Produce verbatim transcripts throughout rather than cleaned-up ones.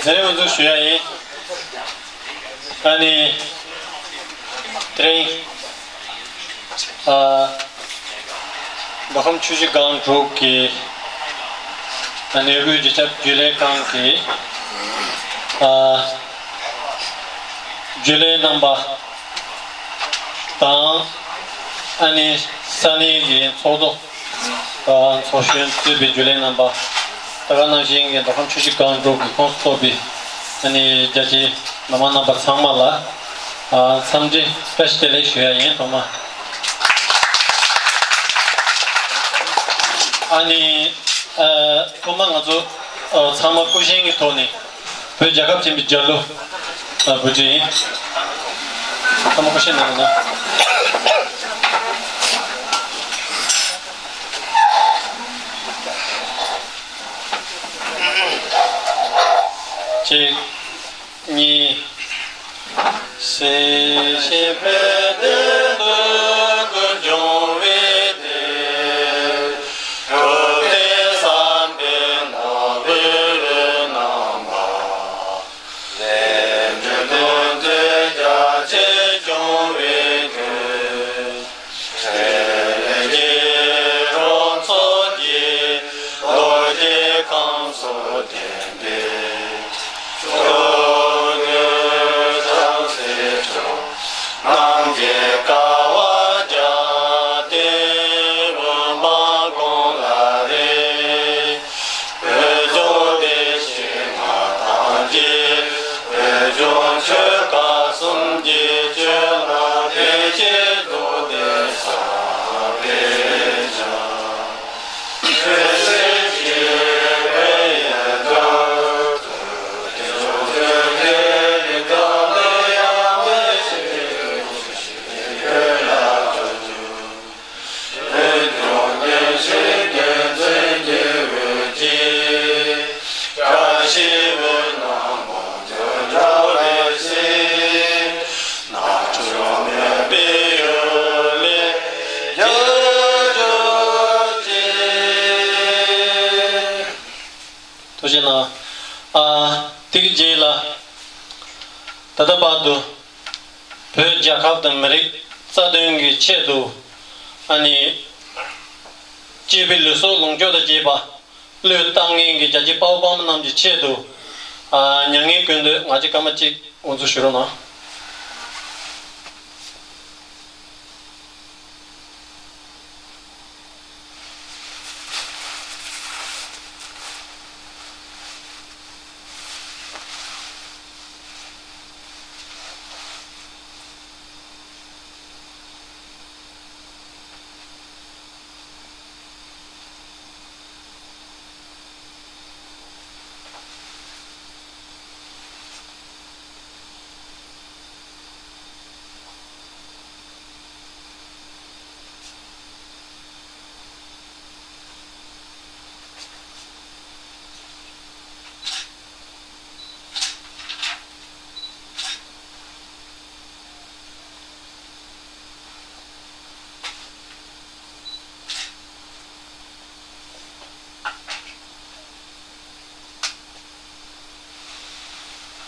མཛད་རིམ་འགོ་འཛུགས་ཞུ་ཡ་ཡིན། ཨ་ནི། དེ་རིང་། ཨ། མདོ་ཁམས་ཆུ་བཞི་སྒང་དྲུག་གི། ཨ་ནི་དབུས་རྒྱུད་ཁྱབ་རྒྱུན་ལས་ཁང་གི། ཨ། རྒྱུན་ལས་རྣམ་པ་དང་། ཨ་ནི་ས་གནས་ཀྱི་ཚོགས་གཙོ། ཨ། ཚོགས་གཞོན་གཙོས་པའི་རྒྱུན་ལས་རྣམ་པ། ད་ག་ནང་བཞིན་གྱི་མདོ་ཁམས་ཆུ་བཞི་སྒང་དྲུག་གི་ཁོངས་སུ་གཏོགས་པའི་ཨ་ནི་རྒྱ་ཆེའི་མི་མང་རྣམ་པ་ཚང་མ་ལ། ཨ། འཚམས་འདྲི་བཀྲ་ཤིས་བདེ་ལེགས་ཞུ་ཡ་ཡིན། ཐོག་མ། ཨ་ནི། ཨ། ཐོག་མ་ང་ཚོ། ཨ། ཚང་མ་སྐུ་བཞེངས་ཀྱི་ཐོག་ནས། བོད་རྒྱལ་ཁབ་ཆེན་པོའི་རྒྱལ་གླུ། ཨ། འབུལ་རྒྱུ་ཡིན། ཚང་མ་སྐུ་བཞེངས་གནང་རོགས་གནང་། གཅིག་གཉིས། ཐུགས་རྗེ་གནང་། ཨ། དེ་གི་རྗེས་ལ། ད་ལྟ་བར་དུ་བོད་རྒྱལ་ཁབ་དང་མི་རིགས་རྩ་དོན་གྱི་ཆེད་དུ། ཨ་ནི། གཅེས་པའི་ལུས་སྲོག་ལོངས་སྤྱོད་དང་བཅས་པ་བློས་བཏང་མཁན་གྱི་རྒྱལ་གཅེས་དཔའ་བོ་དཔའ་མོ་རྣམས་ཀྱི་ཆེད་དུ། ཨ། མྱ་ངན་གུས་འདུད་ང་གཅིག་སྐར་མ་གཅིག་དབུ་འཛུགས་ཞུ་རོགས་གནང་།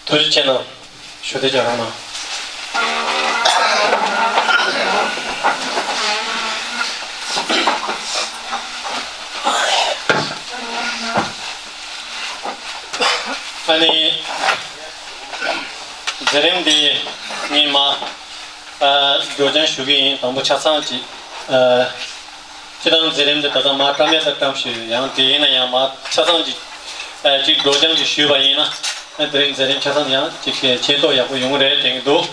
ཐུགས་རྗེ་ཆེ་གནང་། ཞུ་བདེ་རྒྱག་རོགས་གནང་། ཨ་ནི། མཛད་རིམ་འདི་ངས་མ། ཨ། སྒྲོག་སྦྱང་ཞུ་གི་ཡིན། དང་པོ་ཆ་ཚང་གཅིག་ཨ། སྤྱིར་བཏང་མཛད་རིམ་འདི་ད་ལྟ་མ་བཀྲམ་ཡ་ད་བཀྲམ་ཞུས་ཡོད། ཡང་དེ་ཡིན་ན་ཡང་མ་ཆ་ཚང་གཅིག་ཨ། གཅིག་སྒྲོག་སྦྱང་གཅིག་ཞུས་པ་ཡིན་ན། ཨ། དེ་རིང་མཛད་རིམ་ཆ་ཚང་ཡང་གཅིག་ཆེ་མཐོ་ཡག་པོ་ཡོང་གི་རེད་དྲན་གྱི་འདུག་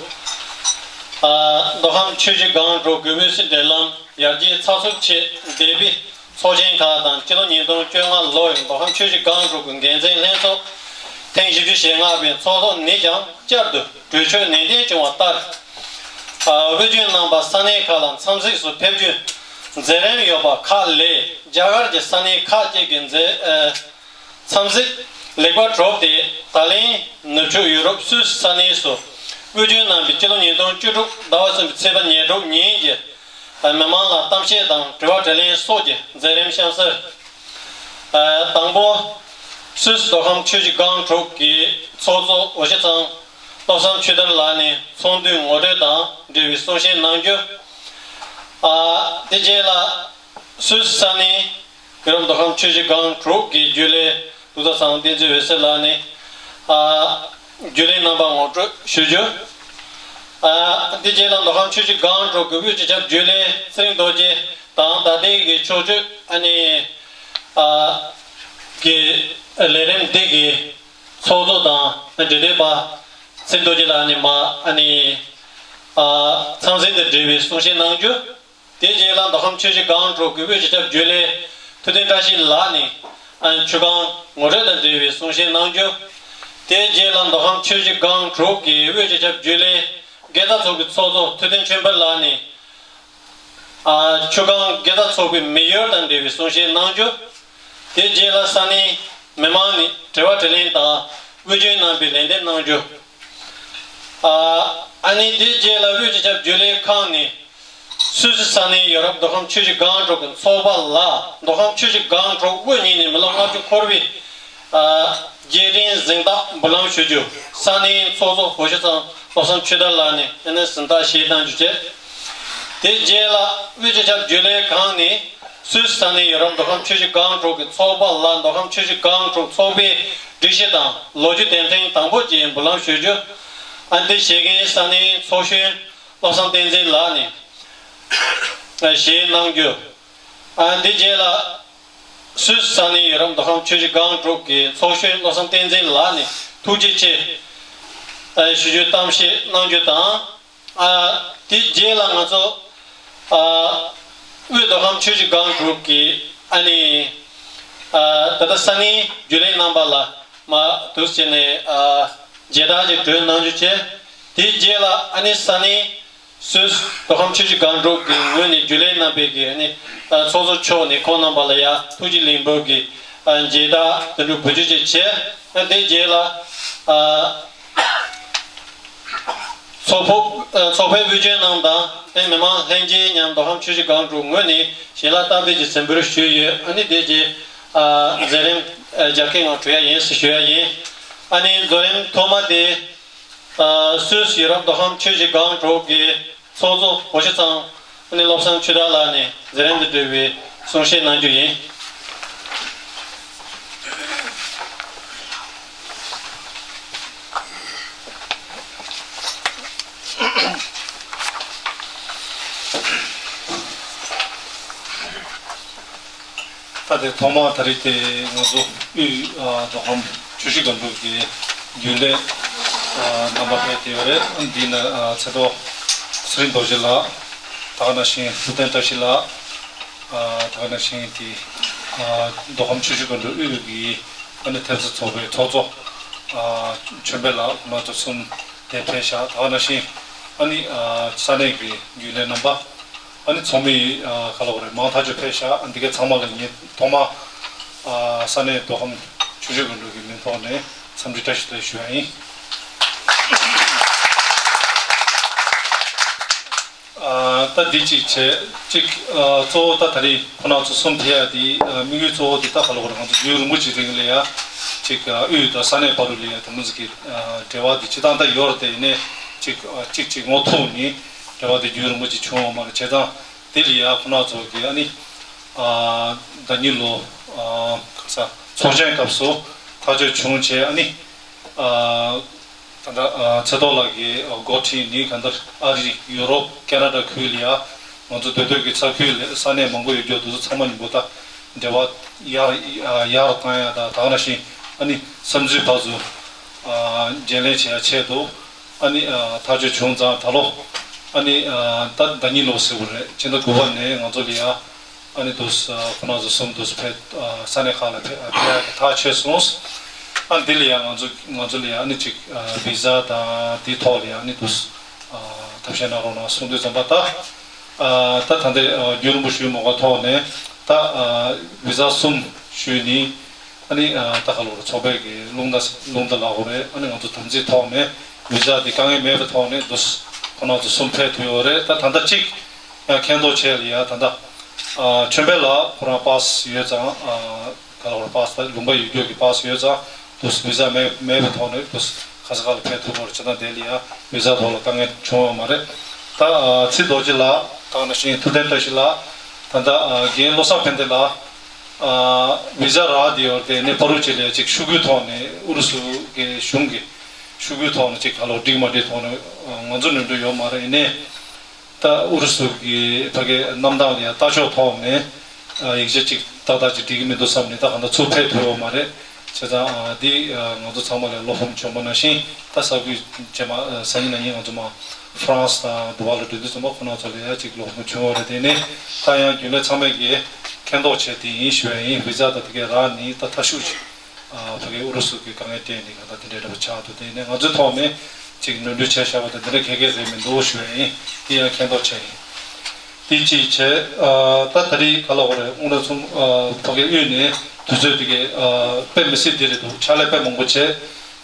ཨ། མདོ་ཁམས་ཆུ་བཞི་སྒང་དྲུག་གི་དབུས་སུ་འབྲེལ་ལམ་ཡར་རྒྱས་ཚགས་ཚུད་ཆེད་འདས་པའི་ཚོགས་ཆེན་ཁག་དང་། སྤྱི་ལོ་ཉིས་སྟོང་བཅོ་ལྔ་ལོའི་མདོ་ཁམས་ཆུ་བཞི་སྒང་དྲུག་གི་འགན་འཛིན་ལྷན་ཚོགས་ཐེངས་བཞི་བཅུ་ཞེ་ལྔ་པའི་ཚོགས་ཐོག་ནས་ཀྱང་བསྐྱར་དུ་གྲོས་ཆོད་ནན་ཏན་བྱུང་བ་ལྟར། ཨ། དབུས་རྒྱུན་རྣམ་པ་ས་གནས་ཁག་ལ་འཚམས་གཟིགས་སུ་ཕེབས་རྒྱུའི་མཛད་རིམ་ཡོད་པ་ཁག་ལས་རྒྱ་གར་གྱི་ས་གནས་ཁག་ཅིག་གི་མཛད། ཨ། འཚམས་གཟིགས་ལེགས་པར་གྲུབ་སྟེ། ད་ལན་ནུབ་ཕྱོགས་ཡུ་རོབ་སུད་སི་ས་གནས་སུ་དབུས་རྒྱུན་རྣམ་པའི་སྤྱི་ལོ་ཉིས་སྟོང་བཅུ་དྲུག་ཟླ་བ་གསུམ་པའི་ཚེས་པ་ཉེར་དྲུག་ཉིན་གྱི་མི་མང་ལ་གཏམ་བཤད་དང་དྲི་བ་དྲིས་ལན་སོགས་ཀྱི་མཛད་རིམ་གཤམ་གསལ། དང་པོ། སུད་སི་མདོ་ཁམས་ཆུ་བཞི་སྒང་དྲུག་གི་ཚོགས་གཙོ་འོ་ཞེ་ཚང་བློ་བཟང་ཆོས་དར་ལགས་ནས་ཚོགས་འདུའི་ངོ་སྤྲོད་དང་འབྲེལ་བའི་གསུང་བཤད་གནང་རྒྱུ། ཨ། དེ་རྗེས་ལ་སུད་སི་ས་གནས་ཡུ་རོབ་མདོ་ཁམས་ཆུ་བཞི་སྒང་དྲུག་གི་རྒྱུན་ལས་ལུགས་བཟང་བསྟན་འཛིན་འོད་ཟེར་ལགས་ནས། ཨ། རྒྱུན་ལས་རྣམ་པ་ངོ་སྤྲོད་ཞུ་རྒྱུ། ཨ། དེ་རྗེས་ལ་མདོ་ཁམས་ཆུ་བཞི་སྒང་དྲུག་གི་དབུས་སྤྱི་ཁྱབ་རྒྱུན་ལས་ཚེ་རིང་རྡོ་རྗེ་དང་ད་ལྟའི་གི་ཕྱོགས་བསྐྱོད་ཨ་ནི། ཨ། གི་ལས་རིམ་འདི་གི་ཚོགས་གཙོ་དང་འབྲེལ་མཐུད་པ་ཚེ་རིང་རྡོ་རྗེ་ལགས་ནས་མ་ཨ་ནི། ཨ། ཚང་འཛིན་དང་འབྲེལ་བའི་གསུང་བཤད་གནང་རྒྱུ། དེ་རྗེས་ལ་མདོ་ཁམས་ཆུ་བཞི་སྒང་དྲུག་གི་དབུས་སྤྱི་ཁྱབ་རྒྱུན་ལས་ཐུབ་བསྟན་བཀྲ་ཤིས་ལགས་ནས་ཨ་ནི་ཆུ་སྒང་ངོ་སྤྲོད་དང་འབྲེལ་བའི་གསུང་བཤད་གནང་རྒྱུ། དེ་རྗེས་ལ་མདོ་ཁམས་ཆུ་བཞི་སྒང་དྲུག་གི་དབུས་སྤྱི་ཁྱབ་རྒྱུན་ལས་དགེ་རྩ་ཚོགས་པའི་ཚོགས་གཙོ་ཐུབ་བསྟན་ཆོས་འཕེལ་ལགས་ནས། ཨ། ཆུ་སྒང་དགེ་རྩ་ཚོགས་པའི་མི་ཡུལ་དང་འབྲེལ་བའི་གསུང་བཤད་གནང་རྒྱུ། དེ་རྗེས་ལ་ས་གནས་མི་མང་ནས་དྲི་བ་དྲིས་ལན་དང་དབུ་བརྙེས་གནང་བའི་ལན་འདེབས་གནང་རྒྱུ། ཨ། ཨ་ནི་དེ་རྗེས་ལ་དབུས་སྤྱི་ཁྱབ་རྒྱུན་ལས་ཁང་ནས་སུད་སི་ས་གནས་ཡོ་རོབ་མདོ་ཁམས་ཆུ་བཞི་སྒང་དྲུག་གི་ཚོགས་པ་ལ་མདོ་ཁམས་ཆུ་བཞི་སྒང་དྲུག་དབུ་བརྙེས་ནས་མི་ལོ་ལྔ་བཅུ་འཁོར་བའི། ཨ། རྒྱལ་དྲིན་གཟེངས་རྟགས་འབུལ་ལམ་ཞུ་རྒྱུ། ས་གནས་ཚོགས་གཙོ་འོ་ཞེ་ཚང་བློ་བཟང་ཆོས་དར་ལགས་ནས་ཨ་ནི་གཟེངས་རྟགས་བཞེས་གནང་རྒྱུ་བཅས། དེ་རྗེས་ལ་དབུས་སྤྱི་ཁྱབ་རྒྱུན་ལས་ཁང་ནས་སུད་སི་ས་གནས་ཡོ་རོབ་མདོ་ཁམས་ཆུ་བཞི་སྒང་དྲུག་གི་ཚོགས་པ་ལ་མདོ་ཁམས་ཆུ་བཞི་སྒང་དྲུག་ཚོགས་པའི་སྒྲིག་གཞི་དང་ལོ་རྒྱུས་དེབ་ཕྲེང་དང་པོ་བཅས་འབུལ་ལམ་ཞུ་རྒྱུ། ཨ་ནི་དེ་བཞེས་མཁན་ས་གནས་ཚོགས་གཞོན་བློ་བཟང་བསྟན་འཛིན་ལགས་ནས་བཞེས་གནང་རྒྱུ། ཨ། དེ་རྗེས་ལ་སུད་སི་ས་གནས་ཡོ་རོབ་མདོ་ཁམས་ཆུ་བཞི་སྒང་དྲུག་གི་ཚོགས་གཞོན་བློ་བཟང་བསྟན་འཛིན་ལགས་ནས་ཐུགས་རྗེ་ཆེ་ཞུ་རྒྱུའི་གཏམ་བཤད་གནང་རྒྱུ་དང་། ཨ། དེ་རྗེས་ལ་ང་ཚོ། ཨ། དབུས་མདོ་ཁམས་ཆུ་བཞི་སྒང་དྲུག་གི་ཨ་ནི། ཨ། ད་ལྟ་ས་གནས་རྒྱུན་ལས་རྣམ་པ་ལ་མ་འདུག་བྱས་ནས། ཨ། མཇལ་དར་ཅིག་སྒྲོན་གནང་རྒྱུ་བྱས། དེ་རྗེས་ལ་ཨ་ནི་ས་གནས། སུད་སི་མདོ་ཁམས་ཆུ་བཞི་སྒང་དྲུག་གི་ངོས་ནས་རྒྱུན་ལས་རྣམ་པས་ཀྱི་ཨ་ནི་ཚོགས་གཙོ་མཆོག་ནས་ཁོང་རྣམ་པ་ལ་ཡང་ཐུགས་རྗེ་ལེགས་འབུལ་གྱི་མཇལ་དར་དེ་འདྲ་འབུལ་རྒྱུ་བཅས་བྱས། དེ་རྗེས་ལ་ཚོགས་ཕོགས་ཚོགས་ཕེབས་དབུ་བརྙེས་གནང་དང་དེ་མི་མང་ལྷན་རྒྱས་མཉམ་མདོ་ཁམས་ཆུ་བཞི་སྒང་དྲུག་ངོས་ནས་ཞལ་ལག་བསྟར་འབུལ་གྱི་གཟེངས་འབུལ་ཞུས་ཡོད། ཨ་ནི་དེ་རྗེས་མཛད་རིམ་རྒྱབ་ཁའི་ངང་གྲོལ་ཡ་ཡིན་ཟེར་ཞུ་ཡ་ཡིན། ཨ་ནི་མཛད་རིམ་ཐོག་མ་དེ། ཨ། སུད་སི་ཡུ་རོབ་མདོ་ཁམས་ཆུ་བཞི་སྒང་དྲུག་གི་ཚོགས་གཙོ་འོ་ཞེ་ཚང་ནི་བློ་བཟང་ཆོས་དར་ལགས་ནས་མཛད་རིམ་དང་འབྲེལ་བའི་གསུང་བཤད་གནང་རྒྱུ་ཡིན། ད་དེ་ཐོག་མར་ད་རེས་དེ་ང་ཚོ་དབུས་ཨ་མདོ་ཁམས་ཆུ་བཞི་སྒང་དྲུག་གི་རྒྱུན་ལས་ཨ་རྣམ་པ་ཕེབས་བསྡད་ཡོད་རེད། འདི་ནི་ཨ་ཚེ་ཐོག་ཚེ་རིང་རྡོ་རྗེ་ལགས། ད་ག་ནང་བཞིན་ཐུབ་བསྟན་བཀྲ་ཤིས་ལགས། ཨ་ད་ག་ནང་བཞིན་དེ་ཨ་མདོ་ཁམས་ཆུ་བཞི་སྒང་དྲུག་དབུས་ཀྱི་ཨ་ནི་ཐེབས་རྩ་ཚོགས་པའི་ཚོགས་གཙོ་ཨ་ཆོས་འཕེལ་ལགས། ཁོང་རྣམ་ཚོ་གསུམ་དེ་ཕེབས་ཤག་ད་ག་ནང་བཞིན་ཨ་ནི་ཨ་ས་གནས་ཀྱི་རྒྱུན་ལས་རྣམ་པ། ཨ་ནི་ཚོགས་མི་ཨ་ག་ལ་བ་རེད། མང་ཐག་ཆོད་ཕེབས་ཤག་ཨ་འདི་གའི་ཚང་མ་ལ་ངས་ཐོག་མ་ཨ་ས་གནས་མདོ་ཁམས་ཆུ་བཞི་སྒང་དྲུག་གི་མིང་ཐོག་ནས་འཚམས་འདྲི་བཀྲ་ཤིས་བདེ་ལེགས་ཞུ་ཡ་ཡིན། ཨ་ད་འདི་གཅིག་བྱས་གཅིག་ཨ་གཙོ་བོ་ད་ད་རེས་ཁོང་རྣམ་ཚོ་གསུམ་ཕེབས་ཡ་འདི་ཨ་དམིགས་ཡུལ་གཙོ་བོ་འདི་ད་ག་ལ་བ་རེད། ང་ཚོ་རྒྱུན་རིང་པོ་ཅིག་རིང་ལ་ཡ་གཅིག་ཨ་དབུས་དང་ས་གནས་བར་དུ་ལ་ཡ་དེ་མོ་ཟིག་གི་ཨ་འབྲེལ་བ་འདི་སྤྱི་བཏང་ད་ཡོད་རེད། དེ་ཡིན་ནའི་གཅིག་ཨ་གཅིག་གཅིག་ངོ་ཐུག་ནས་འབྲེལ་བ་འདི་རྒྱུན་རིང་པོ་ཅིག་བྱུང་ཡོད་མ་རེད། བྱས་ཙང་དེ་ལ་ཡ་ཁོང་རྣམ་ཚོ་གི་ཨ་ནི་ཨ་ཟླ་ཉིན་ལོ་ཨ་ག་ས་ཚོགས་ཆེན་སྐབས་སུ་ཐག་གཅོད་བྱུང་བྱས། ཨ་ནི་ཨ་ད་ལྟ་ཨ་ཚེ་ཐོག་ལགས་ཀྱི་འགོ་ཁྲིད་ནི་གང་ལྟར་ཨ་རི་ཡུ་རོབ་ཁེ་ན་ཌ་ཁུལ་ལ་ཡ་ང་ཚོ་སྡོད་སྡོད་ཀྱི་ས་ཁུལ་ལ་ས་གནས་མང་པོ་ཡོད་རྒྱུ་དེ་ཚོ་ཚང་མ་ཉིན་པོ་ད་འབྲེལ་བ་ཡར་ཡར་བཏང་ཡ་དང་། ད་ག་ནང་བཞིན་ཨ་ནི་བསམ་ཚུལ་ཕར་ཚུར་ཨ་བརྗེ་ལེན་བྱེད་ཡ་ཆེད་དུ་ཨ་ནི་ཨ་ཐག་གཅོད་བྱུང་ཙང་། ད་ལོ་ཨ་ནི་ཨ་ད་ཟླ་ཉིན་ལོ་ཟེར་བ་རེད། ཕྱི་ཟླ་དགུ་པ་ནས་ང་ཚོ་ལ་ཡ་ཨ་ནི་དུས་ཁོ་ན་ཚོ་གསུམ་དུས་ཕེབས་ས་གནས་ཁག་ལ་ཕེབས་ཕེབས་ཡ་གི་ཐག་ཆོད་སོང་། ཨ་འདི་ལ་ཡ་ང་ཚོ་ང་ཚོ་ལ་ཡ་ཨ་ནི་ཅིག་བི་ཟ་དང་དེའི་ཐོག་ལ་ཡ་ཨ་ནི་དུས་ཐབས་ཤེས་གནང་རོགས་གནང་གསུང་དུས་ཙམ་པ། ད་ད་ལྟ་རྒྱུན་རིང་པོ་ཞུས་མ་དགོས་ཐོག་ནས་ད་བི་ཟ་གསུམ་ཞུས་ནི། ཨ་ནི་ད་ག་ལོར་ཚོགས་པའི་གི་རླུང་རྟ་རླུང་རྟ་ལག་ཧོ་རེད། ཨ་ནི་ང་ཚོ་དམ་ཚིག་ཐོག་ནས་བི་ཟ་དེ་དཀའ་ངལ་མེད་པའི་ཐོག་ནས་དུས་ཁོ་ན་ཚོ་གསུམ་ཕེབས་ཐུབ་ཡོད་རེད། ད་ད་ལྟ་གཅིག་ཡང་མཁྱེན་རྟོགས་བྱས་ལ་ཡ་ད་ལྟ་ཨ་ཆོས་འཕེལ་ལགས་ཁོ་རང་པཱ་སི་ཡོད་ཙང་ཨ་ ག་ལ་བར་པཱ་སི་ད་ལུང་པ་ཡོད་རྒྱུ་གི་པཱ་སི་ཡོད་ཙང་དུ་བི་ཟ་མེད་མེད་པའི་ཐོག་ནས་དུ་ག་ས་ག་ལ་ཕེབས་ཐུབ་པར་བྱེད་སྟངས་དེ་ལ་ཡང་བི་ཟ་ཐོག་ལ་དཀའ་ངལ་བྱུང་ཡོད་མ་རེད། ད་ཨ་ཚེ་རྡོ་རྗེ་ལགས་དང་ནང་བཞིན་ཐུབ་བསྟན་བཀྲ་ཤིས་ལགས། ད་ལྟ་ཨ་རྒན་བློ་བཟང་ཕན་བདེ་ལགས། ཨ་བི་ཟ་རག་བསྡད་ཡོད་དེ་ནས་ཕ་རུ་ཅི་ལས་ཅིག་ཤོག་གུའི་ཐོག་ནས་ཨུ་རུ་སུ་གི་གཞུང་གི་ཤོག་གུའི་ཐོག་ནས་ཅིག་ག་ལོ་འགྲིག་མ་འགྲིག་ཐོག་ནས་ཨ་ང་ཚོ་ནོར་འཁྲུལ་ཡོད་མ་རེད། ཡིན་ནའི་ད་ཨུ་རུ་སུ་གི་ཕ་གི་གནམ་ཐང་ལ་ཡང་ལྟ་ཕྱོགས་ཐོག་ནས་ཨ་ཡིག་ཆ་ཅིག་ཏག་ཏག་ཅིག་འགྲིག་གི་མི་འདུག་བསམ་ནས་ད་གང་ལྟར་ཚུར་ཕེབས་ཐུབ་ཡོད་མ་རེད། བྱས་ཙང་ཨ་འདི་ཨ་ང་ཚོ་ཚང་མ་ལ་བློ་ཕམ་བྱུང་བ་ནང་བཞིན་ད་ས་ཁུལ་རྗེས་མ་ཨ་སང་ཉིན་གནངས་ཉིན་ང་ཚོ་མ་ཧྥ་རན་སི་དང་དུ་བ་ལ་འགྲོ་དུས་ཙམ་པ་ཁོ་ན་ཚོ་ལ་ཡང་ཅིག་བློ་ཕམ་བྱུང་བ་རེད། དེ་ནས་ད་ཡང་རྒྱུན་ལས་ཚང་མས་ཀྱི་མཁྱེན་རྟོགས་བྱས་དེ་ཡིན་ཞུ་བ་ཡིན། བི་ཛ་དང་དེ་གའི་རག་ནི་ད་ཐ་ཤུག་ཅིག་ཨ་ཕ་གི་ཨུ་རུ་སུ་གི་དཀའ་ངལ་སྤྲད་ནས་གང་ལྟར་དེ་འདྲའི་འདྲ་པོ་ཆགས་འདུག་དེ་ནས་ང་ཚོའི་ཐོག་ནས་ཅིག་ནོར་འཁྲུལ་བྱས་བཞག་པ་དང་དེ་འདྲ་ག་གེ་རེད་མི་འདུག་ཞུ་བ་ཡིན། དེ་ཡང་མཁྱེན་རྟོགས་བྱས་ཡིན། དེ་གཅིག་བྱས། ཨ་ད་ད་རེས་ག་ལ་བ་རེད། དངོས་གནས་ཚུམ་ཨ་ཕ་གི་དབུས་ནས་དུས་ཚོད་དེ་གའི་ཨ་དཔེ་མི་སྲིད་དེ་རེད་འདུག་ཕྱག་ལས་དཔེ་མང་པོ་བྱས།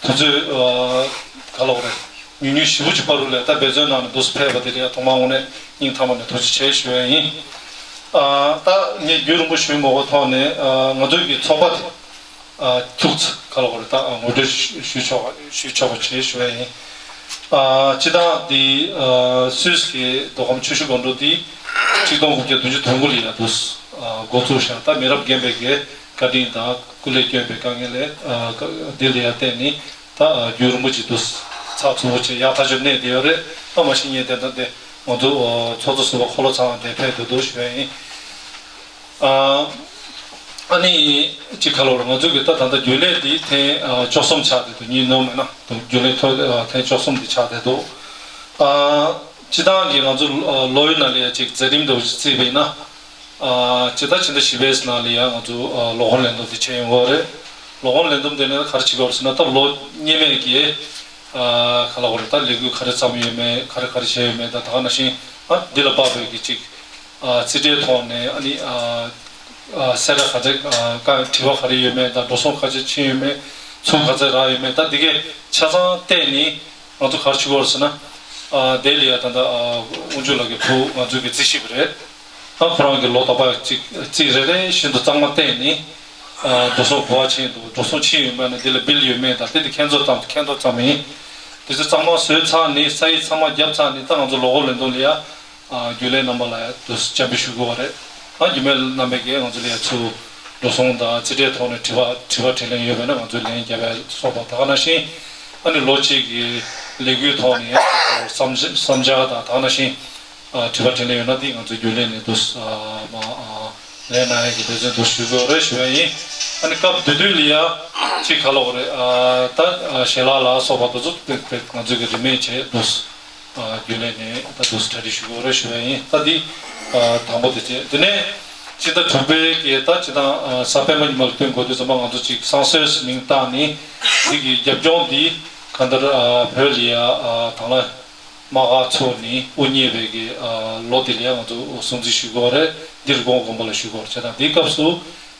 དུས་ཚོད་ཨ་ག་ལ་བ་རེད། ཉུང་ཉུང་ཞེ་པོ་ཅིག་བར་དུ་ལས་ད་འབད་བརྩོན་གནང་ནས་འདུག་སེ་ཕེབས་པ་དེ་ལ་ཡང་ཐོག་མར་དངོས་གནས་སྙིང་ཐག་པ་ནས་ཐུགས་རྗེ་ཆེ་ཞུ་བ་ཡིན། ཨ་ད་ངས་རྒྱུན་རིང་པོ་ཞུས་མ་དགོས་ཐོག་ནས་ཨ་ང་ཚོའི་གི་ཚོགས་པ་དེ་ཨ་ཁྱུག་ཙམ་ག་ལ་བ་རེད། ད་ཨ་ངོ་སྤྲོད་ཞུ་ཞུ་ཆོག་ཞུ་ཆོག་པ་བྱེད་ཞུ་བ་ཡིན། ཨ་སྤྱི་བཏང་འདི་ཨ་སུད་སི་གི་མདོ་ཁམས་ཆུ་བཞི་སྒང་དྲུག་འདི་ཆིག་སྟོང་དགུ་བརྒྱ་བདུན་ཅུ་དོན་དགུ་ལ་ཡ་འདུག་སེ་ཨ་འགོ་བཙུགས་ཤག་ད་མི་རབས་རྒན་པའི་གི་བཀའ་དྲིན་དང་སྐུ་ལས་བསྐྱོན་པའི་དཀའ་ངལ་ལས་ཨ་འདི་ལ་ཡ་བརྟེན་ནས། ད་རྒྱུན་རིང་པོ་ཅིག་ཏུ་ཚགས་ཚུད་པོ་བྱས་ཡག་ཐག་ཆོད་གནས་བསྡད་ཡོད་རེད། ད་མ་གཞི་ངས་དེ་ལྟར་དེ་ང་ཚོ་ཚོགས་གཙོ་ཟུར་པ་འཁོར་ལོ་ཚང་བསྡད་ཕེབས་འདུག་འདུག་ཞུ་ཡ་ཡིན། ཨ་ཨ་ནི་ཅིག་ག་ལ་བ་རེད། ང་ཚོ་གི་ད་ད་ལྟ་རྒྱུན་ལས་འདི་ཐེངས་བཅུ་གསུམ་ཆགས་བསྡད་འདུག་ཉིས་སྟོང་མེད་ན་རྒྱུན་ལས་ཐོག་ཐེངས་བཅུ་གསུམ་འདི་ཆགས་བསྡད་འདུག་ཨ་སྤྱི་བཏང་གི་ང་ཚོ་ལོ་ཡི་ནང་ལ་ཡ་ཅིག་མཛད་རིམ་འདྲ་བོ་ཞིག་བརྩིས་པ་ཡིན་ན། ཨ་སྤྱི་ཟླ་ཕྱི་ཟླ་བཞི་པའི་ནང་ལ་ཡང་ང་ཚོ་ཨ་ལོ་འཁོར་ལས་བསྡོམས་དེ་བྱས་ཡོང་གི་ཡོད་རེད། ལོ་འཁོར་ལས་བསྡོམས་དེ་ནས་ག་རེ་བྱེད་ཀྱི་ཡོད་རེད་ཟེར་ན། ད་ལོ་སྔོན་མའི་གི་ཨ་ག་ལ་བ་རེད། ད་ལས་འགུལ་ག་རེ་བརྩམས་ཡོད་མེད། ག་རེ་ག་རེ་བྱས་ཡོད་མེད། ད་ད་ག་ནང་བཞིན་ཨ་འདི་ལ་དཔག་པའི་གི་ཅིག་ཨ་རྩིས་ཁྲའི་ཐོག་ནས་ཨ་ནི་ཨ་ཨ་གསལ་བསྒྲགས་ག་ཚད་ཨ་བཀའ་དྲི་བ་ག་རེ་ཡོད་མེད། ད་འགྲོ་སོང་ག་ཚད་ཕྱིན་ཡོད་མེད། ཚོང་ག་ཚད་རག་ཡོད་མེད། ད་འདི་གའི་ཆ་ཚང་བལྟས་ནས་ང་ཚོ་ག་རེ་བྱེད་ཀྱི་ཡོད་རེད་ཟེར་ན། ཨ་དེ་ལ་ཡ་ད་ལྟ་ཨ་དབུ་འཇུག་ལགས་ཀྱི་བུ་ང་ཚོའི་གི་རྩིས་ཞིབ་རེད། ཨ་ཁོ་རང་གི་ལོ་རྟག་པར་གཅིག་རྩིས་རེ་རེ་བཞིན་དུ་གཙང་མ་བལྟས་ནས། ཨ་འགྲོ་སོང་ག་པར་ཕྱིན་འདུག་འགྲོ་སོང་ཕྱིན་ཡོད་མེད་ནི་འདི་ལ་བིལ་ཡོད་མེད་དང་དེ་དེ་མཁྱེན་རྟོགས་ཙམ་མཁྱེན་རྟོགས་ཙམ་ཡིན། དེ་ཚོ་གཙང་མ་བཟོས་ཚར་ནས་ས་ཡིག་ཚང་མ་བརྒྱབ་ཚར་ནས་ད་ང་ཚོ་ལོ་འཁོར་ལས་བསྡོམས་ལ་ཡ། ཨ་རྒྱུན་ལས་རྣམ་པ་ལ་ཡ་དུ་བཅར་འདྲི་ཞུ་དགོས་པ་རེད། ཨ་རྒྱུན་ལས་རྣམ་པས་ཀྱིས་ང་ཚོ་ལ་ཡ་ཚུར་འགྲོ་སོང་དང་རྩིས་ཁྲའི་ཐོག་ནས་དྲི་བ་དྲི་བ་དྲིས་ལན་ཡོད་པ་ན་ང་ཚོས་ལན་བརྒྱབ་པ་སོགས་པ་ད་ག་ནང་བཞིན། ཨ་ནི་ལོ་གཅིག་གི་ལས་འགུལ་ཐོག་ནས་ཡ་བསམ་བསམ་འཆར་དང་ད་ག་ནང་བཞིན། ཨ་དྲི་བ་དྲིས་ལན་ཡོད་ན་འདི་ང་ཚོ་རྒྱུན་ལས་ནས་དུ་ཨ་མ་ཨ་ལན་གནང་ཡག་གི་འབད་བརྩོན་དུ་ཞུ་དགོས་རེད་ཞུ་བ་ཡིན། ཨ་ནི་སྐབས་དེ་དུས་ལ་ཡ་གཅིག་ག་ལ་བ་རེད། ཨ་ད་ཨ་ཞལ་ལག་ལ་སོགས་པ་དེ་ཚོ་དེ་དེ་ང་ཚོ་གི་རིན་མེད་བྱས་དུ་ཨ་རྒྱུན་ལས་ནས་ད་དུ་གྲ་སྒྲིག་ཞུ་དགོས་རེད་ཞུ་བ་ཡིན། ད་འདི་ཨ་དང་པོ་དེ་བྱས། དེ་ནས་སྤྱི་ཟླ་དྲུག་པའི་གི་ད་སྤྱི་བཏང་ཨ་གཟའ་སྤེན་པ་ཉི་མ་ལ་སྟོན་དགོས་དུས་ཙམ་པ་ང་ཚོ་གཅིག་བསང་གསོལ་ཟེར་མིང་བཏགས་ནས་འདི་གི་རྒྱབ་ལྗོངས་འདི་གང་ལྟར་ཨ་བོད་ལ་ཡ་ཨ་དང་བླངས། དམག་སྒར་ཚུགས་ནས་དབུ་བརྙེས་པའི་གི་ཨ་ལོ་དེ་ལ་ཡང་ང་ཚོ་སྲུང་བརྩི་ཞུ་དགོས་རེད། འདིར་དགོངས་དགོངས་པ་ལ་ཞུ་དགོས་རེད། བྱས་ཙང་འདིའི་སྐབས་སུ་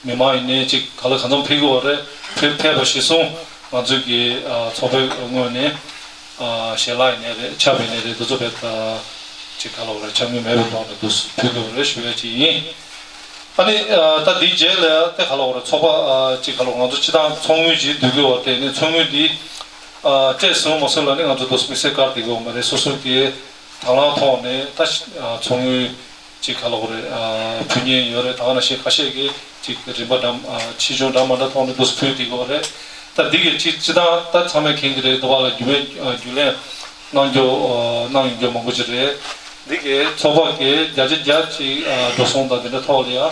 མི་མང་ཡིན་ནའི་ཅིག་ག་ལ་གང་འཚམ་ཕེབས་ཀྱི་ཡོད་རེད། ཕེབས་ཕེབས་པ་གཞིར་བཟུང་ང་ཚོའི་གི་ཨ་ཚོགས་པའི་ངོས་ནས་ཨ་ཞལ་ལག་ཡིན་ནའི་རེད། ཆབ་ཡིན་ནའི་རེད། འདི་ཚོ་བས་ཨ་ཅིག་ག་ལ་བ་རེད། ཆབ་ཉུང་མེད་པའི་ཐོག་ནས་འདུག་ཕུལ་དགོས་རེད་ཞུ་ཡ་ཅིག་ཡིན། ཨ་ནི་ཨ་ད་འདིའི་རྗེས་ལ་དེ་ག་ལ་བ་རེད། ཚོགས་པ་ཨ་ཅིག་ག་ལ་བ་ང་ཚོ་སྤྱི་བཏང་ཚོགས་དངུལ་ཅིག་བསྡུ་གི་ཡོད་རེད། དེ་ནས་ཚོགས་དངུལ་འདི་ཨ་སྤྲད་སོང་མ་སོང་ལ་ནི་ང་ཚོ་དུ་དམིགས་བསལ་བཀར་བསྡད་ཀྱི་ཡོད་མ་རེད། སོ་སོ་གི་དང་བླངས་ཐོག་ནས་ད་ཨ་ཚོགས་དངུལ་ཅིག་ག་ལ་བ་རེད། ཨ་ཕུལ་མཁན་ཡོད་རེད། ད་ག་ནང་བཞིན་ཁ་ཤས་ཀྱིས་ཅིག་རིན་པ་འདྲ་ཨ་ཆེ་ཆུང་འདྲ་མི་འདྲ་ཐོག་ནས་དུ་ཕུལ་བསྡད་ཀྱི་ཡོད་རེད། ད་འདི་གི་ཅིག་སྤྱི་བཏང་ད་ཚང་མས་མཁྱེན་གྱི་རེད། འདི་བ་ལ་རྒྱུན་ལས་ཨ་རྒྱུན་ལས་གནང་རྒྱུ་ཨ་གནང་ཡོང་རྒྱུ་མང་པོ་ཅིག་རེད། འདི་གའི་ཚོགས་པ་གི་བརྒྱ་ཆ་བརྒྱ་ཅིག་ཨ་འགྲོ་སོང་དང་དེ་འདྲ་ཐོག་ལ་ཡ་ཨ་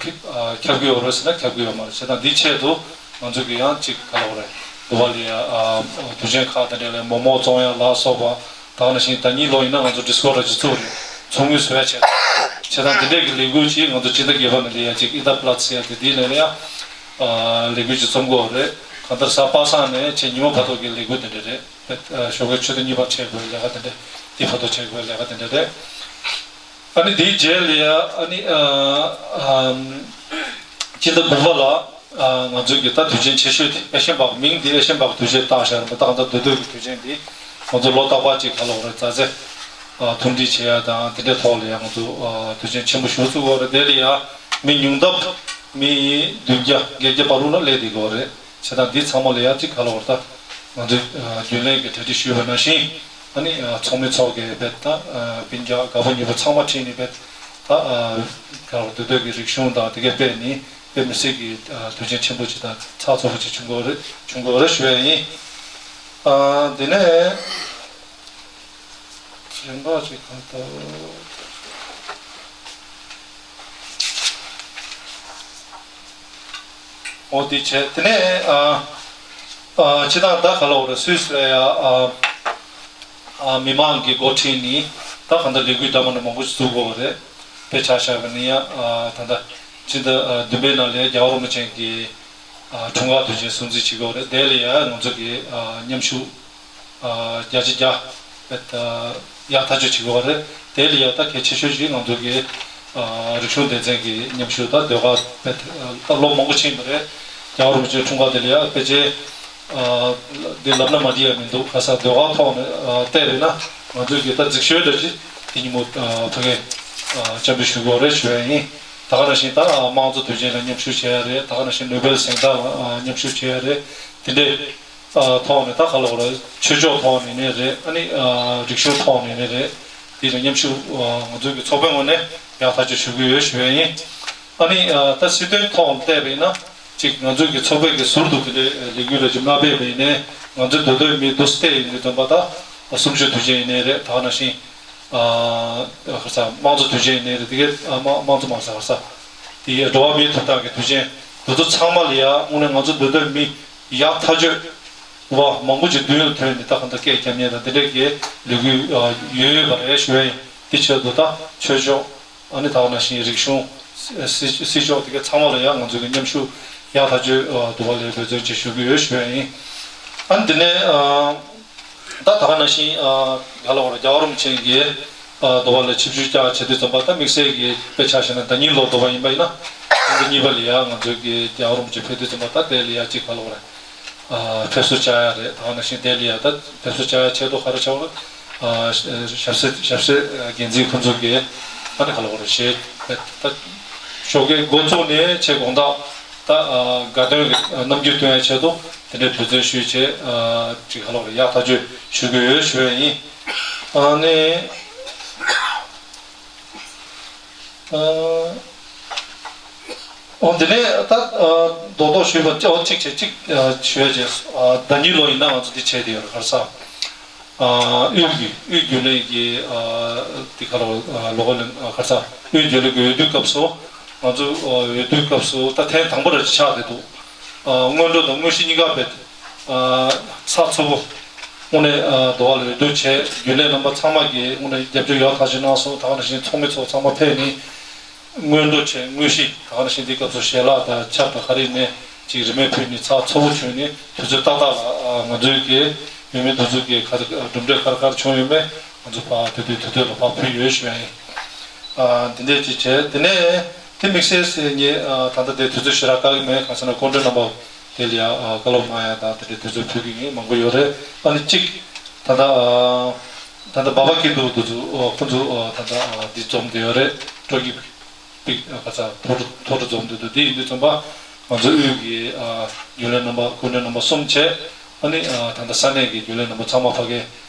ཁྱབ་ཨ་ཁྱབ་ཀྱི་ཡོད་རེད་ཟེར་ན་ཁྱབ་ཀྱི་ཡོད་མ་རེད། བྱས་ཙང་འདིའི་ཆེད་དུ་ང་ཚོ་གི་ཡང་ཅིག་ག་ལ་བ་རེད། འདི་བ་ལ་ཡ་ཨ་དུས་ཆེན་ཁག་དེ་འདྲ་ལ་མོག་མོག་བཙོང་ཡ་ལ་སོགས་པ་ད་ག་ནང་བཞིན་ད་གཉིས་ལོ་ཡིན་ན་ང་ཚོ་ཌི་སི་ཀོ་ར་ཅིག་བཙུགས་རེད། ཚོགས་དངུལ་བཟོ་ཡ་བྱས། བྱས་ཙང་དེ་འདྲས་ཀྱི་ལས་འགུལ་ཅིག་ང་ཚོ་སྤྱི་ཟླ་བརྒྱད་པ་ནས་ལས་ཡ་ཅིག་ཨི་ད་པ་ལ་ཙི་ཡ་དེ་དེའི་ལས་ལ་ཡ་ཨ་ལས་འགུལ་ཅིག་རྩོམ་དགོས་རེད། གང་ལྟར་གཟའ་པ་སངས་ནས་ཕྱི་ཉིན་མོ་བར་དུ་གི་ལས་འགུལ་དེ་འདྲ་རེད། ཨ་ཞོགས་ཀའི་ཆུ་ཚོད་གཉིས་པར་བྱེད་དགོས་ལས་ཀ་དེ་འདྲ། དེ་བར་དུ་བྱེད་དགོས་ལས་ཀ་དེ་འདྲ་རེད། ཨ་ནི་དེའི་རྗེས་ལ་ཡ་ཨ་ནི་ཨ་ཨམ་སྤྱི་ཟླ་དགུ་པ་ལ་ཨ་ང་ཚོའི་གི་ད་དུས་ཆེན་ཆེ་ཤོས་དེ་ཨེ་ཤེན་པག་མིང་འདི་ཨེ་ཤེན་པག་དུས་ཆེན་བཏགས་བཞག་རེད་མ། ད་གང་ལྟར་མདོ་སྟོད་ཀྱི་དུས་ཆེན་འདི་ང་ཚོ་ལོ་རྟག་པར་ཅིག་ག་ལ་བ་རེད། མཛའ་བརྩེ་ཨ་མཐུན་སྒྲིལ་བྱེད་ཡ་དང་དེ་འདྲའི་ཐོག་ལ་ཡ་ང་ཚོ་ཨ་དུས་ཆེན་ཆེན་པོ་ཞིག་བཙུགས་པ་རེད། དེ་ལ་ཡ་མི་ཉུང་མཐའ་ མི་བདུན་བརྒྱ་བརྒྱད་བརྒྱ་བར་དུ་ལ་སླེབས་བསྡད་ཡོད་རེད། བྱས་ཙང་འདི་ཚང་མ་ལ་ཡ་གཅིག་ག་ལབ་དགོས་རེད། ད་ང་ཚོས་རྒྱུན་ལས་ཀྱི་གྲ་སྒྲིག་ཞུས་པ་ནང་བཞིན། ཨ་ནི་ཚོགས་མི་ཚོ་གིས་རྦད་དེ་སྤུན་ཀྱག་རྒད་པོ་ཉི་པོ་ཚང་མ་ཁྲིད་ནས་རྦད་དེ་ད་ག་ལབ་དགོས་རེད། འདི་དུས་ཀྱི་རིག་གཞུང་དང་དེ་གས་སྤེལ་ནས་དཔེ་མི་སྲིད་ཀྱི་དུས་ཆེན་ཆེན་པོ་ཅིག་དང་ཚགས་ཚུད་པོ་ཅིག་བྱུང་གི་ཡོད་རེད། བྱུང་གི་ཡོད་རེད་ཞུ་ཡ་ཡིན། ཨ། དེ་ནས་གཞན་པ་ཅིག་གང་ལྟར། འོ་དེ་བྱས། དེ་ནས་ཨ་ཨ་སྤྱིར་བཏང་ད་ག་ལབ་དགོས་རེད། སུད་སི་ལ་ཡ་ཨ་ཨ་མི་མང་གི་འགོ་ཁྲིད་ནས་ད་གང་ལྟར་ལས་འགུལ་འདྲ་མི་འདྲ་མང་པོ་ཞིག་བཙུགས་ཡོད་རེད། དཔེ་ཆ་བཞག་པ་ན་ཡ་ཨ་ད་ལྟ་ཕྱི་ཟླ་ཨ་བདུན་པའི་ནང་ལ་ཡ་རྒྱལ་བ་རིན་པོ་ཆེ་གི་ཨ་འཁྲུངས་སྐར་དུས་ཆེན་སྲུང་བརྩི་བྱེད་ཀྱི་ཡོད་རེད། དེ་ལ་ཡ་ང་ཚོ་གི་ཨ་མཉམ་ཞུགས་ཨ་བརྒྱ་ཆ་བརྒྱ་དཔེ་ད་ཡག་ཐག་ཆོད་བྱེད་ཀྱི་ཡོད་རེད། དེ་ལ་ཡ་ད་གལ་ཆེ་ཤོས་ཤིག་ང་ཚོ་གི་ཨ་རིག་གཞུང་སྡེ་ཚན་གྱི་མཉམ་ཞུགས་ད་ཟློས་གར་དཔེ་ད་ལོ་མང་པོ་ཕྱིན་པ་རེད། རྒྱལ་བ་རིན་པོ་ཆེའི་འཁྲུངས་སྐར་དེ་ལ་ཡ་དཔེ་ཆའི་ཨ་འདི་ལབ་ན་མ་འགྲིག་ཡ་མི་འདུག་ག་ས་ཟློས་གར་ཐོག་ནས་ཨ་བལྟས་པས་ན་ང་ཚོའི་གི་ད་རྫིག་ཤོས་འདྲ་ཅིག་དེ་ཉིན་མོ་ཨ་ཕ་གིར་ཨ་འཆམ་པོ་ཞུ་དགོས་རེད་ཞུ་ཡ་ཡིན། ད་ག་ནང་བཞིན་ད་དམངས་གཙོ་དུས་ཆེན་ལ་མཉམ་ཞུགས་བྱེད་ཡ་རེད། ད་ག་ནང་བཞིན་ནོ་བེལ་གཟེངས་རྟགས་ལ་ཨ་མཉམ་ཞུགས་བྱེད་ཡ་རེད། དེ་འདྲའི་ཨ་ཐོག་ནས་ད་ག་ལབ་དགོས་རེད། ཆོས་ཕྱོགས་ཐོག་ནས་ནས་རེད། ཨ་ནི་ཨ་རིག་གཞུང་ཐོག་ནས་ནས་རེད། དེ་ལ་མཉམ་ཞུགས་ཨ་ང་ཚོའི་གི་ཚོགས་པའི་ངོས་ནས་ཡག་ཐག་ཆོད་ཞུ་གི་ཡོད་ཞུ་ཡ་ཡིན། ཨ་ནི་ཨ་ད་སྲིད་དོན་ཐོག་བལྟས་པ་ཡིན་ན་གཅིག་ང་ཚོའི་གི་ཚོགས་པའི་གི་ཟུར་དུ་དེ་འདྲའི་ལས་འགུལ་རེ་ཅིག་མ་སྤེལ་བ་ཡིན་ནའི་ང་ཚོའི་འདོད་འདོད་མི་འདུག་སྟེ་ཡིན་ནའི་དོན་པ་ད་གསུམ་བཅུའི་དུས་ཆེན་ཡིན་ནའི་རེད། ད་ག་ནང་བཞིན་ཨ་ག་ས་དམངས་གཙོ་དུས་ཆེན་ཡིན་ནའི་རེད། དེ་གའི་ཨ་དམངས་དམངས་གཙོ་མ་ཟ་ག་ས་དེ་གའི་འགྲོ་བ་མིའི་ཐོབ་ཐང་གི་དུས་ཆེན་འདི་ཚོ་ཚང་མ་ལ་ཡ་དངོས་གནས་ང་ཚོ་འདོད་འདོད་མི་ཡག་ཐག་ཆོད་པ་མང་པོ་ཅིག་མདུན་ལ་ཐོན་ནས་ད་གང་ལྟར་སྐད་རྒྱབ་མཁན་དང་དེ་འདྲའི་གི་ལས་འགུལ་ཡོད་ཡོད་པ་རེད་ཞུ་བ་ཡིན། དེ་ཆེད་དུ་ད་ཆོས་ཕྱོགས་ཨ་ནི་ད་ག་ནང་བཞིན་རིག་གཞུང་སྲིད་སྲིད་ཕྱོགས་དེ་གའི་ཚང་མ་ལ་ཡང་ང་ཚོའི་གི་མཉམ་ཞུགས་ཡག་ཐག་ཆོད་འདུག་པ་ལ་འབད་བརྩོན་ཅིག་ཞུ་གི་ཡོད་ཞུ་བ་ཡིན། ཨ་ནི་དེ་ནས་ད་ད་ག་ནང་བཞིན་ཨ་ག་ལབ་དགོས་རེད། རྒྱལ་བ་རིན་པོ་ཆེ་གི་ཨ་འདུལ་བ་ལ་ཆིབས་བསྒྱུར་བཅར་བྱེད་དུས་ཙམ་པ་ད་དམིགས་བསལ་གྱི་དཔེ་ཆ་བཞག་ན་ཟླ་ཉིན་ལོ་འདུལ་བ་ཡིན་པ་ཡིན་ན་ཟླ་གཉིས་པ་ལ་ཡ་ང་ཚོའི་གི་རྒྱལ་བ་རིན་པོ་ཆེ་ཕེབས་དུས་ཙམ་པ་ད་དེ་ལ་ཡ་གཅིག་ག་ལབ་དགོས་རེད། ཨ་ཕེབས་བསུ་བཅར་ཡ་རེད། ད་ག་ནང་བཞིན་དེ་ལ་ཡ་ད་ཕེབས་བསུ་བཅར་ཡ་ཆེད་དུ་ག་རེ་བྱ་བ་རེད། ཨ་ཞབས་ཞབས་སྲིད་ཞབས་སྲིད་འགན་འཛིན་ཁོང་ཚོ་གི་ཨ་ནི་ག་ལབ་དགོས་རེད། ཞེས་ད་ཞོགས་ཀའི་འགོ་བཙུགས་ནས་ཆེས་དགོང་དག་ད་ཨ་དགའ་སྟོན་གྱི་རྣམ་འགྱུར་སྟོན་ཡ་ཆེད་དུ་དེ་འདྲའི་འབད་བརྩོན་ཞུས་བྱས་ཨ་ཅིག་ག་ལབ་དགོས་རེད། ཡག་ཐག་ཆོད་ཞུ་གི་ཡོད་ཞུ་བ་ཡིན། ཨ་ནི། ཨ། འོ་དེ་ནས་ད་ཨ་རྡོག་རྡོག་ཞུས་པ་ཨོ་གཅིག་བྱས་གཅིག་ཨ་ཞུ་ཡ་བྱས། ཨ་ཟླ་ཉིན་ལོ་ཡིན་ན་ང་ཚོ་འདི་བྱས་ཏེ་ཡོད་རེད། ག་རེ་ཟ། ཨ་དབུས་ཀྱི་དབུས་རྒྱུན་ལས་ཀྱི་ཨ་འདི་ག་ལབ་ཨ་ལོ་གོ་ལེན་ཨ་ག་རེ་ཟ། དབུས་རྒྱུན་ལས་ཀྱི་འོས་བསྡུའི་སྐབས་སུ་ང་ཚོ་ཨ་འོས་བསྡུའི་སྐབས་སུ་ད་ཐེངས་དང་པོ་རེད་ཆགས་བསྡད་འདུག་ཨ་སྔོན་འགྲོ་དང་དངོས་གཞི་གཉིས་ཀ་བེད་ཨ་ཚགས་ཚུད་པོ་དངོས་གནས་ཨ་འདུལ་བ་ལ་འོས་བསྡུ་བྱས། རྒྱུན་ལས་རྣམ་པ་ཚང་མ་གིས་དངོས་གནས་རྒྱབ་སྐྱོར་ཡག་ཐག་ཆོད་གནང་སོང་། ད་ག་ནང་བཞིན་ཚོགས་མི་ཚོ་ཚང་མ་ཕེབས་ནས་སྔོན་འགྲོ་བྱས། དངོས་གཞི་ད་ག་ནང་བཞིན་འདི་སྐབས་སུ་ཞལ་ལག་དང་ཆབ་དང་ག་རེ་ནས་ཅིག་རིན་མེད་ཕུལ་ནས་ཚགས་ཚུད་པོ་བྱུང་ནས་དུས་ཚོད་ཏག་ཏག་ལ་ཨ་ང་ཚོའི་གི་འོས་མི་དེ་ཚོ་གི་ག་རེ་གྲུབ་འབྲས་ག་རེ་ག་རེ་བྱུང་ཡོད་མེད་ང་ཚོ་ཕར་དེ་དུས་དུས་ཚོད་ལ་ཕར་ཕུལ་ཡོད་ཞུ་ཡ་ཡིན། ཨ་འདི་འདྲས་ཅིག་བྱས། དེ་ནས་དེ་དམིགས་བསལ་ཟེར་ངས་ཨ་ད་ལྟ་དེ་དུས་ཚོད་ཞེ་དྲག་བཀག་གི་མེད། གང་ཟེར་ན་སྐུ་མགྲོན་རྣམ་པ་དེ་ལ་ཡ་ཨ་བཀའ་སློབ་གནང་ཡ་དང་དེ་འདྲའི་དུས་ཚོད་ཕུལ་གྱི་ཡིན། མང་པོ་ཡོད་རེད། ཨ་ནི་གཅིག་ད་ལྟ་ཨ་ད་ལྟ་སྦག་སྦག་སྐྱིད་སྡུག་དེ་ཚོ་ཨ་ཁོང་ཚོ་ཨ་ད་ལྟ་ཨ་འདི་འཛོམས་བསྡད་ཡོད་རེད། སྤྲོ་སྐྱིད་པིག་ཨ་ག་ས་ཐོག་ཐོག་འཛོམས་བསྡད་འདུག་འདི་ཡིན་དུས་ཙམ་པ་ང་ཚོ་དབུས་ཀྱི་ཨ་རྒྱུན་ལས་རྣམ་པ་སྐུ་མགྲོན་རྣམ་པ་གསུམ་བྱས། ཨ་ནི་ཨ་ད་ལྟ་ས་གནས་ཀྱི་རྒྱུན་ལས་རྣམ་པ་ཚང་མ་ཕ་གི་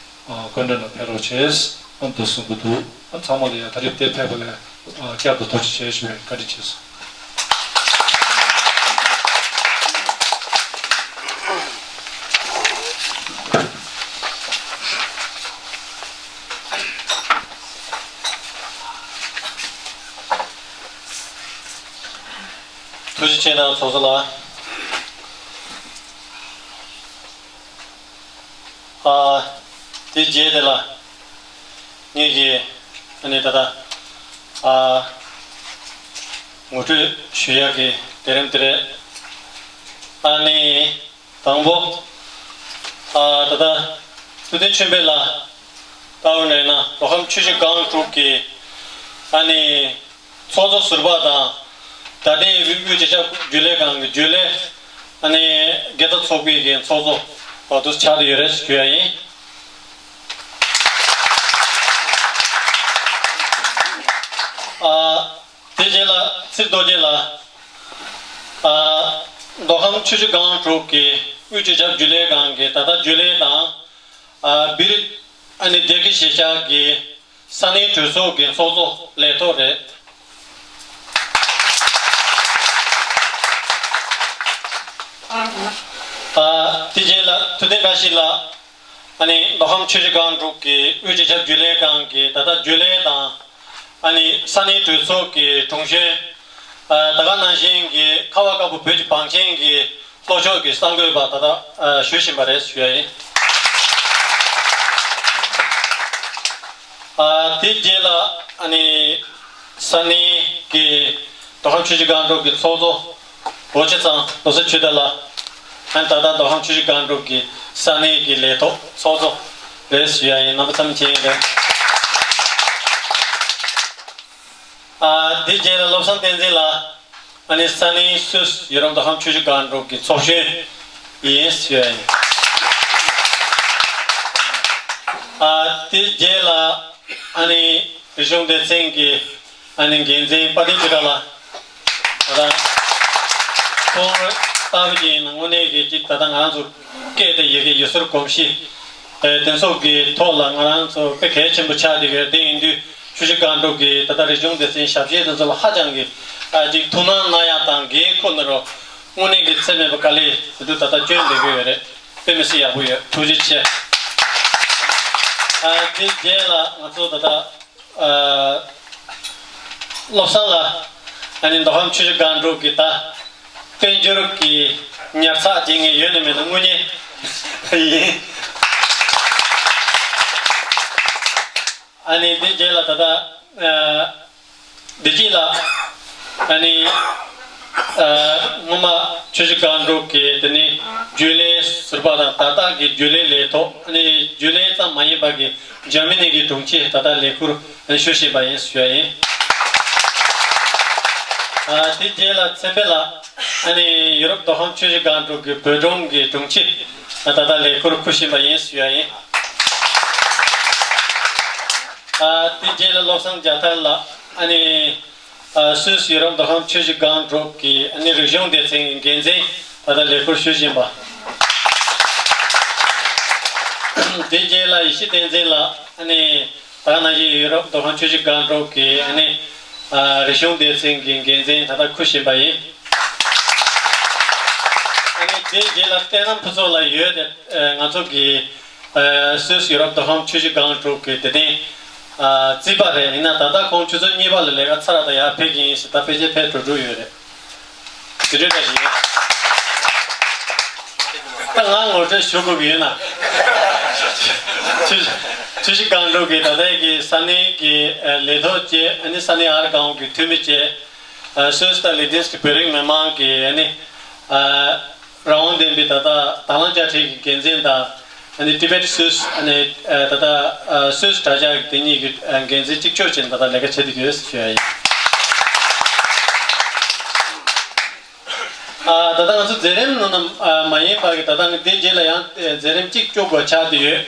ཨ་སྐུ་མགྲོན་ལ་ཕེབས་རོགས་བྱས། ཨ་འདུག་གསུང་གི་འདུག་ཨ་ཚང་མ་ལ་ཡང་ད་རེས་དེ་ཕེབས་པ་ལ་ཨ་བསྐྱར་དུ་ཐུགས་རྗེ་ཆེ་ཞུ་བའི་བཀའ་དྲིན་ཆེ་སོང་། ཐུགས་རྗེ་ཆེ་གནང་ཚོགས་གཙོ་ལགས། ཨ། དེ་རྗེས་དེ་ལ་ངེད་ཀྱིས་ཨ་ནི་ད་ལྟ་ཨ་ངོ་སྤྲོད་ཞུ་ཡག་གི་དེ་རིམ་དེ་རེད། ཨ་ནི་དང་པོ་ཨ་ད་ལྟ་ཐུབ་བསྟན་ཆོས་འཕེལ་ལགས་ལྟ་བུ་ནས་ན་མདོ་ཁམས་ཆུ་བཞི་སྒང་དྲུག་གི་ཨ་ནི། ཚོགས་གཙོ་ཟུར་པ་དང་། རྡ་སྟེང་དབུས་རྒྱུན་ལས་ཁང་གི་རྒྱུན་ལས། ཨ་ནི་དགེ་རྩ་ཚོགས་པའི་གི་ཚོགས་གཙོ་བར་དུ་ཆགས་བསྡད་ཡོད་རེད་ཞུ་ཡ་ཡིན། ཨ། དེ་རྗེས་ལ་ཚེ་རྡོ་རྗེ་ལགས། ཨ། མདོ་ཁམས་ཆུ་བཞི་སྒང་དྲུག་གི་དབུས་སྤྱི་ཁྱབ་རྒྱུན་ལས་ཁང་གི་ད་ལྟ་རྒྱུན་ལས་དང་། ཨ། སྦིར་ཨ་ནི་སྡེ་དགེ་གཞིས་ཆགས་ཀྱི་ས་གནས་གྲོས་ཚོགས་ཀྱི་ཚོགས་གཙོ་ལས་ཐོག་རེད། ཨ། དེ་རྗེས་ལ་ཐུབ་བསྟན་བཀྲ་ཤིས་ལགས། ཨ་ནི་མདོ་ཁམས་ཆུ་བཞི་སྒང་དྲུག་གི་དབུས་སྤྱི་ཁྱབ་རྒྱུན་ལས་ཁང་གི་ད་ལྟ་རྒྱུན་ལས་དང་། ཨ་ནི་ས་གནས་གྲོས་ཚོགས་ཀྱི་དྲུང་གཞོན། ཨ། ད་ག་ནང་བཞིན་གྱི་ཁ་བ་དཀར་པོ་བོད་ཀྱི་བང་ཆེན་གྱི་ལྷོ་ཕྱོགས་ཀྱི་གསར་འགོད་པ་ད་ལྟ་ཨ་ཞུ་བཞིན་པ་རེད་ཞུ་ཡ་ཡིན། ཨ། དེ་རྗེས་ལ་ཨ་ནི་ས་གནས་ཀྱི་མདོ་ཁམས་ཆུ་བཞི་སྒང་དྲུག་གི་ཚོགས་གཙོ་འོ་ཆེ་ཚང་ལོ་སེ་ཆོས་དར་ལགས། ཨ་ནི་ད་ལྟ་མདོ་ཁམས་ཆུ་བཞི་སྒང་དྲུག་གི་ས་གནས་ཀྱི་ལས་ཐོག་ཚོགས་གཙོ་རེད་ཞུ་ཡ་ཡིན། རྣམ་པ་ཚང་མ་མཁྱེན་ཡོད་རེད། ཨ། དེ་རྗེས་ལ་བློ་བཟང་བསྟན་འཛིན་ལགས། ཨ་ནི་ས་གནས་སུད་སི་ཡུ་རོབ་མདོ་ཁམས་ཆུ་བཞི་སྒང་དྲུག་གི་ཚོགས་གཞོན་ཡིན་ཞུ་ཡ་ཡིན། ཨ། དེ་རྗེས་ལ་ཨ་ནི་རིག་གཞུང་སྡེ་ཚན་གྱི་ཨ་ནི་འགན་འཛིན་དཔལ་ལྡན་ཆོས་གྲགས་ལགས། ད་ལྟ་ཁོང་ལྟ་བུ་ཅིག་ཡིན་ན་དངོས་གནས་ཀྱི་ཅིག་ད་ལྟ་ང་རང་ཚོ་སྐད་དང་ཡི་གེ་ཡུལ་སྲོལ་གོམས་གཤིས། ཨེ། དེ་ཚོ་གི་ཐོག་ལ་ང་རང་ཚོ་དཔེ་གལ་ཆེན་པོ་ཆགས་བསྡད་ཡོད། དེ་ཡིན་དུས་ཆུ་བཞི་སྒང་དྲུག་གི་ད་ལྟ་རིག་གཞུང་སྡེ་ཚན་ཞབས་ཕྱི་དེ་ཚོ་ལ་ཧ་ཅང་གི་ཨ་ཅིག་ཐུགས་སྣང་གནང་ཡག་དང་འགན་ཁུར་ནས་རོགས། དངོས་གནས་ཀྱི་ཚད་མེད་པ་དཀའ་ལས་དེ་དུས་ད་ལྟ་སྐྱོན་འདེབས་ཀྱི་ཡོད་རེད། དཔེ་མི་སྲིད་ཡག་པོ་ཡོད། ཐུགས་རྗེ་ཆེ། ཨ། དེ་རྗེས་ལ་ང་ཚོ་ད་ལྟ་ཨ། བློ་བཟང་ལགས། ཨ་ནི་མདོ་ཁམས་ཆུ་བཞི་སྒང་དྲུག་གི་ད་དཔལ་འབྱོར་གྱི་ཉར་ཚགས་བྱེད་མཁན་ཡོད་ན་མེད་ན་དངོས་གནས་ཡིན། ཨ་ནི་འདི་རྗེས་ལ་ད་ལྟ་ཨ། བདེ་སྐྱིད་ལགས། ཨ་ནི་ཨ། སྔོན་མ་ཆུ་བཞི་སྒང་དྲུག་གི་དེ་ནི་རྒྱུན་ལས་ཟུར་པ་དང་ད་ལྟ་གི་རྒྱུན་ལས་ལས་ཐོག་ཨ་ནི་རྒྱུན་ལས་ཙམ་མ་ཡིན་པ་གི་འཇར་མ་ནི་གི་དྲུང་ཆེ་ད་ལྟ་ལས་ཁུར་ཨ་ནི་ཞུ་བཞིན་པ་ཡིན་ཞུ་ཡ་ཡིན། ཨ། དེ་རྗེས་ལ་ཚེ་འཕེལ་ལགས། ཨ་ནི་ཡུ་རོབ་མདོ་ཁམས་ཆུ་བཞི་སྒང་དྲུག་གི་བོད་དྲུང་གི་དྲུང་ཆེ་ད་ལྟ་ལས་ཁུར་འཁུར་བཞིན་པ་ཡིན་ཞུ་ཡ་ཡིན། ཨ། དེ་རྗེས་ལ་བློ་བཟང་རྒྱ་ཐར་ལགས། ཨ་ནི་ཨ། སུད་སི་ཡུ་རོབ་མདོ་ཁམས་ཆུ་བཞི་སྒང་དྲུག་གི་ཨ་ནི་རིག་གཞུང་སྡེ་ཚན་གྱི་འགན་འཛིན་ད་ལྟ་ལས་ཁུར་ཞུ་བཞིན་པ། དེ་རྗེས་ལ་ཡེ་ཤེས་བསྟན་འཛིན་ལགས། ཨ་ནི་ད་ག་ནང་བཞིན་ཡུ་རོབ་མདོ་ཁམས་ཆུ་བཞི་སྒང་དྲུག་གི་ཨ་ནི་ཨ། རིག་གཞུང་སྡེ་ཚན་གྱི་འགན་འཛིན་ད་ལྟ་འཁུར་བཞིན་པ་ཡིན། ཨ་ནི་དེ་རྗེས་ལ་བསྟན་རྣམ་ཕུན་ཚོགས་ལགས་ཡོད་དེ། ཨ། ང་ཚོ་གི་ཨ། སུད་སི་ཡུ་རོབ་མདོ་ཁམས་ཆུ་བཞི་སྒང་དྲུག་གི་དེ་ཐེངས་ཨ། རྩིས་པ་རེད། ཡིན་ན་ད་ལྟ་ཁོང་ཆུ་ཚོད་གཉིས་པ་ལ་ལས་ཀ་ཚར་བ་དང་ཡར་ཕེབས་ཀྱི་ཡིན་ཞེས་ད་ཕལ་ཆེར་ཕེབས་འགྲོ་འགྲོ་ཡོད་རེད། དེ་འདྲ་འདྲ་ཞིག་ཡིན། ད་ང་ངོ་སྤྲོད་ཞུ་དགོས་ཀྱི་ཡོད་ན། ཆུ་ཆུ་བཞི་སྒང་དྲུག་གི་ད་ལྟའི་གི་ས་གནས་ཀྱི་ཨ། ལས་ཐོག་བཅས་ཨ་ནི་ས་གནས་ཨར་སྒང་གི་འཐུས་མི་བཅས། ཨ། སུད་སི་དང་ལི་ཐན་སི་གི་བོད་རིགས་མི་མང་གི་ཨ་ནི་ཨ། རང་དབང་ལྡན་པའི་ད་ལྟ་དང་བླངས་དཔྱ་ཁྲལ་གྱི་འགན་འཛིན་དང་ཨ་ནི་ཊི་བེཊ་སུད་སི་ཨ་ནི་ཨ། ད་ལྟ་ཨ། སུད་སི་དྲ་ཇག་གི་དེ་གཉིས་ཀྱི་ཨ། འགན་འཛིན་གཅིག་ལྕོགས་བྱས་ནས་ད་ལྟ་ལས་ཀ་བྱེད་བསྡད་ཀྱི་ཡོད་ཞུ་ཡ་ཡིན། ཨ། ད་ལྟ་ང་ཚོ་མཛད་རིམ་ནང་ན་ཨ། མ་ཡིན་པ་གི་ད་ལྟ་ངས་དེ་རྗེས་ལ་ཡང་མཛད་རིམ་གཅིག་སྐྱོར་དགོས་ཆགས་བསྡད་ཡོད།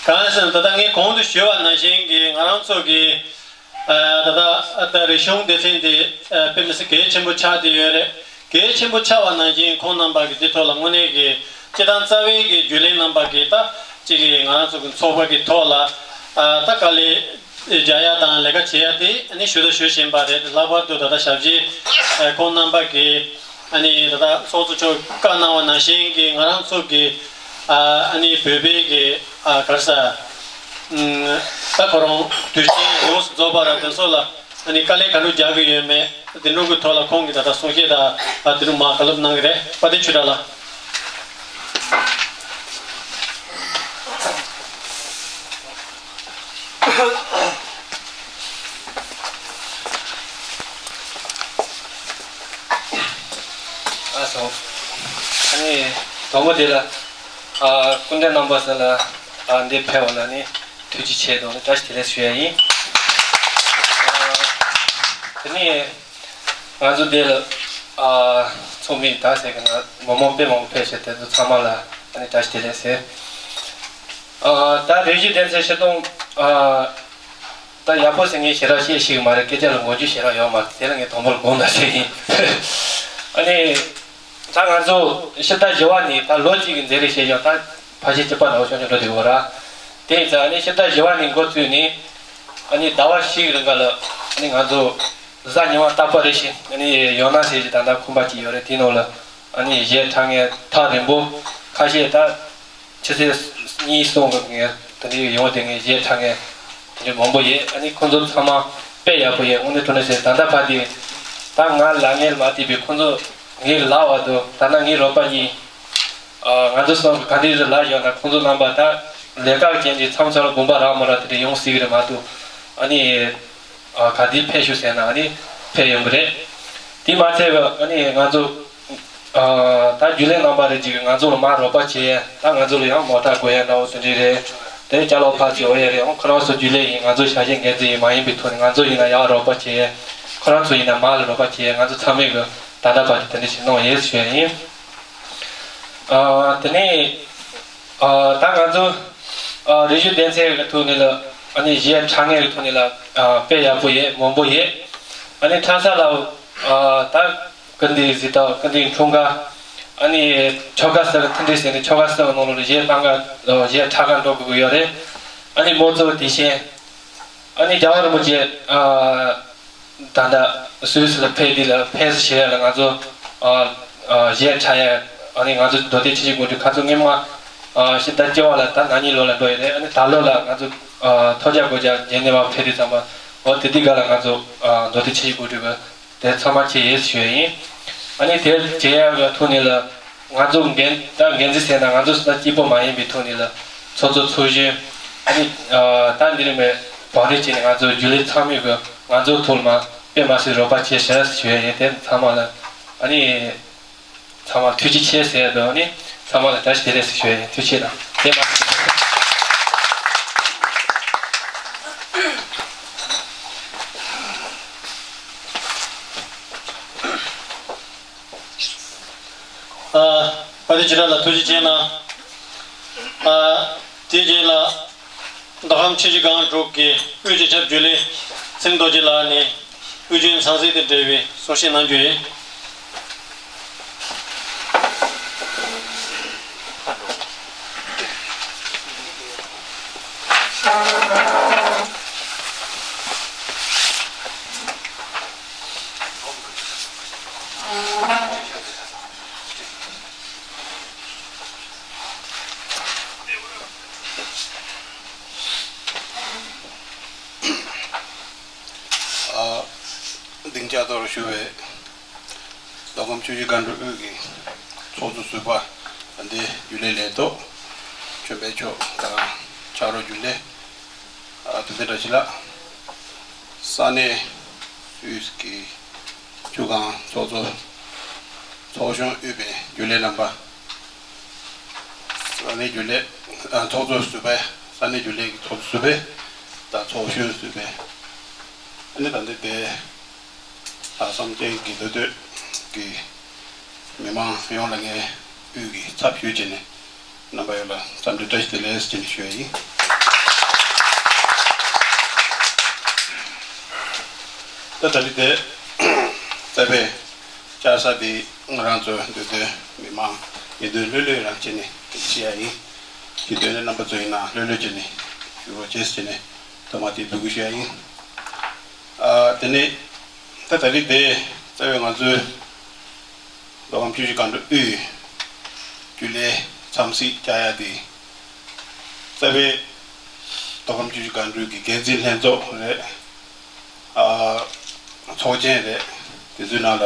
གང་ཡིན་ཟེར་ན་ད་ལྟ་ངས་གོང་དུ་ཞུས་པ་ནང་བཞིན་གྱི་ང་རང་ཚོ་གི་ཨ། ད་ལྟ་ཨ། ད་རིག་གཞུང་སྡེ་ཚན་དེ་ཨ། དཔེ་མི་སྲིད་གལ་ཆེན་པོ་ཆགས་བསྡད་ཡོད་རེད། གལ་ཆེན་པོ་ཆགས་པ་ནང་བཞིན་ཁོང་རྣམ་པ་གི་དེ་ཐོག་ལ་དངོས་གནས་ཀྱི་སྤྱི་བཏང་རྩ་བའི་གི་རྒྱུན་ལས་རྣམ་པ་གི་ད་གཅིག་གི་ང་རང་ཚོ་གི་ཚོགས་པ་གི་ཐོག་ལ་ཨ། ད་དཀའ་ལས་རྒྱག་ཡ་དང་ལས་ཀ་བྱེད་ཡ་དེ་ཨ་ནི་ཞུ་དང་ཞུ་བཞིན་པ་རེད། ལྷག་པར་དུ་ད་ལྟ་ཞབས་ཕྱི་ཨ། ཁོང་རྣམ་པ་གི་ཨ་ནི་ད་ལྟ་ཚོགས་གཙོ་མཆོག་བཀའ་གནང་བ་ནང་བཞིན་གྱི་ང་རང་ཚོ་གི་ཨ། ཨ་ནི་བོད་པའི་གི་ཨ། ག་རེ་ཟེར། ཨ། ད་ཁོ་རང་དུས་ཆེན་ཡོངས་སུ་རྫོགས་པ་ར་དེ་ཚོ་ལ་ཨ་ནི་དཀའ་ལས་ག་འདྲ་རྒྱག་གི་ཡོད་མེད་དེ་འདྲ་གི་ཐོག་ལ་ཁོང་གིས་ད་ལྟ་གསུང་བཤད་དང་ཨ། དེ་འདྲ་མར་བཀའ་སློབ་གནང་གི་རེད། དཔལ་ལྡན་ཆོས་གྲགས་ལགས། ཨ་སོང་། ཨ་ནི་དང་པོ་དེ་ལ་ཨ། སྐུ་མགྲོན་རྣམ་པ་ཚོ་ལ་ཨ། འདིར་ཕེབས་པ་ལ་ནི་ཐུགས་རྗེ་ཆེ་དང་ནི་བཀྲ་ཤིས་བདེ་ལེགས་ཞུ་ཡ་ཡིན། ཨ། དེ་ནས་ང་ཚོ་འདིར་ཨ། ཚོགས་མི་ད་ཟེར་གི་ན་མི་མང་དཔེ་མང་པོ་ཕེབས་བྱས་དེ་ཚོ་ཚང་མ་ལ་ཨ་ནི་བཀྲ་ཤིས་བདེ་ལེགས་ཟེར། ཨ། ད་རིག་གཞུང་སྡེ་ཚན་སྤྱིར་བཏང་ཨ། ད་ཡག་པོ་ཟེར་ངས་ཞེ་དྲག་བཤད་ཤེས་ཀྱི་མ་རེད། སྐད་ཆ་ལ་མགོ་མཇུག་ཞེ་དྲག་ཡོད་མ་རེད། དེ་ལ་ངས་དང་པོ་ལ་དགོངས་དག་ཞུ་ཡིན། ཨ་ནི་ད་ང་ཚོ་ཕྱི་ཟླ་བཞི་པ་ནས་ད་ལོ་གཅིག་གི་འཛིན་རེས་བྱས་ཀྱང་ད་ཕལ་ཆེར་གཅིག་པ་ནང་ཆུང་ཆུང་འགྲོ་བསྡད་ཡོད་ར། དེ་ཡིན་ཙང་ཨ་ནི་ཕྱི་ཟླ་བཞི་པ་ནས་འགོ་བཙུགས་ནས་ཨ་ནི་ཟླ་བ་བཞི་གི་རིང་ག་ལ་ཨ་ནི་ང་ཚོ་གཟའ་ཉི་མ་རྟག་པར་རེ་བཞིན་ཨ་ནི་ཡང་ན་ཟེར་གྱི་ད་ལྟ་ཁང་པ་གཅིག་ཡོད་རེད། དེའི་ནང་ལ་ཨ་ནི་གཞས་འཁྲབ་མཁན་ཐག་རིང་པོ་ཁ་ཤས་ད་ཆུ་ཚོད་གཉིས་གསུམ་གི་ངས་དེ་འདྲའི་ཡོང་དེ་ངས་གཞས་འཁྲབ་མཁན་དེ་འདྲའི་མང་པོ་ཡོད། ཨ་ནི་ཁོང་ཚོ་ཚང་མ་དཔེ་ཡག་པོ་ཡོད། དངོས་གནས་དྲང་གནས་བཤད་ད་ལྟ་བར་དུ་ད་ང་ལ་ངས་མ་བལྟས་པའི་ཁོང་ཚོ་ངའི་ལག་བར་དུ་ད་ལྟ་ངའི་རོགས་པ་གཉིས། ཨ། ང་ཚོ་གསུམ་གྱིས་ག་འདྲ་ཞིག་ལབ་ཡོད་ན་ཁོང་ཚོ་རྣམ་པ་ད་ལས་ཀ་རྐྱེན་གྱིས་མཚམས་མཚམས་ལ་དགོངས་པ་རག་མ་རག་དེ་འདྲ་ཡོང་སྲིད་ཀྱི་རེད་མ་གཏོགས། ཨ་ནི་ཨ། ག་དུས་ཕེབས་ཤོག་ཟེར་ན་ཨ་ནི་ཕེབས་ཡོང་གི་རེད། དེ་མ་ཚད་པ་ཨ་ནི་ང་ཚོ་ཨ། ད་རྒྱུན་ལས་རྣམ་པ་རེ་ཅིག་གིས་ང་ཚོ་ལ་མར་རོགས་པ་བྱས། ད་ང་ཚོ་ལ་ཡང་མོ་ཊ་དགོས་ཡ་འདྲ་བོ་དེ་འདྲ་རེད། དེ་ཅ་ལག་ཕར་ཚུར་འོ་ཡ་རེད། ཨང་ཁོ་རང་ཚོ་རྒྱུན་ལས་ཡིན། ང་ཚོ་ཆ་ཤས་འགན་འཛིན་ཡིན་མ་ཡིན་པའི་ཐོག་ནས་ང་ཚོ་ཡིན་ན་ཡར་རོགས་པ་བྱས། ཁོ་རང་ཚོ་ཡིན་ན་མར་ལ་རོགས་པ་བྱས། ང་ཚོ་ཚང་མས་གི་ད་ལྟ་བར་དུ་དེ་འདྲ་ཞིག་གནང་ཡོད་ཞུ་ཡ་ཡིན། ཨ། དེ་ནས་ཨ། ད་ང་ཚོ་ཨ། རིག་གཞུང་སྡེ་ཚན་གྱི་ཐོག་ནས་ལ་ཨ་ནི་གཞས་འཁྲབ་མཁན་གྱི་ཐོག་ནས་ལ་ཨ། དཔེ་ཡག་པོ་ཡོད། མང་པོ་ཡོད། ཨ་ནི་འཁྲབ་ས་ལ་ཨ། ད་ཀིརྟི་གཟེངས་རྟགས། ཀིརྟི་འཁྲུངས་སྐར། ཨ་ནི་ཆོལ་ཁ་གསུམ་གྱི་མཐུན་སྒྲིལ་ཟེར་ནས་ཆོལ་ཁ་གསུམ་གྱི་ནང་ལོགས་ལ་གཞས་བཏང་ག་གཞས་འཁྲབ་ག་འགྲོ་དགོས་ཀྱི་ཡོད་རེད། ཨ་ནི་དམངས་གཙོ་དེ་བཞིན་ཨ་ནི་རྒྱལ་བ་རིན་པོ་ཆེ་ཨ། ད་ལྟ་སུད་སི་ལ་ཕེབས་དུས་ལ་ཕེབས་བསུ་བྱེད་ཡ་ལ་ང་ཚོ་ཨ། ཨ། གཞས་འཁྲབ་ཡ། ཨ་ནི་ང་ཚོ་མདོ་སྟོད་ཆུ་བཞི་སྒང་དྲུག་ཁ་ཚུགས་སྔོན་མ་ཨ། ཕྱི་ཟླ་བཅུ་པ་ལ་ད་ན་ནིང་ལོ་ལ་འགྲོ་ཡི་རེད། ཨ་ནི་ད་ལོ་ལ་ང་ཚོ་ཨ། ཐོལ་རྒྱག་སྒོ་རྒྱག་རྗེས་ནས་བ་ཕེབས་དུས་ཙམ་པ་འོ་དེ་དུས་ག་ལ་ང་ཚོ་ཨ། མདོ་སྟོད་ཆུ་བཞི་སྒང་དྲུག་གི་དེ་ཚང་མ་བྱས་ཡོད་ཞུ་ཡ་ཡིན། ཨ་ནི་དེ་བྱེད་ཡ་གི་ཐོག་ནས་ལ་ང་ཚོ་འགན་ད་འགན་འཛིན་ཟེར་ན་ང་ཚོ་ས་གཅིག་པོ་མ་ཡིན་པའི་ཐོག་ནས་ལ་ཚོགས་གཙོ་ཚོགས་གཞོན། ཨ་ནི་ཨ། ད་འདི་རིང་མེད་བང་རིམ་བྱས་ནས་ང་ཚོ་རྒྱུན་ལས་ཚང་མས་གི་ང་ཚོ་ཐོག་ལ་མ་དཔེ་མ་སྲིད་རོགས་པ་བྱས་ཤག་ཞུ་ཡ་ཡིན། དེ་ཚང་མ་ལ་ཨ་ནི་ཚང་མ་ཐུགས་རྗེ་ཆེ་ཟེར་ཡ་དང་ཨ་ནི་ཚང་མ་ལ་བཀྲ་ཤིས་བདེ་ལེགས་ཟེར་ཞུ་ཡ་ཡིན། ཐུགས་རྗེ་ཆེ་དང་དེ་མ་ཟད། ཨ། ཕ་དེ་ཇི་ལ་ལ་ཐུགས་རྗེ་ཆེ་གནང་། ཨ། དེ་རྗེས་ལ་མདོ་ཁམས་ཆུ་བཞི་སྒང་དྲུག་གི་དབུས་སྤྱི་ཁྱབ་རྒྱུན་ལས་ཚེ་རིང་རྡོ་རྗེ་ལགས་ནས་དབུས་རྒྱུན་ཚང་སྲིད་དང་འབྲེལ་བའི་གསུང་བཤད་གནང་རྒྱུ་ཡིན། ཨ། སྡིངས་ཆ་ཐོག་ཞུགས་པའི་མདོ་ཁམས་ཆུ་བཞི་སྒང་དྲུག་དབུས་ཀྱི་ཚོགས་གཙོ་ཟུར་པ་འདི་རྒྱུན་ལས་ལས་ཐོག་ཆོས་འཕེལ་མཆོག་དང་ཕྱག་རོགས་རྒྱུན་ལས། ཨ། དེ་འདྲ་ཞིག་ལ། ས་གནས་དབུས་ཀྱི་ཆུ་སྒང་ཚོགས་གཙོ་ཚོགས་གཞོན་དབུས་པའི་རྒྱུན་ལས་རྣམ་པ། ས་གནས་རྒྱུན་ལས། ཨ། ཚོགས་གཙོ་ཟུར་པ། ས་གནས་རྒྱུན་ལས་ཀྱི་ཚོགས་གཙོ་ཟུར་པ་དང་ཚོགས་གཞོན་ཟུར་པ། ཨ་ནི་ད་ལྟ་དེ་ལྷག་བསམ་ཅན་གྱི་མདོ་སྟོད་ཀྱི་མི་མང་ཡོངས་ལ་ངས་དབུས་ཀྱི་ཚབ་ཞུས་བྱས་ནས་རྣམ་པ་ཡོངས་ལ་འཚམས་འདྲི་བཀྲ་ཤིས་བདེ་ལེགས་ཞེས་ཞུ་ཡ་ཡིན། ད་ད་རེས་དེ་རྩ་བའི་བཅར་ས་དེ་ང་རང་ཚོའི་འདོད་དོན་མི་མང་ཉེ་དོན་ལྷོད་ལྷོད་རང་བྱས་ནས་བཤད་ཡ་ཡིན། ཞུ་འདོད་ནི་རྣམ་པ་ཚོ་ཡིན་ན་ལྷོད་ལྷོད་བྱས་ནས་ཞུ་རོགས་བྱེད་ཟེར་ནས་ཐོག་མ་དེ་འབོད་སྐུལ་ཞུ་ཡ་ཡིན། ཨ། དེ་ནས་ད་ད་རེས་དེ་རྩ་བའི་ང་ཚོའི་མདོ་ཁམས་ཆུ་བཞི་སྒང་དྲུག་དབུས་རྒྱུན་ལས་འཚམས་གཟིགས་བཅར་ཡ་དེ་རྩ་བའི་མདོ་ཁམས་ཆུ་བཞི་སྒང་དྲུག་གི་འགན་འཛིན་ལྷན་ཚོགས་རེད། ཨ། ཚོགས་ཆེན་རེད། དེ་ཚོའི་ནང་ལ་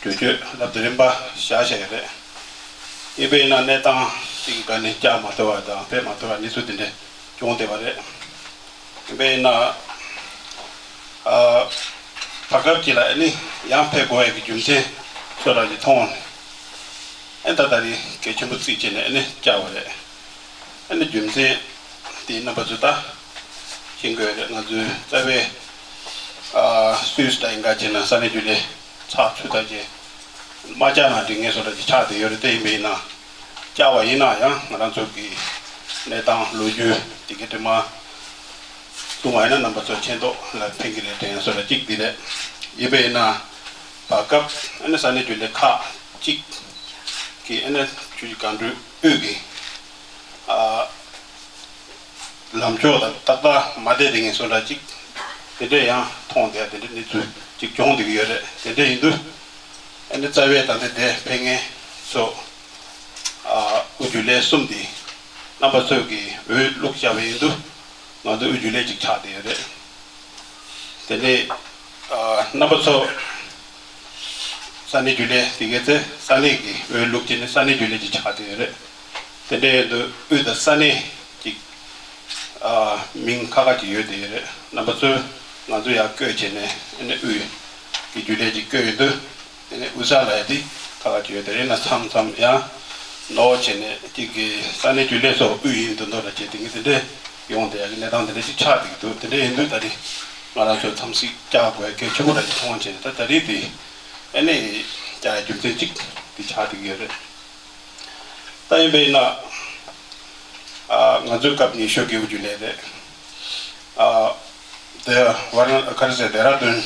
གྲོས་ཆོད་ལབ་དེ་རིམ་པ་བཞག་བཞག་ཡོད་རེད། ཡིན་པས་ན་གནས་སྟངས་གཅིག་གི་སྒང་ནས་བཅར་མ་ཐུབ་པ་དང་ཕེབས་མ་ཐུབ་པ་གནས་ཚུལ་དེ་འདྲ་བྱུང་བསྡད་པ་རེད། ཡིན་པས་ན། ཨ། བར་སྐབས་ཅིག་ལ་ཨ་ནི་ཡང་ཕེབས་དགོས་ཡ་གི་རྒྱུ་མཚན་སོགས་རང་གིས་མཐོང་ནས། ཨ། ད་ད་རེས་གལ་ཆེན་པོ་བརྩིས་བྱས་ནས་ཨ་ནི་བཅར་བ་རེད། ཨ་ནི་རྒྱུ་མཚན་དེ་རྣམ་པ་ཚོས་ད་ཤེས་དགོས་རེད། ང་ཚོའི་རྩ་བའི་ཨ་སུད་སི་ད་ཡིན་ག་བྱས་ན་ས་གནས་རྒྱུན་ལས་ཚགས་ཚུད་ད་བྱས་མ་བཅར་ན་འགྲིག་ངེས་བཟོ་འདྲ་ཅིག་ཆགས་བསྡད་ཡོད་རེད། དེ་ཡིན་པ་ཡིན་ན་བཅར་བ་ཡིན་ན་ཡང་ང་རང་ཚོ་གི་གནས་སྟངས་ལོ་རྒྱུས་དེ་གའི་དྲི་མ་གསུང་བ་ཡིན་ན་རྣམ་པ་ཚོ་མཁྱེན་རྟོགས་ལ་ཕན་གྱི་རེད་དྲན་བཟོ་འདྲ་ཅིག་འདི་རེད། ཡིན་པ་ཡིན་ན། བར་སྐབས་ཨ་ནི་ས་གནས་རྒྱུན་ལས་ཁག་ཅིག་གིས་ཨ་ནི་ཆུ་བཞི་སྒང་དྲུག་དབུས་ཀྱི་ཨ་ལམ་ཕྱོགས་དང་ཏག་ཏག་མ་བསྡད་དེ་ངེས་སོ་འདྲ་ཅིག་དེ་འདྲས་ཡང་མཐོང་བསྡད་དེ་འདྲས་གནས་ཚུལ་ཅིག་བྱུང་བསྡད་ཀྱི་ཡོད་རེད། དེ་འདྲས་ཡིན་དུས་ཨ་ནི་རྩ་བའི་ད་ལྟ་དེ་ཕེབས་མཁན་ཚོ་ཨ་དབུས་རྒྱུན་ལས་གསུམ་དེ་རྣམ་པ་ཚོས་ཀྱི་འོས་བླུགས་བཞག་པ་ཡིན་དུས་ང་ཚོ་དབུས་རྒྱུན་ལས་ཅིག་ཆགས་བསྡད་ཡོད་རེད། དེ་ནས་ཨ་རྣམ་པ་ཚོ་ས་གནས་རྒྱུན་ལས་དེ་གའི་ཚེ་ས་གནས་ཀྱི་འོས་བླུགས་བྱས་ནས་ས་གནས་རྒྱུན་ལས་ཅིག་ཆགས་བསྡད་ཡོད་རེད། དེ་འདྲའི་དབུས་དང་ས་གནས་ཀྱི་ཨ་མིང་ཁ་ཁ་ཅིག་ཡོད་བསྡད་ཡོད་རེད། རྣམ་པ་ཚོས་ང་ཚོ་ཡར་བསྐོས་བྱས་ནས་ཨ་ནི་དབུས་ཀྱི་རྒྱུན་ལས་ཅིག་བསྐོས་ཡོད་དུས་དེ་ནས་དབུས་ས་ལ་ཡ་དེ་ཁ་ཁ་ཅིག་ཡོད་དེ་རེད་ན་མཚམས་མཚམས་ཡང་ནོར་བྱས་ནས་ཅིག་གི་ས་གནས་རྒྱུན་ལས་སོགས་དབུས་ཡིན་དུ་འདོད་ལ་བྱས་དེ་ངས་དེ་འདྲའི་ཡོང་བསྡད་ཡ་གི་གནས་སྟངས་དེ་འདྲ་ཞིག་ཆགས་བསྡད་ཀྱི་འདུག་དེ་འདྲ་ཡིན་དུས་ད་རེས་ང་རང་ཚོས་མཚམས་ཤིག་བཅག་དགོས་གལ་ཆེན་པོ་འདྲ་ཞིག་མཐོང་བྱས་ནས་ད་ད་རེས་དེ་ཨ་ནི་བཅག་ཡ་རྒྱུ་མཚན་གཅིག་དེ་ཆགས་བསྡད་ཀྱི་ཡོད་རེད། ད་ཡིན་པས་ན་ཨ་ང་ཚོའི་སྐབས་ཉི་ཤུ་གི་དབུས་རྒྱུན་ལས་རེད། ཨ་དེ་ཝ་ར་ཁ་རི་སེ་ལྡེ་ར་ལྡུན་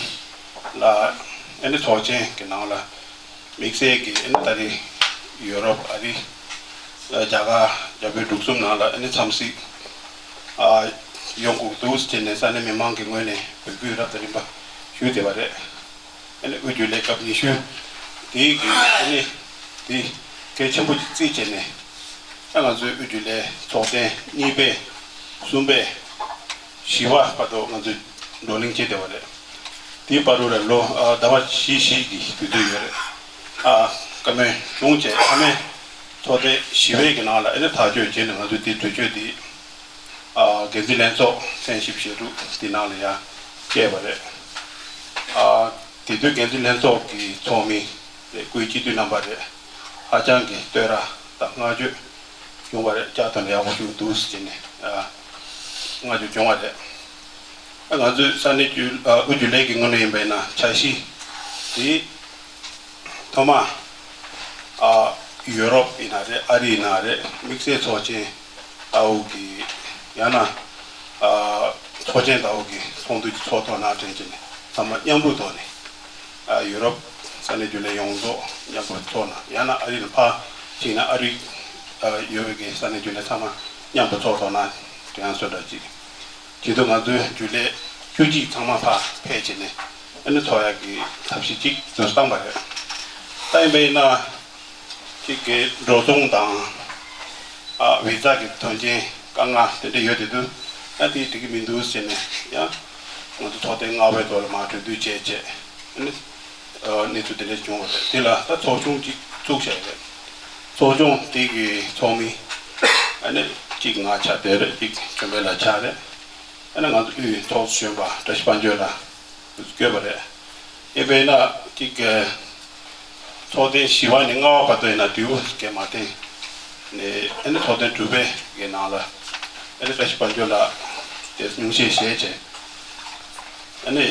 ལ་ཨ་ནི་ཚོགས་ཆེན་གྱི་ནང་ལ་དམིགས་བསལ་གྱི་ཨ་ནི་ད་རེས་ཡུ་རོབ་ཨ་རི་རྒྱ་གར་རྒྱ་བོད་འབྲུག་གསུམ་ནང་ལ་ཨ་ནི་འཚམས་གཟིགས་ཨ་ཡོང་དགོས་འདུག་ཟེར་ནས་ས་གནས་མི་མང་གི་ངོས་ནས་འབོད་སྐུལ་རབ་དང་རིམ་པ་ཞུས་བསྡད་པ་རེད། ཨ་ནི་དབུས་རྒྱུན་ལས་སྐབས་ཉི་ཤུ་དེའི་གི་ཨ་ནི་དེ་གལ་ཆེན་པོ་ཅིག་བརྩིས་བྱས་ནས་ཨ་ང་ཚོའི་དབུས་རྒྱུན་ལས་ཚོགས་ཐེངས་གཉིས་པའི་གསུམ་པའི་བཞི་པ་བར་དུ་ང་ཚོས་བགྲོ་གླེང་བྱས་བསྡད་པ་རེད། དེའི་བར་དུ་ལ་ལོ་ཨ་ཟླ་བ་བཞི་བཞི་གི་དུས་ཚོད་ཡོད་རེད། ཨ་བཀའ་མོལ་བྱུང་བྱས་མཐའ་མའི་ཚོགས་ཐེངས་བཞི་པའི་གི་ནང་ལ་ཨ་ནི་ཐག་གཅོད་བྱས་ནས་ང་ཚོས་དེའི་གྲོས་ཆོད་དེ་ཨ་འགན་འཛིན་ལྷན་ཚོགས་ཚན་བཞི་བཅུ་ཞེ་དྲུག་དེ་ནང་ལ་ཡང་བསྐྱལ་བ་རེད། ཨ་དེ་དུས་འགན་འཛིན་ལྷན་ཚོགས་ཀྱི་ཚོགས་མི་རེད། སྐུའི་སྤྱི་འཐུས་རྣམ་པ་རེད། ཧ་ཅང་གི་བསྟོད་ར་དང་བསྔགས་བརྗོད་བྱུང་བ་རེད། བསྐྱར་དུ་ཡག་པོ་ཞིག་འདུག་ཟེར་ནས་ཨ་བསྔགས་བརྗོད་བྱུང་བ་རེད། ཨ་ང་ཚོའི་ས་གནས་རྒྱུན་ཨ་དབུས་རྒྱུན་ལས་ཀྱི་ངོས་ནས་ཡིན་པས་ན་འཆར་གཞི་དེ་ཐོག་མ་ཨ་ཡུ་རོབ་ཡིན་ན་རེད། ཨ་རི་ཡིན་ན་རེད། དམིགས་བསལ་ཚོགས་ཆེན་ལྟ་བུ་གི་ཡང་ན་ཨ་ཚོགས་ཆེན་ལྟ་བུ་གི་ཚོགས་འདུ་གི་ཚོགས་ཐོག་ནང་དྲན་བྱས་ནས་ཚང་མ་མཉམ་རུབ་ཐོག་ནས་ཨ་ཡུ་རོབ་ས་གནས་རྒྱུན་ལས་ཡོངས་རྫོགས་མཉམ་དུ་ཚོགས་ན་ཡང་ན་ཨ་རི་ལ་ཕར་ཕྱིན་ན་ཨ་རི་ཨ་ཡོད་པའི་གི་ས་གནས་རྒྱུན་ལས་ཚང་མ་མཉམ་དུ་ཚོགས་ཐོག་ན་དྲན་སོ་འདྲ་ཅིག་བྱེད་དུས་ང་ཚོའི་རྒྱུན་ལས་བཅུ་གཅིག་ཚང་མ་ཕར་ཕེབས་བྱས་ནས་ཨ་ནི་ཚོགས་ཡག་གི་ཐབས་ཤེས་ཅིག་འཛུལ་བཏང་པ་རེད། ད་ཡིན་པ་ཡིན་ན་ཅིག་གི་འགྲོ་སོང་དང་ཨ་བི་ཛ་གི་དོན་རྐྱེན་དཀའ་ངལ་དེ་འདྲ་ཡོད་དེ་དུས་ཨ་དེ་འགྲིག་གི་མི་འདུག་ཟེར་ནས་ཡང་ང་ཚོ་ཚོགས་ཐེངས་ལྔ་པའི་ཐོག་ལ་མར་གྲོས་བསྡུར་བྱས་བྱས་ཨ་ནི་གནས་ཚུལ་དེ་འདྲ་བྱུང་བ་རེད། དེ་ལ་ད་ཚོགས་ཆུང་གཅིག་བཙུགས་བྱས་རེད། ཚོགས་ཆུང་དེ་གི་ཚོགས་མི་ཨ་ནི་གཅིག་ང་ཆགས་བསྡད་རེད། གཅིག་ཆོས་འཕེལ་ལགས་ཆགས་རེད། ཨ་ནི་ང་ཚོ་དབུས་ཚོགས་གཙོ་གཞོན་པ་བཀྲ་ཤིས་དཔལ་འབྱོར་ལགས་བསྐོས་པ་རེད། ཡིན་པས་ན་གཅིག་གི་ཚོགས་ཐེངས་བཞི་པ་ནས་ལྔ་པ་བར་དུ་ཡིན་ན་དུས་འགོ་གས་མ་བཏིང་ནས་ཨ་ནི་ཚོགས་ཐེངས་དྲུག་པའི་གི་ནང་ལ་ཨ་ནི་བཀྲ་ཤིས་དཔལ་འབྱོར་ལགས་དེ་སྙུང་གཞི་བཞེས་བྱས། ཨ་ནི་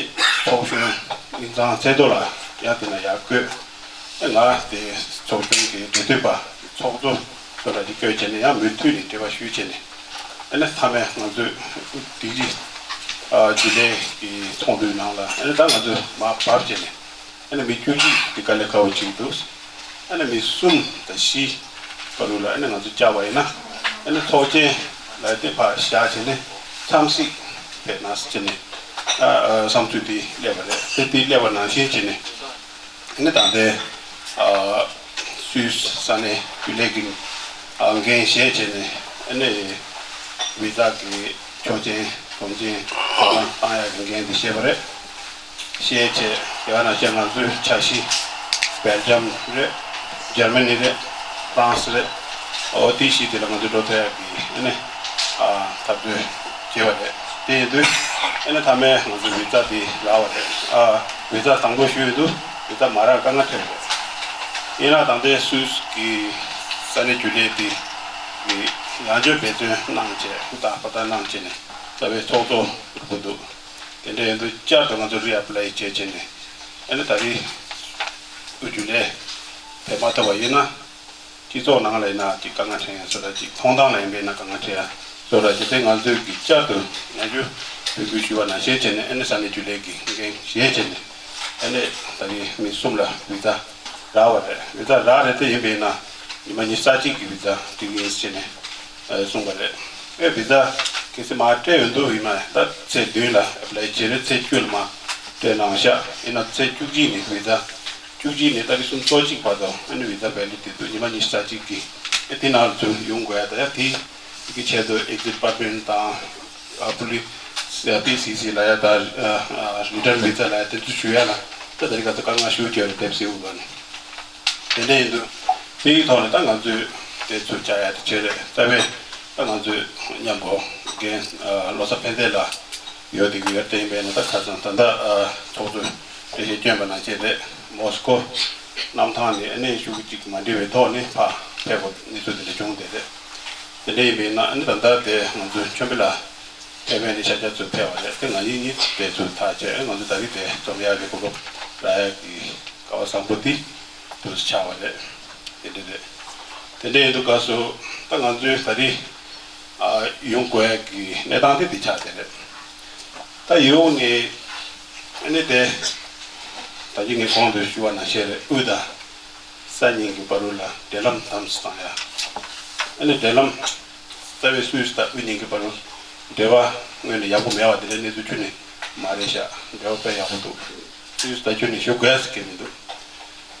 ཚོགས་གཞོན་ཀུན་བཟང་ཚེ་རྡོ་ལགས་ཡང་དེ་ན་ཡར་བསྐོས། ཨ་ང་དེ་ཚོགས་ཆུང་གི་འབྲེལ་མཐུད་པ་ཚོགས་གཙོ་ཚོ་ལ་ཅིག་བསྐོས་བྱས་ནས་ཡང་མུ་མཐུད་ནས་འབྲེལ་བ་ཞུས་བྱས་ནས་ཨ་ནི་མཐའ་མའི་ང་ཚོས་དེ་རིང་ཨ་རྒྱུན་ལས་ཀྱི་ཚོགས་འདུའི་ནང་ལ་ཨ་ནི་ད་ང་ཚོས་མར་བབས་བྱས་ནས། ཨ་ནི་མི་བཅུ་གཅིག་དེ་དཀའ་ལས་ཁག་པོ་ཅིག་འདུག་ཨ་ནི་མི་གསུམ་དང་བཞི་བར་དུ་ལ་ཨ་ནི་ང་ཚོ་བཅར་བ་ཡིན་ན་ཨ་ནི་ཚོགས་ཆེན་ལ་དེ་ཕར་བཞག་བྱས་ནས་འཚམས་གཟིགས་ཕེབས་ན་ཟེར་ནས་ཨ་ཨ་བསམ་ཚུལ་དེ་སླེབས་པ་རེད། དེ་དེ་སླེབས་པ་ནང་བཞིན་བྱས་ནས་ཨ་ནི་ད་ལྟའི་ཨ་སུད་སི་ས་གནས་རྒྱུན་ལས་ཀྱི་ཨ་འགན་བཞེས་བྱས་ནས་ཨ་ནི་བི་ཛ་གི་ཆོག་མཆན་དོན་རྐྱེན་བཏང་ཡག་གི་འགན་དེ་བཞེས་པ་རེད། ཤེས་བྱས་ཡང་ན་ཅིག་ང་ཚོའི་འཆར་གཞི་སྦེལ་ཇམ་རེད། འཇར་མ་ནི་རེད། ཧྥ་རན་སི་རེད། འོ་དེ་བཞི་དེ་ལ་ང་ཚོས་འགྲོ་ཐུབ་ཡག་གི་ཨ་ནི་ཨ་འཐབ་རྩོད་བྱས་པ་རེད། དེ་ཡིན་དུས་ཨ་ནི་མཐའ་མའི་ང་ཚོའི་བི་ཛ་དེ་ལགས་པ་རེད། ཨ་བི་ཛ་དང་པོ་ཞུས་ཡོད་དུས་བི་ཛ་མ་རག་དཀའ་ངལ་འཕྲད་པ་རེད། ཡིན་ན་ད་ལྟའི་སུད་སི་གི་ས་གནས་རྒྱུན་ལས་དེ་གི་ཡང་བསྐྱར་འབད་བརྩོན་གནང་བྱས་ཧུར་ཐག་ཧུར་ཐག་གནང་བྱས་ནས་རྩ་བའི་ཚོགས་གཙོ་དགོས་འདུག་དེ་འདྲ་ཡིན་དུས་བསྐྱར་དུ་ང་ཚོ་རི་ཨེ་པ་ལའི་བྱས་བྱས་ནས་ཨ་ནི་ད་རེས་དབུས་རྒྱུན་ལས་ཕེབས་མ་ཐུབ་པ་ཡིན་ན་སྤྱི་ཚོགས་ནང་ལ་ཡིན་ན་ཅིག་དཀའ་ངལ་འཕྲད་ཡ་བཟོ་འདྲ་ཅིག་མཐོང་སྟངས་ལ་ཡིན་པས་ན་དཀའ་ངལ་འཕྲད་ཡ་བཟོ་འདྲ་ཅིག་དེ་ང་ཚོས་ཀྱིས་བསྐྱར་དུ་ཡང་བསྐྱར་འབོད་སྐུལ་ཞུས་པ་ནང་བཞིན་བྱས་ནས་ཨ་ནི་ས་གནས་རྒྱུན་ལས་ཀྱི་འགན་བཞེས་བྱས་ནས་ ཨ་ནི་ད་རེས་མི་གསུམ་ལ་བི་ཛ་རག་པ་རེད། བི་ཛ་རག་རེད་དེ་ཡིན་པས་ན་ཉི་མ་ཉི་ཤུ་རྩ་གཅིག་གི་བི་ཛ་སྒྲིག་གི་ཡིན་ཟེར་ནས་གསུངས་པ་རེད། ཨེ་བི་ཛ་གལ་སྲིད་མ་སྤྲད་ཡོང་དུས་ཡིན་ན་ད་ཚེས་བདུན་ལ་ཨེ་པ་ལའི་བྱེད་རེད། ཚེས་བཅུ་ལ་མ་སྤྲད་གནང་ཤག་ཡིན་ན་ཚེས་བཅུ་གཅིག་ནས་བི་ཛ་བཅུ་གཅིག་ནས་ད་རེས་སུམ་ཅུ་སོ་གཅིག་བར་དུ་ཨ་ནི་བི་ཛ་བེ་ལིཌ་དེ་དུས་ཉི་མ་ཉི་ཤུ་རྩ་གཅིག་གི་ཨེ་དེ་ནང་ལ་ཚུར་ཡོང་དགོས་ཡ། ད་ཡ་དེ་དེ་གི་ཆེད་དུ་ཨེག་ཛིཊ་པར་མེན་དང་ཨ་པུ་ལི་སི་པི་སི་སི་ལ་ཡ་ད་རི་ཊརན་བི་ཛ་ལ་ཡ་དེ་ཚོ་ཞུ་ཡ་ལ་ད་ད་རེས་ག་ཚོད་དཀའ་ངལ་ཞུ་གི་ཡོད་རེད། དེབ་སིའུ་བ་ནི་དེ་འདྲ་ཡིན་དུས་དེའི་ཐོག་ནས་ད་ང་ཚོས་དེ་ཚོ་བཅར་ཡ་དེ་བྱས་རེད། རྩ་བའི་ད་ང་ཚོས་མཉམ་པོ་རྒན་བློ་བཟང་ཕན་བདེ་ལགས་ཡོད་དེ་གི་ཡོད་དེ་ཡིན་པས་ན་ད་ཁ་སང་ད་ལྟ་ཚོགས་གཙོས་འགྲེལ་བཤད་བསྐྱོན་པ་ནང་བཞིན་རེད། མོ་སི་ཀོ་གནམ་ཐང་ནས་གནས་ཤུགས་གཅིག་མ་འགྲིལ་བའི་ཐོག་ནས་ཕར་ཕེབས་པ་གནས་ཚུལ་དེ་འདྲ་བྱུང་བསྡད་རེད། དེ་འདྲ་ཡིན་པས་ན་ཨ་ནི་ད་ལྟ་དེ་ང་ཚོའི་མཆོད་འབུལ་ལ་ཕེབས་མཁན་དེ་ཤར་རྒྱག་ཚོས་ཕེབས་པ་རེད། དེ་ང་གཉིས་གཉིས་དེ་ཚོ་ཐག་བཅད་ང་ཚོ་ད་རེས་དེ་འཛོམས་ཡག་གི་གོ་སྐབས་རག་ཡག་གི་སྐལ་བ་བཟང་པོ་དེ་དུ་ཆགས་པ་རེད། དེ་འདྲ་རེད། དེ་འདྲ་ཡིན་དུས་སྐབས་སུ་ད་ང་ཚོའི་ད་རེས་ཨ་ཡོང་དགོས་ཡག་གི་གནས་སྟངས་དེ་དེ་ཆགས་བསྡད་རེད། ད་ཡོང་ནས་ཨ་ནི་དེ་ད་གིན་ངས་གོང་དུ་ཞུས་པ་ནང་བཞིན་རེད། དབུས་དང་ས་གཉིས་ཀྱི་བར་དུ་ལ་འབྲེལ་ལམ་དམ་སྲི་བཏང་ཡ། ཨ་ནི་འབྲེལ་ལམ་རྩ་བའི་སུད་སི་དང་དབུས་གཉིས་ཀྱི་བར་དུ་འབྲེལ་བ་དངོས་ནས་ཡག་པོ་མེད་པ་དེ་འདྲའི་གནས་ཚུལ་ཁྱོན་ནས་མ་རེད་ཤག་འབྲེལ་བ་དཔེ་ཡག་པོ་འདུག་སུད་སི་དང་ཁྱོན་ནས་ཞུ་དགོས་ཟེར་གྱི་མི་འདུག་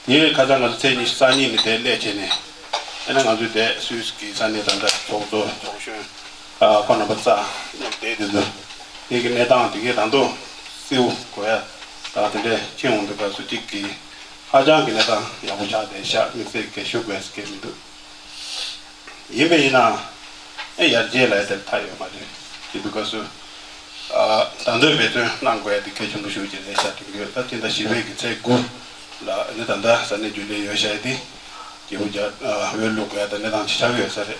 དེ་ཁ་སང་ང་ཚོ་ཚེས་ཉི་ཤུ་རྩ་གཉིས་ནས་དེ་སླེབས་བྱས་ནས་ཨ་ནི་ང་ཚོས་དེ་སུད་སི་གི་ས་གནས་དང་འདྲ་ཚོགས་གཙོ་ཚོགས་གཞོན་ཨ་ཁོ་རྣམ་པ་རྩ་མཉམ་བསྡད་དེ་ཚོ་དེ་གི་གནས་སྟངས་དེ་གའི་ད་དུང་སེའུ་གོ་ཡ་དང་དེ་འདྲས་ཕྱིན་འོང་དུས་སྐབས་སུ་གཅིག་གིས་ཧ་ཅང་གི་གནས་སྟངས་ཡག་པོ་ཆགས་བསྡད་ཤག་དམིགས་བསལ་གྱི་ཞུ་དགོས་ཟེར་གྱི་མི་འདུག་ཡིན་པས་ཡིན་ནའང་ཨེ་ཡར་རྒྱས་ལ་ཨེ་དེར་མཐའ་ཡོད་མ་རེད། དེ་འདུག་སྐབས་སུ་ཨ་ད་འདོད་འབད་བརྩོན་གནང་དགོས་ཡ་དེ་གལ་ཆེན་པོ་ཞིག་ཅིག་རེད་ཤག་དྲན་གྱི་ཡོད། ད་སྤྱི་ཟླ་བཞི་པའི་གི་ཚེས་དགུ་ལ་ཨ་ནི་ད་ལྟ་ས་གནས་རྒྱུན་ལས་ཡོད་ཤག་ཡ་དེ་རྒྱལ་པོ་རྒྱ་འོས་བླུག་དགོས་ཡ་ད་གནས་སྟངས་ཅིག་ཆགས་ཀྱི་ཡོད་ས་རེད།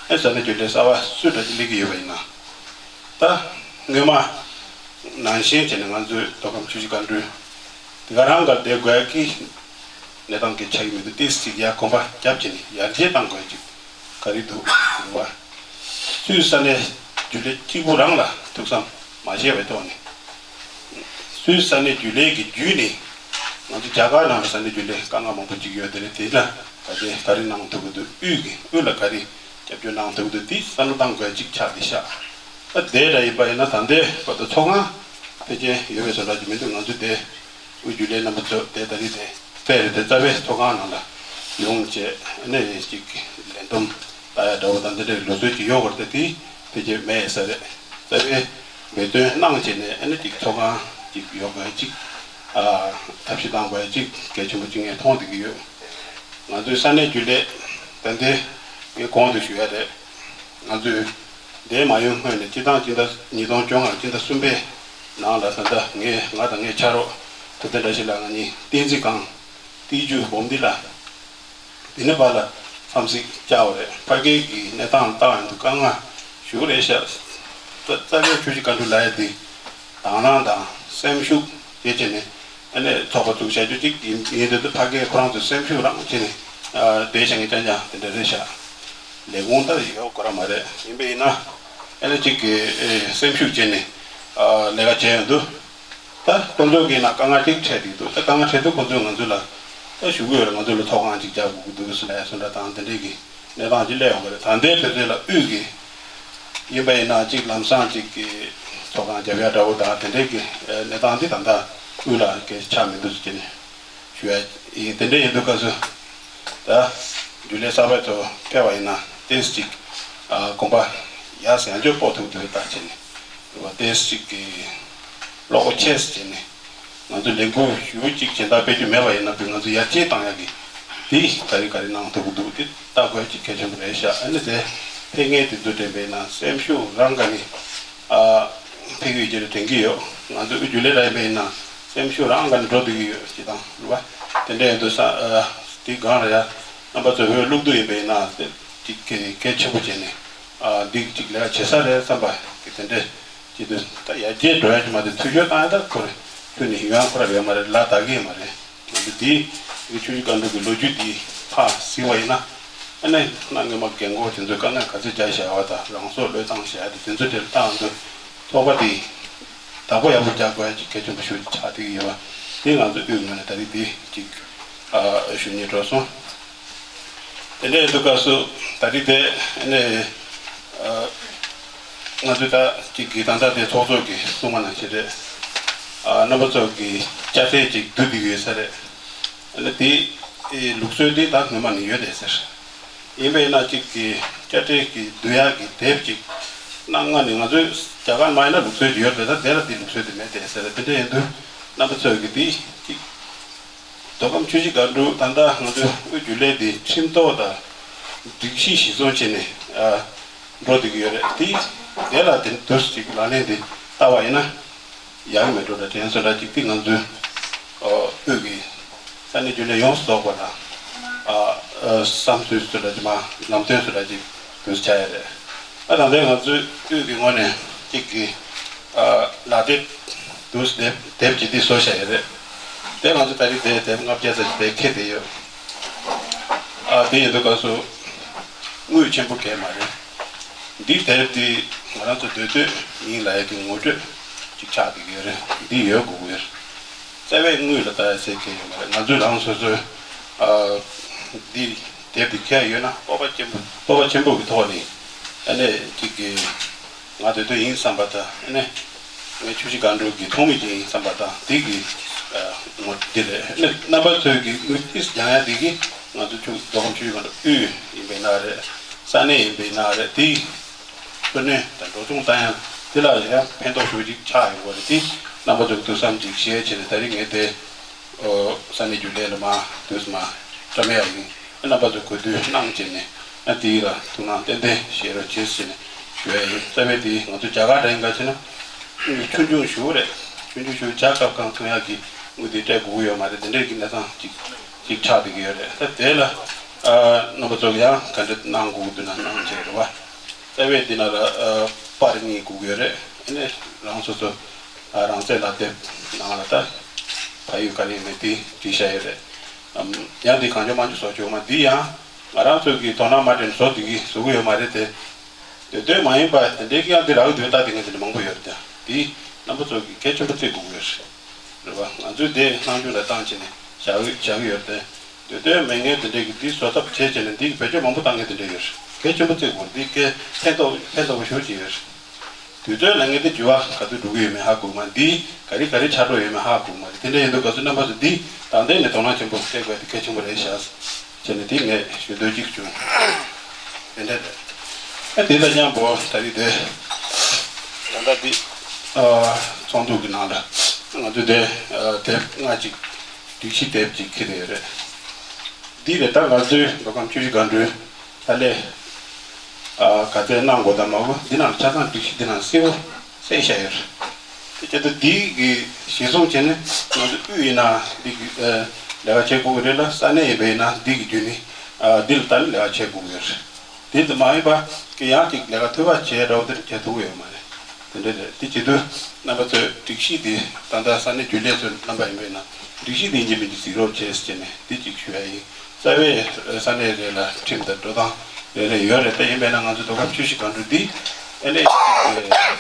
ཨེ་ས་གནས་རྒྱུན་ལས་གསར་པ་སུ་འདྲ་ཅིག་སླེབས་ཀྱི་ཡོད་པ་ཡིན་ན། ད་སྔོན་མ་ནང་བཞིན་བྱས་ནས་ང་ཚོའི་མདོ་ཁམས་ཆུ་བཞི་སྒང་དྲུག་དེ་ག་རང་ག་བསྡད་དགོས་ཀྱི་གནས་སྟངས་ཀྱི་ཆགས་ཀྱི་མི་འདུག་ཏིས་ཅིག་ཡར་གོམ་པ་རྒྱབ་བྱས་ནས་ཡར་རྒྱས་གཏང་དགོས་ཅིག་ག་རེ་འདུག་རེད་བ། སུད་སི་ས་གནས་རྒྱུན་ལས་གཅིག་པུ་རང་ལ་ཐུགས་བསམ་མ་བཞེས་པའི་ཐོག་ནས་སུད་སི་ས་གནས་རྒྱུན་ལས་ཀྱི་བརྒྱུད་ནས་ང་ཚོ་རྒྱ་གར་ནང་ལ་ས་གནས་རྒྱུན་ལས་དཀའ་ངལ་མང་པོ་ཅིག་ཡོད་དེ་རེད། དེ་ལ་ག་རེ་ག་རེ་གནང་ཐུབ་ཀྱི་འདུག་དབུས་ཀྱི་དབུས་ལ་ག་རེ་རྒྱབ་སྐྱོར་གནང་ཐུབ་འདུག་དེ་བསམ་བློ་གཏང་དགོས་ཅིག་ཆགས་བསྡད་ཤག་ད་དེ་འདྲ་ཡིན་པ་ཡིན་ན་ད་ལྟའི་བར་དུ་ཚོགས་ཁང་ཕལ་ཆེར་ཡོད་པའི་བཟོ་འདྲ་ཅིག་མི་འདུག་ང་ཚོ་དེ་དབུས་རྒྱུན་ལས་རྣམ་པ་ཚོ་དེ་ད་རེས་དེ་དཔེ་རེད་དེ་རྩ་བའི་ཚོགས་ཁང་ནང་ལ་ཡོང་བྱས་ཨ་ནི་ཅིག་ལས་བསྡོམས་ལྟ་ཡ་འདྲ་བོ་དང་དེ་འདྲའི་ལུགས་སྲོལ་ཅིག་ཡོད་པ་རེད་དེ་དེ་ཕལ་ཆེར་མེད་ས་རེད། རྩ་བའི་འབད་བརྩོན་གནང་བྱས་ནས་ཨ་ནི་ཅིག་ཚོགས་ཁང་ཅིག་ཡོད་དགོས་ཅིག་ཨ་ཐབས་ཤེས་གཏང་དགོས་ཅིག་གལ་ཆེན་པོ་ཅིག་ངས་མཐོང་བསྡད་ཀྱི་ཡོད། ང་ཚོའི་ས་གནས་རྒྱུན་ལས་ད་ལྟའི་ངས་གོང་དུ་ཞུ་ཡ་རེད། ང་ཚོས་འདས་མ་ཡུན་སྔོན་ནས་སྤྱི་བཏང་སྤྱི་ཟླ་ཉིས་སྟོང་བཅོ་ལྔ་སྤྱི་ཟླ་གསུམ་པའི་ནང་ལ་ད་ལྟ་ངས་ང་དང་ངའི་ཕྱག་རོགས་ཐུབ་བསྟན་བཀྲ་ཤིས་ལགས་ང་གཉིས་བསྟན་འཛིན་སྒང་ཏི་ཇུ་འབུམ་སྡེ་ལ་དེ་ནས་ཕར་ལ་འཚམས་གཟིགས་བཅར་བ་རེད། ཕ་གིའི་གི་གནས་སྟངས་བལྟ་བ་ཡིན་དུས་དཀའ་ངལ་ཞེ་པོ་རེད་ཤག་རྩ་རྩ་བའི་ཆུ་བཞི་སྒང་དྲུག་ལབ་ཡ་དེ་དང་བླངས་དང་སེམས་ཤུགས་དེ་བྱས་ནས་ཨ་ནི་ཚོགས་པ་བཙུགས་བྱ་རྒྱུ་གཅིག་ཡིན་ཡིན་དུས་ཕ་གིའི་ཁོ་རང་ཚོ་སེམས་ཤུགས་རང་བྱས་ནས་བསྡད་བཞག་མཁན་རྐྱང་རྐྱང་དེ་འདྲ་རེད་ཤག་ལས་ཁུངས་ད་ཡོད་དགོས་ར་མ་རེད། ཡིན་པས་ཡིན་ན་ཨ་ནི་གཅིག་གི་སེམས་ཤུགས་བྱས་ནས་ལས་ཀ་བྱས་ཡོང་དུས། ད་ཁོང་ཚོ་གི་ནང་དཀའ་ངལ་ཅིག་འཕྲད་ཀྱི་འདུག་ད་དཀའ་ངལ་འཕྲད་དུས་ཁོང་ཚོས་ང་ཚོ་ལ་ད་ཞུ་གི་ཡོད་རེད། ང་ཚོ་ལ་ཚོགས་ཁང་ཅིག་རྒྱག་དགོས་ཀྱི་འདུག་ཟེར་ནས་སོ་འདྲ་དང་དེ་འདྲས་ཀྱི་གནས་སྟངས་ཅིག་སླེབས་ཡོང་གི་རེད། ད་ལྟའི་དུས་ཚོད་ལ་དབུས་ཀྱི་ཡིན་པ་ཡིན་ན་ཅིག་ལམ་སང་ཅིག་གི་ཚོགས་ཁང་རྒྱབ་ཡ་འདྲ་བོ་དང་དེ་འདྲས་ཀྱི་གནས་སྟངས་འདི་ད་ལྟ་དབུས་ལ་གལ་ཆགས་མི་འདུག་ཟེར་ནས་ཞུ་ཡ་ཡིན། དེ་འདྲས་ཡིན་དུས་སྐབས་སུ་ད་རྒྱུན་ལས་གསར་པ་ཚོ་ཕེབས་པ་ཡིན་ན་ཏོག་ཙམ་ཅིག་གོམ་པ་ཡག་ཡང་ཅོག་སྤོ་ཐུབ་འདུག་ད་བྱས་ནས། རེད་བ། ཏོག་ཙམ་ཅིག་གི་བློ་ཁོག་ཆེ་ཙམ་བྱས་ནས་ང་ཚོ་ལས་འགུལ་ཞེ་པོ་ཅིག་གཞན་དག་སྤེལ་རྒྱུ་མེད་པ་ཡིན་ན་བུ་ང་ཚོ་ཡར་རྒྱས་བཏང་ཡག་གི་དེ་ག་རེ་ག་རེ་གནང་ཐུབ་ཀྱི་འདུག་དེ་ལྟ་དགོས་ཅིག་གལ་ཆེན་པོ་རེད་ཤག་ཨ་ནི་དེ་ཕེབས་མཁན་དེ་ཚོ་དྲན་པས་ན་སེམས་ཤུགས་རང་ག་ནས་ཨ་ཕེབས་ཀྱི་ཡོད་ཅེས་དྲན་གྱི་ཡོད། ང་ཚོ་དབུས་རྒྱུན་ལས་ར་ཡིན་པས་ན་སེམས་ཤུགས་རང་ག་ནས་འགྲོ་བསྡད་ཀྱི་ཡོད་ཅེས་དང་རེད་བ། དེ་འདྲ་ཡིན་དུས་ས་ཨ་དེ་སྒང་ལ་ཡ་རྣམ་པ་ཚོས་འོས་བླུག་འདོད་ཡིན་པས་ན་ཅིག་གལ་ཆེན་པོ་བྱས་ནས། ཨ་འདི་གཅིག་ལས་ཀ་བྱེད་ས་རེད་བསམ་པ་གི་དེ་འདྲས་བྱེད་དུས་ད་ཡར་རྒྱས་འགྲོ་ཡ་ཅིག་མ་རེད། འཐུས་ཤོར་བཏང་ཡ་ད་ཁོ་རེ་ཁྱོད་ནི་ཡོང་ཡ་ཁོ་ར་ཡོད་མ་རེད། ལ་དག་གི་ཡོད་མ་རེད། ང་ཚོ་འདི་གི་ཆུ་བཞི་སྒང་དྲུག་གི་ལོ་རྒྱུས་འདི་ཕར་གཟིགས་པ་ཡིན་ན་ཨ་ནི་གནའ་སྔོན་མ་རྒན་གོག་དེ་ཚོས་དཀའ་ངལ་ག་ཚོད་རྒྱག་བཞག་པ་དང་རང་སྲོག་བློས་བཏང་བཞག་ཡ་དེ་དེ་ཚོ་དེར་བཏང་དུས་ཚོགས་པ་འདི་བདག་པོ་ཡག་པོ་རྒྱག་དགོས་ཡ་ཅིག་གལ་ཆེན་པོ་ཞིག་ཆགས་བསྡད་ཀྱི་ཡོད་ དེ་ང་ཚོ་དབུས་ངོས་ནས་ད་རེས་དེ་གཅིག་ཨ་ཞུ་སྙིང་བྲོ་སོང་། དེ་འདྲའི་འདུག་སྐབས་སུ་ད་རེས་དེ་ནས་ཨ་ང་ཚོས་ད་གཅིག་གི་ད་ལྟ་དེ་ཚོགས་གཙོ་གིས་གསུངས་པ་ནང་བཞིན་རེད། ཨ་རྣམ་པ་ཚོ་གི་དཔྱ་ཁྲལ་ཅིག་བསྡུ་བསྡད་ཡོད་ས་རེད། ཨ་ནི་དེ་ཨེ་ལུགས་སྲོལ་དེ་ད་སྔོན་མ་ནས་ཡོད་བསྡད་ཟེར། ཡིན་པས་ན་གཅིག་གི་དཔྱ་ཁྲལ་གྱི་བསྡུ་ཡག་གི་དེབ་ཅིག་གནང་སྔ་ནས་ང་ཚོས་རྒྱ་གར་མ་ཡིན་ན་ལུགས་སྲོལ་ཅིག་ཡོད་རེད། ད་དེ་ལ་དེ་ལུགས་སྲོལ་དེ་མེད་བསྡད་ཟེར། དེ་འདྲ་ཡིན་དུས་རྣམ་པ་ཚོས་ཀྱི་དེ་གཅིག་མདོ་ཁམས་ཆུ་བཞི་སྒང་དྲུག་ད་ལྟ་ང་ཚོའི་དབུས་རྒྱུན་ལས་འདི་ཁྲིམས་ཐོག་དང་སྒྲིག་གཞི་གཞིར་བཟུང་བྱས་ནས་ཨ་འགྲོ་བསྡད་ཀྱི་ཡོད་རེད། དེ་དེ་ལ་དེ་དུས་ཅིག་ལག་ལེན་འདི་བསྟར་བ་ཡིན་ན་ཡག་མེད་འགྲོ་འདྲ་དྲན་སོང་འདྲ་ཅིག་དེ་ང་ཚོའི་ཨ་དབུས་ཀྱི་ས་གནས་རྒྱུན་ལས་ཡོངས་སུ་རྫོགས་པ་ལ་ཨ་ཨ་བསམ་ཚུལ་སོ་འདྲ་ཅིག་མ་ལམ་སྟོན་སོ་འདྲ་ཅིག་དུས་ཆགས་ཡོད་རེད། ཨ་ད་ལྟའི་ང་ཚོའི་དབུས་ཀྱི་ངོས་ནས་གཅིག་གི་ཨ་ལག་དེབ་དུས་དེབ་དེབ་ཀྱི་འདི་བཟོ་བཞག་ཡོད་རེད། དེ་ང་ཚོ་ད་རེས་དེ་དེབ་ལྔ་བརྒྱ་ཙམ་ཞིག་དེ་ཁྱེར་བསྡད་ཡོད། ཨ་དེ་ཡིན་དུས་སྐབས་སུ་དངུལ་ཆེན་པོ་གས་མ་རེད། འདི་དེབ་འདི་ང་རང་ཚོ་སྡོད་སྡོད་ཡིན་ལབ་ཡག་གི་ངོ་སྤྲོད་ཅིག་ཆགས་བསྡད་ཀྱི་ཡོད་རེད། འདི་ཡོད་དགོས་ཀྱི་ཡོད་རེད། རྩ་བའི་དངུལ་ལ་ལྟ་ཡག་ཟེར་མཁན་ཡོད་མ་རེད། ང་ཚོས་རང་སོ་སོའི་ཨ་འདི་དེབ་འདི་ཁྱེར་ཡོད་ན་སྤོབས་པ་ཆེན་པོ་སྤོབས་པ་ཆེན་པོ་གི་ཐོག་ནས་ཨ་ནི་གཅིག་གི་ང་སྡོད་སྡོད་ཡིན་བསམ་པ་དང་ཨ་ནི་ངས་ཆུ་བཞི་སྒང་དྲུག་གི་ཚོགས་མི་ཅིག་ཡིན་བསམ་པ་དང་དེ་གི་ཨ་ངོ་འདི་རེད། ཨ་ནི་རྣམ་པ་ཚོས་ཀྱི་དངུལ་ཏིས་སྦྱང་ཡག་དེ་གི་ང་ཚོ་ཆུ་མདོ་ཁམས་ཆུ་བཞི་སྒང་དྲུག་དབུས་ཡིན་པའི་ནང་རེད། ས་གནས་ཡིན་པའི་ནང་རེད། དེ་འཚོ་སྣོན་དང་འགྲོ་སོང་བཏང་ཡག་དེ་ལ་ཡང་ཕན་ཐོགས་ཞེ་པོ་ཅིག་ཆགས་ཡོང་གི་རེད། དེ་རྣམ་པ་ཚོ་གི་ཐུགས་བསམ་ཅིག་བཞེས་བྱས་ནས་ད་རིང་ངས་དེ་ཨོ་ས་གནས་རྒྱུན་ལས་ལ་མ་དུས་མ་བཀྲམ་ཡག་ཡིན། རྣམ་པ་ཚོ་གོ་བསྡུར་གནང་བྱས་ནས་ཨ་དེ་ལ་ཐུགས་སྣང་ཏན་ཏན་བཞེས་རོགས་བྱེད་ཟེར་ནས་ཞུ་ཡག་ཡིན། རྩ་བའི་དེ་ང་ཚོ་རྒྱ་གར་འདྲ་ཡིན་ག་བྱས་ན་དངུལ་ཆུང་ཆུང་ཞུ་རེད། ཆུང་ཆུང་ཞུ་ཇ་སྐབས་གང་ཐུང་ཡག་གི་དངུལ་དེ་སྤྲད་དགོས་ཀྱི་ཡོད་མ་རེད། དེ་འདྲའི་གི་གནས་སྟངས་ཅིག་ཅིག་ཆགས་བསྡད་ཀྱི་ཡོད་རེད། ད་དེ་ལ་ཨ་རྣམ་པ་ཚོ་ཡང་ག་འདྲ་གནང་དགོས་ཀྱི་འདུག་ན་གནང་བྱས་རེད་བ། རྩ་བའི་འདི་ན་ལ་ཨ་པར་གཉིས་དགོས་ཀྱི་ཡོད་རེད། ཨ་ནི་རང་སོ་སོ་ཨ་རང་བཙན་ལག་དེབ་ནང་ལ་ད་ཕ་ཡུལ་ག་རེ་ཡིན་མིན་དེ་བྲིས་བཞག་ཡོད་རེད། ཨམ་ཡང་འདི་གང་བྱུང་མང་བྱུང་བཟོ་ཆོག་མ། འདི་ཡང་ང་རང་ཚོ་གི་དོ་སྣང་མ་སྤྲད་ན་བཟོ་འདི་གི་བཟོ་གི་ཡོད་མ་རེད་དེ། དེ་དོན་མ་ཡིན་པ་དེ་འདྲའི་གི་ཡང་འདི་རག་གི་འདུག་ལྟ་དེ་ངས་དེ་འདྲ་མང་པོ་ཡོད་རེད་དེ། འདི་རྣམ་པ་ཚོ་གི་གལ་ཆེན་པོ་བརྩི་དགོས་ཀྱི་ཡོད་རེད། རེད་བ། ང་ཚོས་དེ་སྣང་ཆུང་ལ་བཏང་བྱས་ནས་བཞག་གི་བཞག་གི་ཡོད་རེད་དེ། དེ་དོན་མེད་མཁན་དེ་འདྲས་ཀྱི་འདི་བཟོ་ཐབས་བྱས་བྱས་ནས་འདི་གི་བེད་སྤྱོད་མང་པོ་བཏང་མཁན་དེ་འདྲས་ཡོད་རེད། གལ་ཆེན་པོ་བརྩི་དགོས་རེད། འདི་གལ་ཕན་ཐོགས་ཕན་ཐོགས་པོ་ཞེ་པོ་ཅིག་ཡོད་རེད། དུས་ཚོད་ལ་ངས་འདི་འགྱུར་བ་ག་དུས་འགྲོ་གི་ཡོད་མེད་ཧ་གོ་མ། འདི་ག་རེ་ག་རེ་ཆགས་འགྲོ་ཡོད་མེད་ཧ་གོ་མ་རེད། དེ་འདྲ་ཡིན་དུས་ག་ཚོད་རྣམ་པ་ཚོ་འདི་དང་ལྡན་ནས་དོ་སྣང་ཆེན་པོ་སྤྲད་དགོས་དེ་གལ་ཆེན་པོ་རེད་ཤག་བྱས་ནས་འདི་ངས་ཞུ་འདོད་ཅིག་བྱུང་། དེ་འདྲ་རེད། ཨ་དེ་དང་མཉམ་པོ་ད་རེས་དེ་ད་ལྟ་འདི་ཨ་ཚོགས་འདུ་གི་ནང་ལ་ང་ཚོས་དེ་ཨ་དེབ་ལྔ་ཅིག་སྒྲིག་གཞི་དེབ་ཅིག་ཁྱེར་ཡོད་རེད། འདི་རེད། ད་ང་ཚོའི་མདོ་ཁམས་ཆུ་བཞི་སྒང་དྲུག་ད་ལས་ཨ་ག་ཚད་གནང་དགོས་དང་མ་དགོས་འདི་ནང་ཆ་ཚང་སྒྲིག་གཞི་འདི་ནང་གསལ་པོ་གསལ་བཞག་ཡོད་རེད། དེ་བྱས་ཏེ་འདི་གི་གཞི་བཟུང་བྱས་ནས་ང་ཚོ་དབུས་ཡིན་ན་འདི་གི་ཨ་ལས་ཀ་བྱེད་དགོས་ཀྱི་རེད་ལ། ས་གནས་ཡིན་པ་ཡིན་ན་འདི་གི་བརྒྱུད་ནས་ཨ་འདི་ལ་ལྟ་ནས་ལས་ཀ་བྱེད་དགོས་ཀྱི་རེད། དེ་ཙམ་མ་ཡིན་པ་གི་ཡང་ཅིག་ལས་ཀ་མཐུད་པ་བྱས་འདྲ་བོ་དེ་འདྲ་བྱེད་ཐུབ་ཀྱི་ཡོད་མ་རེད། དེ་འདྲ་རེད། དེ་བྱེད་དུས་རྣམ་པ་ཚོས་སྒྲིག་གཞི་དེ་ད་ལྟ་ས་གནས་རྒྱུན་ལས་ཚོའི་རྣམ་པ་ཡིན་པས་ན་སྒྲིག་གཞི་དེ་ཡིན་གཅིག་མིན་གཅིག་གཟིགས་རོགས་བྱས་ཟེར་ནས་དེ་གཅིག་ཞུ་ཡ་ཡིན། རྩ་བའི་ས་གནས་རེ་ལ་ཁྲིམས་དང་འགྲོ་སྟངས་རེ་རེ་ཡོད་རེད། དེ་ཡིན་པས་ན་ང་ཚོ་མདོ་ཁམས་ཆུ་བཞི་སྒང་དྲུག་འདི་ཨེ་ནས་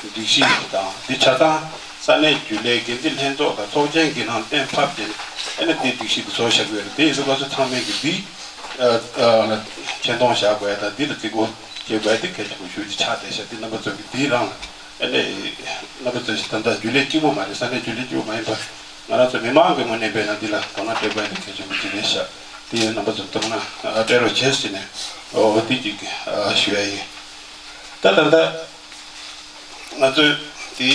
སྒྲིག་གཞི་དང་འདི་ཆ་ཚང་ས་གནས་རྒྱུན་ལས་འགན་འཛིན་ལྷན་ཚོགས་དང་ཚོགས་ཆེན་གྱི་ནང་གཏན་ཕབ་བྱས་ནས་ཨེ་ནས་འདི་སྒྲིག་གཞི་འདི་བཟོ་བཞག་གི་ཡོད་རེད། དེ་ཡིན་དུས་ང་ཚོ་ཚང་མས་ཀྱི་འདི་ཨ་ཨ་ཆེ་མཐོང་བཞག་དགོས་ཡ་དང་འདི་ལ་བརྩི་བཀུར་བྱེད་དགོས་ཡ་འདི་གལ་ཆེན་པོ་ཞེ་པོ་ཅིག་ཆགས་བསྡད་ཤག་འདི་རྣམ་པ་ཚོ་གི་འདི་རང་ཨེ་ནས་རྣམ་པ་ཚོ་ཞིག་ད་ལྟ་རྒྱུན་ལས་གཅིག་པོ་མ་རེད། ས་གནས་རྒྱུན་ལས་གཅིག་པོ་མ་ཡིན་པ་ང་རང་ཚོ་མི་མང་གི་ངོས་ནས་འབད་ན་འདི་ལ་དོ་སྣང་སྤྲད་དགོས་ཡ་འདི་གལ་ཆེན་པོ་ཅིག་རེད་ཤག་དེ་ཡང་རྣམ་པ་ཚོ་དོ་སྣང་སྤྲད་རོགས་བྱེད་ཟེར་ནས་འོ་འདི་གཅིག་ཞུ་ཡ་ཡིན། ད་ད་ལྟ་ང་ཚོས་དེ་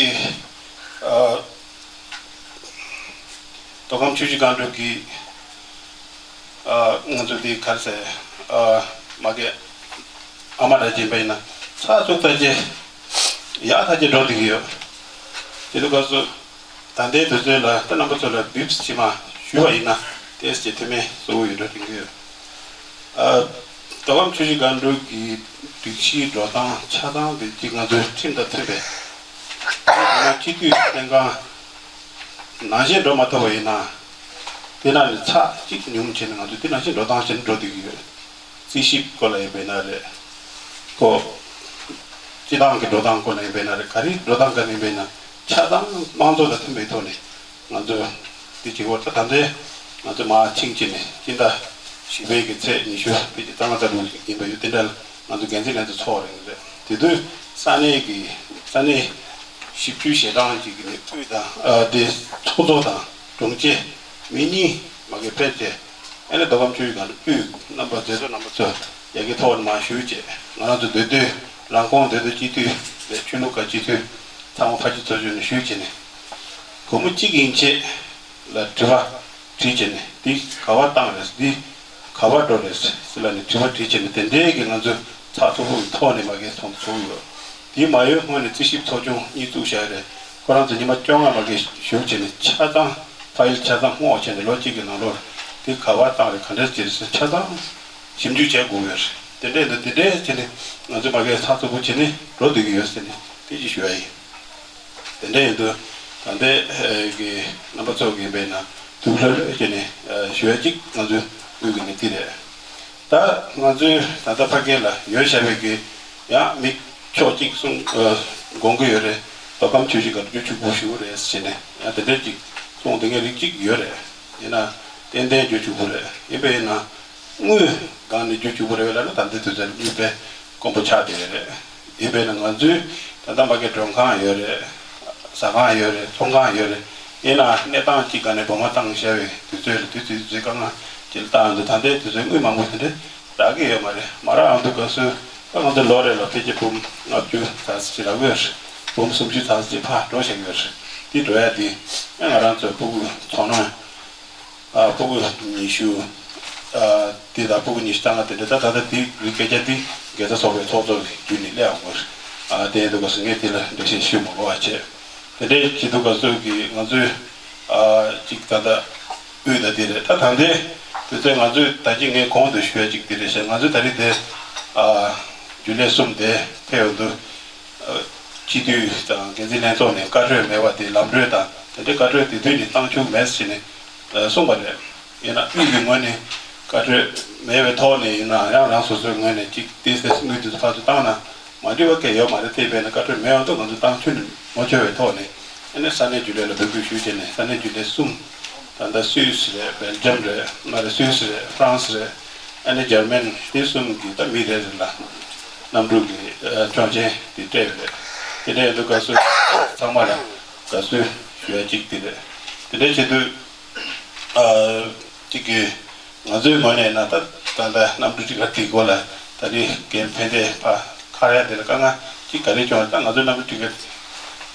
མདོ་ཁམས་ཆུ་བཞི་སྒང་དྲུག་གི་ང་ཚོ་དེ་ག་རེ་ཟེར་མ་གི་ཨ་མ་འདྲ་ཅིག་ཡིན་པ་ཡིན་ན་ཚགས་ཚུད་ཐག་ཆོད་ཡག་ཐག་ཆོད་འགྲོ་བསྡད་ཀྱི་ཡོད། དེ་ཚོ་སྐབས་སུ་ད་ལྟའི་དུས་ཚོད་ལ་ད་རྣམ་པ་ཚོ་ལ་བིབས་ཕྱི་མ་ཞུས་པ་ཡིན་ན་ཏོག་ཙམ་ཐུགས་སྨོན་གསོ་བོ་ཡོད་འགྲོ་དྲན་གྱི་ཡོད། ཨ་མདོ་ཁམས་ཆུ་བཞི་སྒང་དྲུག་གི་སྒྲིག་གཞིའི་འགྲོ་སྟངས་ཆགས་སྟངས་དེ་གཅིག་ང་ཚོའི་ཁྲིམས་དང་མཐུན་པའི་ད་ལྟ་སྤྱི་འཐུས་ལྷན་ཁང་ནང་བཞིན་འགྲོ་མ་ཐུབ་པ་ཡིན་ན་དེ་ནང་ནས་ཚགས་གཅིག་ཉུང་བྱས་ནས་ང་ཚོས་དེ་ནང་བཞིན་འགྲོ་སྟངས་བྱས་ནས་འགྲོ་བསྡད་ཀྱི་ཡོད། རྩིས་ཞིབ་སྐོར་ལ་ཡིན་པས་ན་རེད། ཁོ་སྤྱི་བཏང་གི་འགྲོ་སྟངས་སྐོར་ལ་ཡིན་པས་ན་རེད། ག་རེ་འགྲོ་སྟངས་ག་རེ་ཡིན་པས་ན་ཆ་ཚང་དམངས་གཙོ་དང་མཐུན་པའི་ཐོག་ནས་ང་ཚོས་ དེ་བྱེད་སྐོར་ད་ད་ལྟའི་ང་ཚོ་མར་ཕྱིན་བྱས་ནས་སྤྱི་ཟླ་བཞི་པའི་གི་ཚེས་ཉི་ཤུ་ཕལ་ཆེར་རྩ་ལྔ་རྩ་དྲུག་ཡིན་པ་ཡོད། དེ་འདྲ་ལ་ང་ཚོ་འགན་འཛིན་ལྷན་ཚོགས་ཚོགས་རེད་རེད། དེ་དུས་ས་གནས་ཀྱི་ས་གནས་བཞི་བཅུ་ཞེ་གྲངས་ཅིག་གི་ནས་དབུས་དང་ཨ་དེ་ཚོགས་གཙོ་དང་དྲུང་ཆེ་མི་གཉིས་མ་གི་ཕལ་ཆེར་ཨ་ནི་མདོ་ཁམས་ཆུ་བཞི་སྒང་དྲུག་དབུས་རྣམ་པ་མཛད་གཙོ་རྣམ་པ་ཚོ་ཡ་གི་ཐོག་ནས་མར་ཞུས་བྱས། ང་རང་ཚོ་མདོ་སྟོད་རང་ཁོངས་མདོ་སྟོད་སྤྱི་འཐུས་རེད། ཆོས་ལུགས་ཁག་སྤྱི་འཐུས་ཚང་མ་ཕར་ཕྱིན་ཚོགས་ཆུང་ནས་ཞུས་བྱས་ནས་སྒོར་མོ་གཅིག་ཡན་ཆད་ལ་དྲི་བ་དྲིས་བྱས་ནས་འདི་ག་པར་བཏང་རེད། འདི་ག་པར་འགྲོ་རེད་ཟེར་ལབ་ནས་དྲི་བ་དྲིས་བྱས་ནས་དེ་འདྲའི་གི་ང་ཚོ་ཚགས་ཚུད་པོ་གི་ཐོག་ནས་མ་གི་ཚོགས་འདུ་ཚོགས་ཡོད། དེ་མ་ཡོད་སྔོན་ནས་རྩིས་ཞིབ་ཚོགས་ཆུང་གཉིས་བཙུགས་བཞག་རེད། ཁོ་རང་ཚོ་ཉི་མ་བཅོ་ལྔ་མ་གི་བཞུགས་བྱས་ནས་ཆ་ཚང་ཕ་ཡིལ་ཆ་ཚང་སྔོག་བྱས་ནས་ལོ་གཅིག་གི་ནང་ལོགས་དེ་ག་པར་བཏང་རེད། ག་འདྲས་བྱས་རེད་ཟེར་ཆ་ཚང་ཞིབ་འཇུག་བྱེད་དགོས་ཡོད་རེད། དེ་འདྲས་འདུག་དེ་འདྲས་བྱས་ནས་ང་ཚོ་མ་གི་ཚགས་ཚུད་པོ་བྱས་ནས་འགྲོ་བསྡད་ཀྱི་ཡོད་ཟེར་ནས་དེ་ཅིག་ཞུ་ཡ་ཡིན། དེ་འདྲ་ཡིན་དུས་ད་ལྟའི་གི་རྣམ་པ་ཚོ་གི་ཡིན་པས་ན་ཐུགས་ལྷོད་ལྷོད་བྱས་ནས་ཞུ་ཡ་གཅིག་ང་ཚོའི་དབུས་ཀྱི་ནི་དེ་རེད། ད་ང་ཚོའི་ད་ལྟ་ཕ་གི་ལ་ཡོད་བཞག་པའི་གི་ཡང་མི་ཕྱོགས་གཅིག་གསུང་དགོངས་ཀྱི་ཡོད་རེད། མདོ་ཁམས་ཆུ་བཞི་སྒང་རྒྱུ་ཕྱུག་པོ་ཞིག་རེད་ཟེར་ནས་ཡང་དེ་འདྲ་གཅིག་གསུང་དེ་འདྲའི་རིགས་གཅིག་ཡོད་རེད། ཡིན་ན་ཏན་ཏན་རྒྱུ་ཕྱུག་པོ་རེད། ཡིན་པས་ན། དངུལ་སྒང་ནས་རྒྱུ་ཕྱུག་པོ་རེད་པས་ལབ་ན་ད་ལྟའི་དུས་ཚོད་ལ་དངུལ་དཔེ་དཀོན་པོ་ཆགས་བསྡད་ཡོད་རེད། ཡིན་པས་ན་ང་ཚོའི་ད་ལྟ་མ་གི་མགྲོན་ཁང་ཡོད་རེད། ཟ་ཁང་ཡོད་རེད། ཚོང་ཁང་ཡོད་རེད། ཡིན་ན་གནས་སྟངས་གཅིག་སྒང་ནས་སྦོམ་མ་བཏང་བཞག་པའི་དུས་ཚོད་ལ་དུས་ཚོད་དུས་ཚོད་དཀའ་ངལ་ཅིག་ལ་བཏང་ཡོང་དུས་ད་ལྟའི་དུས་ཚོད་དངུལ་མང་པོ་དེ་འདྲ་རག་གི་ཡོད་མ་རེད། མ་རག་ཡོང་དུས་སྐབས་སུ་ད་ང་ཚོ་ལོ་རེ་ལ་ཕལ་ཆེར་འབུམ་ལྔ་བཅུ་ཙམ་ཅིག་རག་གི་ཡོད་རེད། འབུམ་སུམ་ཅུ་ཙམ་ཅིག་ཕར་འགྲོ་བཞག་གི་ཡོད་རེད། དེ་འགྲོ་ཡ་དེ་ང་རང་ཚོའི་ཕྲུ་གུ་ཚོང་ནང་། ཨ་ཕྲུ་གུ་ཉི་ཤུ། ཨ་དེ་དང་ཕྲུ་གུ་ཉི་ཤུ་རྩ་ལྔ་དེ་འདྲ་ད་ད་ལྟ་དེ་རིགས་སྐད་ཆ་དེ་དགེ་རྩ་ཚོགས་པའི་ཚོགས་གཙོ་གི་བརྒྱུད་ནས་སླེབས་ཡོང་གི་རེད། ཨ་དེ་ཡིན་དུས་སྐབས་སུ་ངས་དེ་ལ་འགྲེལ་བཤད་ཞུ་མ་དགོས་པ་བྱས། དེ་འདྲའི་བྱེད་དུས་སྐབས་སུ་གི་ང་ཚོས་ཨ་གཅིག་ད་ལྟ་དབུས་ད་དེ་རེད། ད་ད་ལྟའི་དུས་ཚོད་ང་ཚོས་ད་གཅིག་ངས་གོང་དུ་ཞུ་ཡ་གཅིག་དེ་རེད་ཤག་ང་ཚོས་ད་རེས་དེ་ཨ་རྒྱུན་ལས་གསུམ་དེ་ཕེབས་ཡོང་དུས། སྤྱི་འཐུས་དང་འགན་འཛིན་ལྷན་ཚོགས་ནས་བཀའ་འཁྲོལ་མེད་པ་དེ་ལམ་གྲོན་དང་དེ་འདྲའི་བཀའ་འཁྲོལ་དེ་དུས་ནས་བཏང་བཅུག་མེད་ཟེར་ནས་གསུངས་པ་རེད། ཡིན་ན་དབུས་ཀྱི་ངོས་ནས་བཀའ་འཁྲོལ་མེད་པའི་ཐོག་ནས་ཡིན་ན་ཡང་རང་སོ་སོའི་ངོས་ནས་གཅིག་ཏིས་ཏིས་དངུལ་དེ་ཚོ་ཕར་ཚུར་བཏང་ན་མ་འགྲིག་པ་གང་ཡོད་མ་རེད། དེ་བས་ན་བཀའ་འཁྲོལ་མེད་ཡོང་དུས་ང་ཚོ་བཏང་ཆོག་ནས་མ་ཆོག་པའི་ཐོག་ནས་ཨ་ནི་ས་གནས་རྒྱུན་ལས་ལ་འབོད་སྐུལ་ཞུས་བྱས་ནས་ས་གནས་རྒྱུན་ལས་གསུམ། ད་ལྟ་སུད་སི་རེད། སྦེལ་ཇམ་རེད། མ་རེད། སུད་སི་རེད། ཧྥ་རན་སི་རེད། ཨ་ནི་འཇར་མན་དེ་གསུམ་གྱི་ད་མི་རེ་རེ་ལ་གནམ་གྲུ་གི་ཨ་ཆོག་མཆན་དེ་སྤྲད་ཡོད་རེད། དེ་འདྲ་ཡིན་དུས་སྐབས་སུ་ཚང་མ་ལ་དགའ་བསུ་ཞུ་ཡ་གཅིག་དེ་རེད། དེ་འདྲ་བྱེད་དུས་ཨ་གཅིག་གི་ང་ཚོའི་ངོས་ནས་ན་ད་ད་ལྟ་གནམ་གྲུ་ཊི་ཀེ་ཊི་དེའི་སྐོར་ལ་ད་རེས་འགན་ཕན་བདེ་ཕ་ཁ་ར་དེ་ལ་དཀའ་ངལ་གཅིག་ག་རེ་བྱུང་རེད། ད་ང་ཚོའི་གནམ་གྲུ་ཊི་ཀེ་ཊི་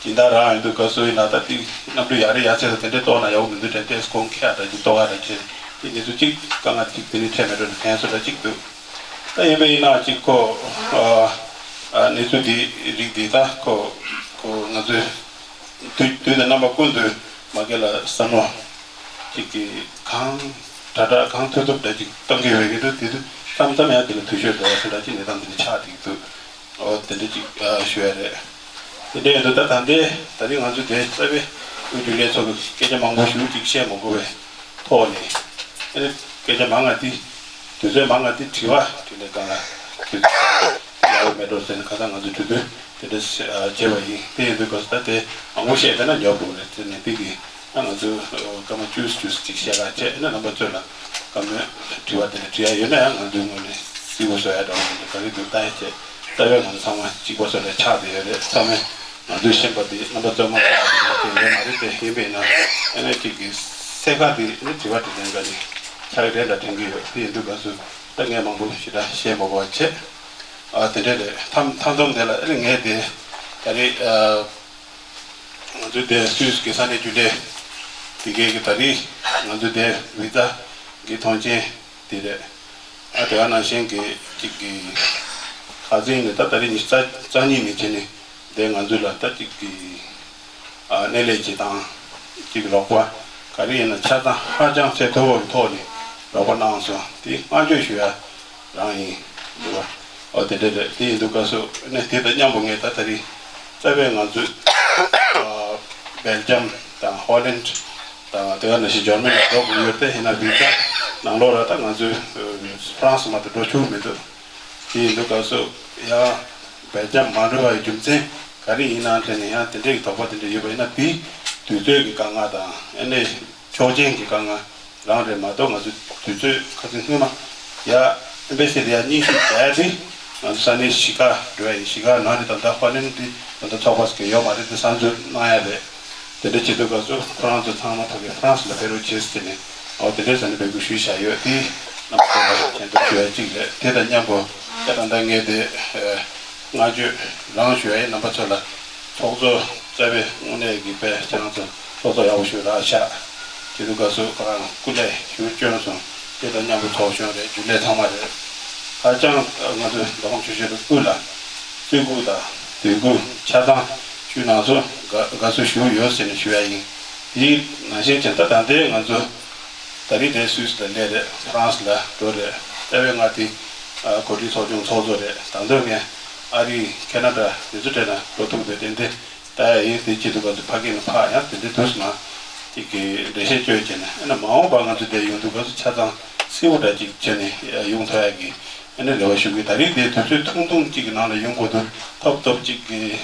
སྦྱིན་བདག་རང་ཡིན་དུས་སྐབས་སུ་ཡིན་ན་ད་ཏིག་གནམ་གྲུ་ཡར་རེ་ཡར་ཚད་ལ་དེ་འདྲས་གཏོང་ན་ཡག་པོ་མི་འདུག་དྲན་ཏེ་གོང་ཁེ་ཡ་འདྲ་ཅིག་གཏོང་ཡ་འདྲ་བྱས་དེ་གནས་ཚུལ་གཅིག་དཀའ་ངལ་གཅིག་དེ་ནི་འཕྲད་མེད་འགྲོ་ནས་ཕན་སོ་འདྲ་གཅིག་འདུག་ད་ཡིན་པ་ཡིན་ན་གཅིག་ཁོ་ཨ་ཨ་གནས་ཚུལ་འདི་རིགས་འདི་ད་ཁོ་ཁོ་ང་ཚོའི་དུས་དུས་དང་རྣམ་པ་ཀུན་ཏུ་མ་གི་ལ་བསམ་བློ་གཅིག་གི་གང་དྲག་དྲག་གང་ཐུབ་ཐུབ་འདྲ་ཅིག་གཏོང་གི་ཡོད་ཀྱི་འདུག་དེ་དུས་མཚམས་མཚམས་ཡང་དེ་ལ་འཐུས་ཤོར་འགྲོ་བ་དེ་འདྲ་ཅིག་གནས་སྟངས་འདི་འདྲ་ཆགས་བསྡད་ཀྱི་འདུག་འོ་དེ་འདྲ་ཅིག་ཨ་ཞུ་ཡ་རེད། དེ་འདྲ་ཡིན་དུས་ད་ད་ལྟའི་ད་རིང་ང་ཚོ་དེ་རྩ་བའི་དབུས་རྒྱུན་ལས་ཚོགས་ཀྱི་སྐད་ཆ་མང་པོ་ཞེ་པོ་ཅིག་བཤད་མ་དགོས་པའི་ཐོག་ནས་ཨ་ནི་སྐད་ཆ་མང་ང་དེ་དུས་ཚོད་མང་ང་དེ་དྲི་བ་དྲིས་ལན་གང་ལ་དུས་ཚོད་ཡག་པོ་མེད་འགྲོ་ཟེར་ནས་ཁ་སང་ང་ཚོ་གྲོས་བསྡུར་དེ་འདྲ་བྱས་པ་ཡིན། དེ་ཡིན་དུས་སྐབས་སུ་ད་དེ་མང་པོ་བཤད་བསྡད་ན་ཉོབ་འགྲོ་གི་རེད། དེ་ནས་དེ་གི་ཨ་ང་ཚོ་སྐར་མ་བཅུ་བཅུ་ཅིག་བཤད་ག་བྱས་ཨ་ནི་རྣམ་པ་ཚོ་ལ་བཀའ་མོལ་དྲི་བ་དེ་འདྲ་དྲི་ཡ་ཡོད་ན་ཡང་ང་ཚོའི་ངོས་ནས་རྩིས་པ་བཟོ་ཡ་འདྲ་བོ་མི་འདུག་ག་རེ་འདུག་ལྟ་ཡ་བྱས། རྩ་བའི་ང་ཚོ་ཚང་མ་གཅིག་པ་བཟོ་འདྲ་ཆགས་བསྡད་ཡོད་རེད། ཚང་མས་ང་ཚོའི་ཤེས་པ་དེ་རྣམ་པ་ཚོ་མ་ཆགས་པ་དེ་ཡོད་མ་རེད། དེ་ཡིན་པས་ན་ཨ་ནི་གཅིག་གི་སེ་ཁ་དེ་ཨ་ནི་དྲི་བ་དྲི་ལན་ག་ནས་ཆགས་རེད་འདྲ་དྲན་གི་ཡོད། དེ་ཡིན་དུས་ག་ཚོད་ད་ངས་མང་པོ་ཞེ་དྲག་བཤད་མ་དགོས་པ་བྱས། ཨ་དེ་འདྲས་རེད། མཐའ་མཐའ་མཚམས་དེ་ལ་ཨ་ནི་ངས་དེ་ད་རེས་ཨ། ང་ཚོའི་དེ་སུད་སི་གི་ས་གནས་རྒྱུན་ལས་དེ་གའི་གི་ད་རེས་ང་ཚོའི་དེ་བི་ཛ་གི་ཐོངས་མཆན་དེ་རེད། ཨ་དེ་ག་ནང་བཞིན་གི་གཅིག་གི་ཁ་སང་ནས་ད་ད་རེས་ཉི་ཤུ་རྩ་གཉིས་ནས་བྱས་ནས་དེ་ང་ཚོ་ལ་ད་གཅིག་གི་ཨ་སྣེ་ལེན་བྱེད་སྟངས་གཅིག་རོགས་པ་ག་རེ་ཡིན་ན་ཆ་ཚང་ཧ་ཅང་ཚད་མཐོ་བོ་གི་ཐོག་ནས་རོགས་པ་གནང་སོང་། དེ་བསྔགས་བརྗོད་ཞུ་ཡ་རང་ཡིན། འདུག་བ། ཨོ་དེ་འདྲ་རེད། དེ་ཡིན་དུས་སྐབས་སུ་ནས་དེ་དང་མཉམ་པོ་ངས་ད་ད་རེས་རྩ་བའི་ང་ཚོའི་ཨ་སྦེལ་ཇམ་དང་ཧོ་ལན་དང་དེ་ག་ནང་བཞིན་འཇར་མན་ལ་འགྲོ་དགོས་ཡོད། དེ་ཡིན་ན་བི་ཛ་ནང་ལོགས་ལ་ད་ང་ཚོའི་ཨ་ཧྥ་རན་སི་མ་གཏོགས་འགྲོ་ཆོག་མི་འདུག་དེ་ཡིན་དུས་སྐབས་སུ་ཡང་སྦེལ་ཇམ་མ་འགྲོ་བའི་རྒྱུ་མཚན་ག་རེ་ཡིན་ནའང་དྲན་ནས་ཡང་དེ་འདྲའི་གི་དོགས་པ་དེ་འདྲ་ཡོད་པ་ཡིན་ན་དེ་དུས་ཚོད་ཀྱི་དཀའ་ངལ་དང་ཨ་ནི། ཆོག་མཆན་གྱི་དཀའ་ངལ་རང་རེད་མ་གཏོགས། ང་ཚོ་དུས་ཚོད་ཁ་སང་སྔོན་མ་ཡ་ཨེམ་བྷེ་སི་དེ་ཡ་སྙན་ཞུ་བྱས་ཏེ། ང་ཚོ་ས་གནས་གཞིས་ཀ་འགྲོ་ཡ་ཡིན། གཞིས་ཀ་ནང་ནས་ད་ལྟ་ཧྥ་ནན་དེ་ད་ལྟ་ཚོགས་པ་ཟེར་མཁན་ཡོད་མ་རེད། དེ་གསར་འཛུགས་གནང་ཡ་རེད། དེ་འདྲ་བྱེད་དུས་སྐབས་སུ་ཁོ་རང་ཚོ་ཚང་མ་ཕ་གི་ཧྥ་རན་སི་ལ་ཕེབས་རོགས་བྱེད་ཟེར་ནས། འོ་དེ་འདྲའི་ས་ནས་འབོད་སྐུལ་ཞུས་བཞག་ཡོད་དེ། རྣམ་པ་ཚོ་ལ་མཁྱེན་རྟོགས་ཞུ་ཡ་གཅིག་རེད། དེ་དང་མཉམ་པོ་ད་ད་ལྟ་ངས་དེ་བསྔགས་བརྗོད་རང་ཞུ་ཡ་ཡིན། རྣམ་པ་ཚོ་ལ་ཚོགས་གཙོ་རྩ་བའི་དངོས་གནས་ཀྱི་དཔེ་ཁྱེད་རང་ཚོ་ཚོགས་གཙོ་ཡག་པོ་ཞིག་རག་ཤག་བྱེད་དུས་སྐབས་སུ་ཁོ་རང་སྐུ་ལས་ཞུ་བསྐྱོན་སོང་། དེ་དང་མཉམ་པོ་ཚོགས་གཞོན་རེད། རྒྱུན་ལས་ཚང་མ་རེད། ཧ་ཅང་ང་ཚོའི་མདོ་ཁམས་ཆུ་བཞི་རུ་དབུས་ལ་བརྩི་བཀུར་དང་དད་གུས་ཆ་ཚང་ཞུ་གནང་སོང་། དགའ་དགའ་བསུ་ཞུ་ཡོད་ཟེར་ནས་ཞུ་ཡ་ཡིན། དེའི་ནང་བཞིན་བྱས་ད་ད་ལྟའི་ང་ཚོ་ད་རེས་དེ་སུད་སི་ལ་སླེབས་རེད། ཧྥ་རན་སི་ལ་འགྲོ་རེད། རྩ་བའི་ང་དེ་ཨ་གོ་སྒྲིག་ཚོགས་ཆུང་ཚོགས་གཙོ་རེད། ད་དུང་ངས་ཨ་རི་ཁེ་ན་ཌ་དེ་ཚོ་གྲས་ན་འགྲོ་ཐུབ་པའི་ཏན་ཏན་ད་ཡིན། དེ་བྱེད་དུས་སྐབས་སུ་ཕ་གི་ནས་ཕར་ཡང་དེ་འདྲའི་དུས་སུ་མ་ཅིག་གི་འགྲེལ་བཤད་བཅོས་བྱས་ནས། ཨ་ནི་མ་འོངས་པ་ང་ཚོ་འདིར་ཡོང་དུས་སྐབས་སུ་ཆ་ཚང་གསལ་པོ་འདྲ་ཅིག་བྱས་ནས་ཡོང་ཐུབ་ཡ་གི་ཨ་ནི་རེ་བ་ཞུ་གི། ད་རེས་དེ་དུས་ཚོད་ཐུང་ཐུང་ཅིག་གི་ནང་ལ་ཡོང་དགོས་དུས། ཐོབ་ཐོབ་ཅིག་གི་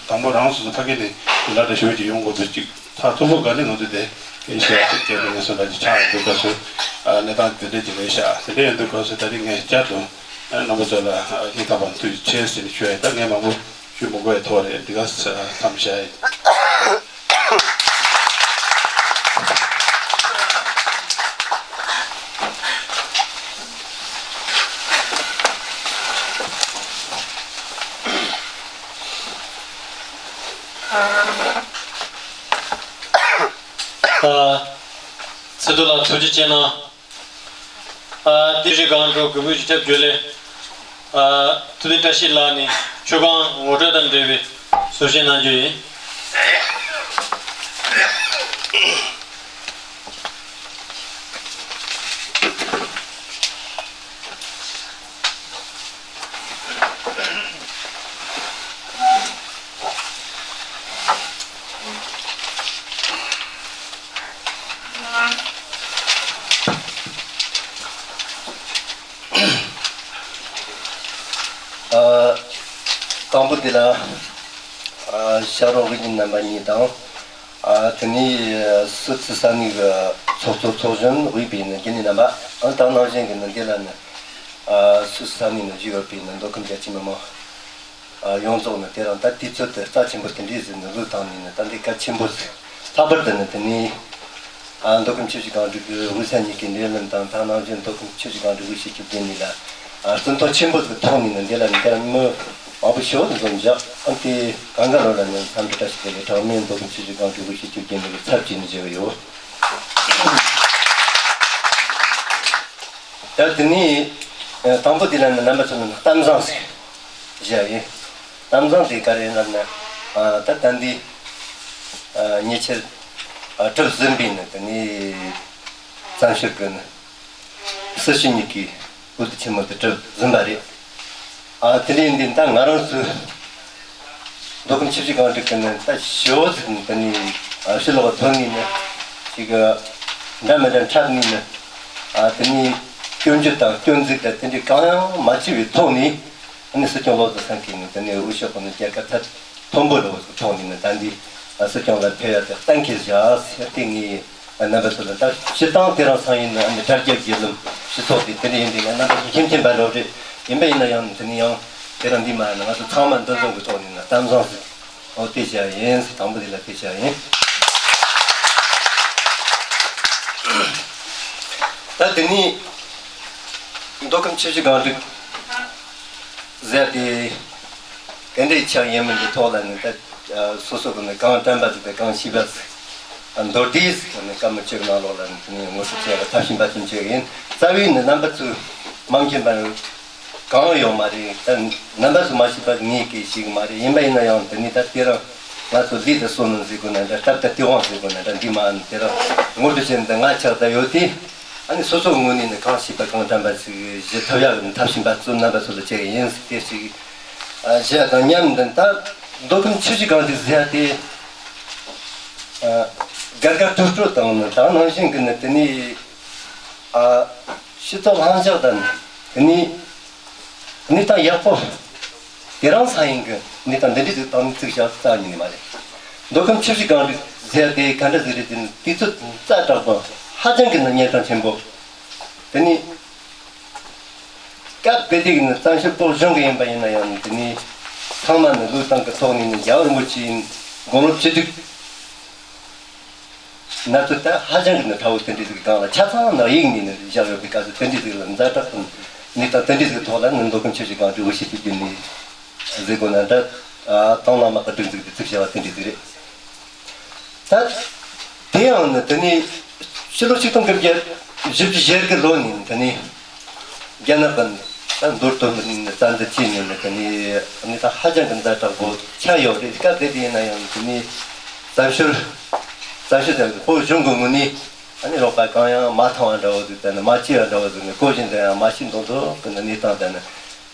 དང་པོ་རང་སོ་སོ་ཕ་གི་ནས་ལ་འདྲ་ཞུ་ཅིག་ཡོང་དགོས་དུས། ཅིག་ཐག་ཐུང་པོ་ག་ནས་ང་ཚོ་དེ་གལ་ཆེ་བ་ཅིག་སྐྱེས་པའི་ངེས་སོ་འདྲ་ཅིག་ཆགས་ཡོང་དུས་སྐབས་སུ། ཨ་གནས་སྟངས་དེ་འདྲ་ཅིག་རེད་ཤག་དེ་འདྲ་ཡོང་དུས་སྐབས་སུ་ད་རེས་ངས་བསྐྱར་དུ་ཨ་རྣམ་པ་ཚོ་ལ་སྙིང་ཐག་པ་ནས་ཐུགས་རྗེ་ཆེ་ཟེར་ནས་ཞུ་ཡ་ཡིན། ད་ངས་མང་པོ་ཞུ་མི་དགོས་པའི་ཐོག་རེད། འདི་ག་མཚམས་བཞག་ཡིན། ཚེ་རྡོ་ལགས་ཐུགས་རྗེ་ཆེ་གནང་། ཨ་དེ་རིང་སྒང་དྲུག་གི་དབུས་ཀྱི་ཐབས་ཇུས་ལས། ཨ་ཐུབ་བསྟན་བཀྲ་ཤིས་ལགས་ནས་མཆོད་ཁང་ངོ་སྤྲོད་དང་འབྲེལ་བའི་ཟུར་བཤད་གནང་རྒྱུ་ཡིན། ཨ་དང་པོ་དེ་ལ་ཨ་ཤག་རོགས་དབུས་རྒྱུན་རྣམ་པ་གཉིས་དང་། ཨ་དེ་ནས་སུད་སི་ས་གནས་ཀྱི་ཚོགས་གཙོ་ཚོགས་གཞོན། དབུས་པའི་ནི་རྒྱུན་ལས་རྣམ་པ། ཨ་ད་ནང་བཞིན་གྱི་ནི་འདི་ལ་ནི་ཨ་སུད་སི་ས་གནས་ནས་བཞུགས་ཡོད་པའི་ནི་མདོ་ཁམས་རྒྱ་ཆེའི་མི་མང་ཨ་ཡོངས་རྫོགས་ནི། དེ་རིང་ད་དུས་ཚོད་དེ་རྩ་ཆེན་པོ་དེ་འདྲས་ཟིན་ནས་བློས་བཏང་ནས་ནི་ད་འདི་གལ་ཆེན་པོ་ཟིན། ལྷག་པར་དུ་ནི་དེ་ནས་ཨ་མདོ་ཁམས་ཆུ་བཞི་སྒང་དྲུག་གི་དབུས་ས་གཉིས་ཀྱི་འབྲེལ་ལམ་དང་། ད་ནང་བཞིན་མདོ་ཁམས་ཆུ་བཞི་སྒང་དྲུག་དབུས་སྤྱི་ཁྱབ་ལྡན་ལས་ལ་ཨ་བརྩི་མཐོང་ཆེན་པོ་ཟིག་ཐོག་ནས་ནི་འདི་ལ་ནི་དེ་རིང་མི་མང་པོ་ཞེ་པོ་ཟིག་འཛོམས་བཞག་ཨ་དེ་གང་ག་ལོ་ལ་ནི་འཚམས་འདྲི་བཀྲ་ཤིས་བདེ་ལེགས་གྲངས་མེད་མདོ་ཁམས་ཆུ་བཞི་སྒང་དྲུག་དབུས་སྤྱི་ཁྱབ་ལྡན་ལས་ཀྱི་ཚབ་བྱས་ནས་བརྗོད་ཀྱི་ཡོད། ད་དེ་ནས་ཨ་དང་པོ་དེ་ལ་ནི་རྣམ་པ་ཚོ་ནི་གཏམ་བཟང་ཟིག་བཞག་ཡིན། གཏམ་བཟང་དེ་ག་རེ་ཡིན་ལབ་ན། ཨ་ད་ད་འདི་ཨ་ཉེ་ཆར་ཨ་གྲུབ་ཟིན་པའི་ནི་དེ་ནས་བཙན་བྱོལ་གི་ནི་སྲིད་སྤྱི་གཉིས་ཀྱི་སྐུ་དུས་ཆེན་མོ་དེ་གྲུབ་ཟིན་པ་རེད། ཨ་དེ་ལས་འདི་ད་ང་རང་ཚོའི་མདོ་ཁམས་ཆུ་བཞི་སྒང་དྲུག་གི་ནི་ད་ཞེ་པོ་ཟིག་ནི་དེ་ནས་ཨ་ཕྱི་ལོགས་ཐོན་ནས་ནི་ཅིག་འདྲ་མི་འདྲ་འཁྲབ་ནས་ནི། ཨ་དེ་ནས་སྐྱོན་བརྗོད་དང་སྐྱོན་འཛུགས་དང་དེ་འདྲའི་གང་ཡང་མ་བྱས་པའི་ཐོག་ནས། ཨ་ནི་སྲིད་སྐྱོང་བློ་བཟང་སེང་གེ་ནི་དེ་ནས་འུ་ཤོག་གི་ནི་རྒྱལ་ཁ་ཚད་མཐོན་པོ་ལོ་ཟིག་འཕྲོག་ནས་ནི་ད་འདི་ཨ་སྲིད་སྐྱོང་ལ་ཕེབས་ཡ་དེ་གཏན་འཁེལ་བཞག་ཟེར་ཏེ། ངས་རྣམ་པ་ཚོ་ལ་ད་སྤྱིར་བཏང་དེ་རིང་སང་ཉིན་ནི་ཨ་ནི་དྲ་རྒྱ་བརྒྱུད་ལམ་སྤྱི་ཚོགས་དེ་དེ་འདྲ་ཡིན་དུས་ནི་རྣམ་པ་ཚོ་མཁྱེན་མཁྱེན་པ་འདྲ་བོ་རེད། ཡིན་པ་ཡིན་ན་ཡང་དེ་ནི་ཡང་དེ་རིང་འདི་མ་ཡིན་ན་ང་ཚོ་ཚང་མ་འདུ་འཛོམས་ཀྱི་ཐོག་ནས་ནི་གཏམ་བཟང་ཟིག་འོ་དེ་བྱས་ཡིན་ཟེར། དང་པོ་དེ་ལ་དེ་བྱས་ཡིན། ད་དེ་ནས་མདོ་ཁམས་ཆུ་བཞི་སྒང་དྲུག་ཟེར་ཏེ། དེ་འདྲའི་ཆགས་ཡིན་མིན་གྱི་ཐོག་ལ་ནི་ད་སོ་སོ་གི་ནི་གང་དྲན་པ་ཟིག་དང་གང་ཤེས་པ་ཟིག་མདོར་བསྡུས་ཟིག་ནི་བཀའ་མོལ་ཅིག་ནང་ལོགས་ལ་ནི་དེ་ནས་ངོ་སྤྲོད་བྱས་པ་ཐབས་ཤེས་འབད་བརྩོན་བྱེད་ཀྱི་ཡིན། རྩ་བའི་ནི་རྣམ་པ་ཚོས་མ་མཁྱེན་པ་གང་ཡོད་མ་རེད། ད་རྣམ་པ་ཚོས་མ་ཤེས་པ་ངས་གིས་ཤེས་གི་མ་རེད། ཡིན་པ་ཡིན་ན་ཡང་དེ་ནས་ད་དེ་རིང་ང་ཚོ་ལས་དང་སོ་ནམ་ཟེར་དགོས་ན་འདྲ། སྟབས་དང་སྟེས་དབང་ཟེར་དགོས་ན་འདྲ། འདི་མ་ནི་དེ་རིང་ངོ་སྤྲོད་བྱེད་འདི་ང་ཆགས་བསྡད་ཡོད་དེ། ཨ་ནི་སོ་སོའི་ངོས་ནས་ནི་གང་ཤེས་པ་གང་དྲན་པ་ཞིག་ཞུ་ཐུབ་ཡག་གི་ཐབས་ཤེས་འབད་བརྩོན་རྣམ་པ་ཚོ་ལ་བྱེད་ཀྱི་ཡིན་ཟེར་ཏེ་ཞིག་ཨ་བཤད་དང་མཉམ་དུ། ད་མདོ་ཁམས་ཆུ་བཞི་སྒང་དྲུག་ཟེར་ཡ་དེ་ཨ་དགའ་དགའ་སྤྲོ་སྤྲོ་དང་ནི་དེ་ནང་བཞིན་གྱི་ནི་དེ་ནས་ཨ་སྤྱི་ཚོགས་ལྷིང་འཇགས་དང་དེ་ནས་གནས་སྟངས་ཡག་པོ། དེ་རིང་སང་ཉིན་གྱི་གནས་སྟངས་འདི་འདྲ་ཟིག་དང་ནི་ཅིག་བྱ་རྩ་ཉིད་ནས་མ་རེད། མདོ་ཁམས་ཆུ་བཞི་སྒང་དྲུག་ ཟེར་དེ་ག་འདྲ་ཟིག་རེད་དེ་ནི་དུས་ཚོད་ཛ་དྲག་པོ་ཧ་ཅང་གི་ནི་གཉན་འཕྲང་ཆེན་པོ། དེ་ནི་སྐབས་དེ་དུས་ནི་བཙན་བྱོལ་བོད་གཞུང་གི་ཡིན་པ་ཡིན་ན་ཡང་དེ་ནི་ཚང་མ་ནི་ལུགས་དང་གི་ཐོག་ནས་ནི་རྒྱལ་བ་རིན་པོ་ཆེའི་དགུང་ལོ་བཅུ་དྲུག་གནས་ཚུལ་ད་ཧ་ཅང་གི་ནི་ཕྲ་བོ་དེ་འདྲ་ཟིག་སྒང་ལ་ཆ་ཚང་ནག་ཡིག་ནས་ནི་བཞག་ཡོད་པའི་སྐབས་སུ་དེ་འདྲ་ཟིག་ལ་ཛ་དྲག་ཏུ་གནས་སྟངས་དེ་འདྲ་ཟིག་ཐོག་ལ་ནི་མདོ་ཁམས་ཆུ་བཞི་སྒང་དྲུག་དབུ་བཞུགས་ཀྱི་དུས་ནས། ཟེར་དགོས་ན་འདྲ། ཨ། དང་བླངས་མ་གི་སྒྲིག་འཛུགས་དེ་བཙུགས་བྱ་བ་དེ་འདྲ་ཟིག་རེད། ད། དེ་ཡང་ནི་དེ་ནས་ཕྱི་ལོ་ཆིག་སྟོང་དགུ་བརྒྱ་བཞི་བཅུ་ཞེ་དགུ་ལོ་ནས་དེ་ནས་རྒྱ་ནག་གི་ད་མདོར་བསྡུས་ནས་རྩ་འཛིན་བྱས་ནས་ནི་དེ་ནས་གནས་སྟངས་ཧ་ཅང་གི་ཛ་དྲག་པོ་ཆགས་ཡོད་རེད། སྐབས་དེ་དུས་ཡིན་ན་ཡང་དེ་ནས་བཙན་བྱོལ་བཙན་བྱོལ་དང་བོད་གཞུང་གི་ངོས་ནས་ཨ་ནི་རོགས་པ་གང་ཡང་མ་བཏང་བ་འདྲ་བོ་ཟིག་དེ་ནས་མ་བྱས་པ་འདྲ་བོ་ཟིག་ནི་གོ་བཞིན་དུ་ཡང་མ་བྱས་མདོག་མདོག་གི་ནི་གནས་སྟངས་དེ་ནི།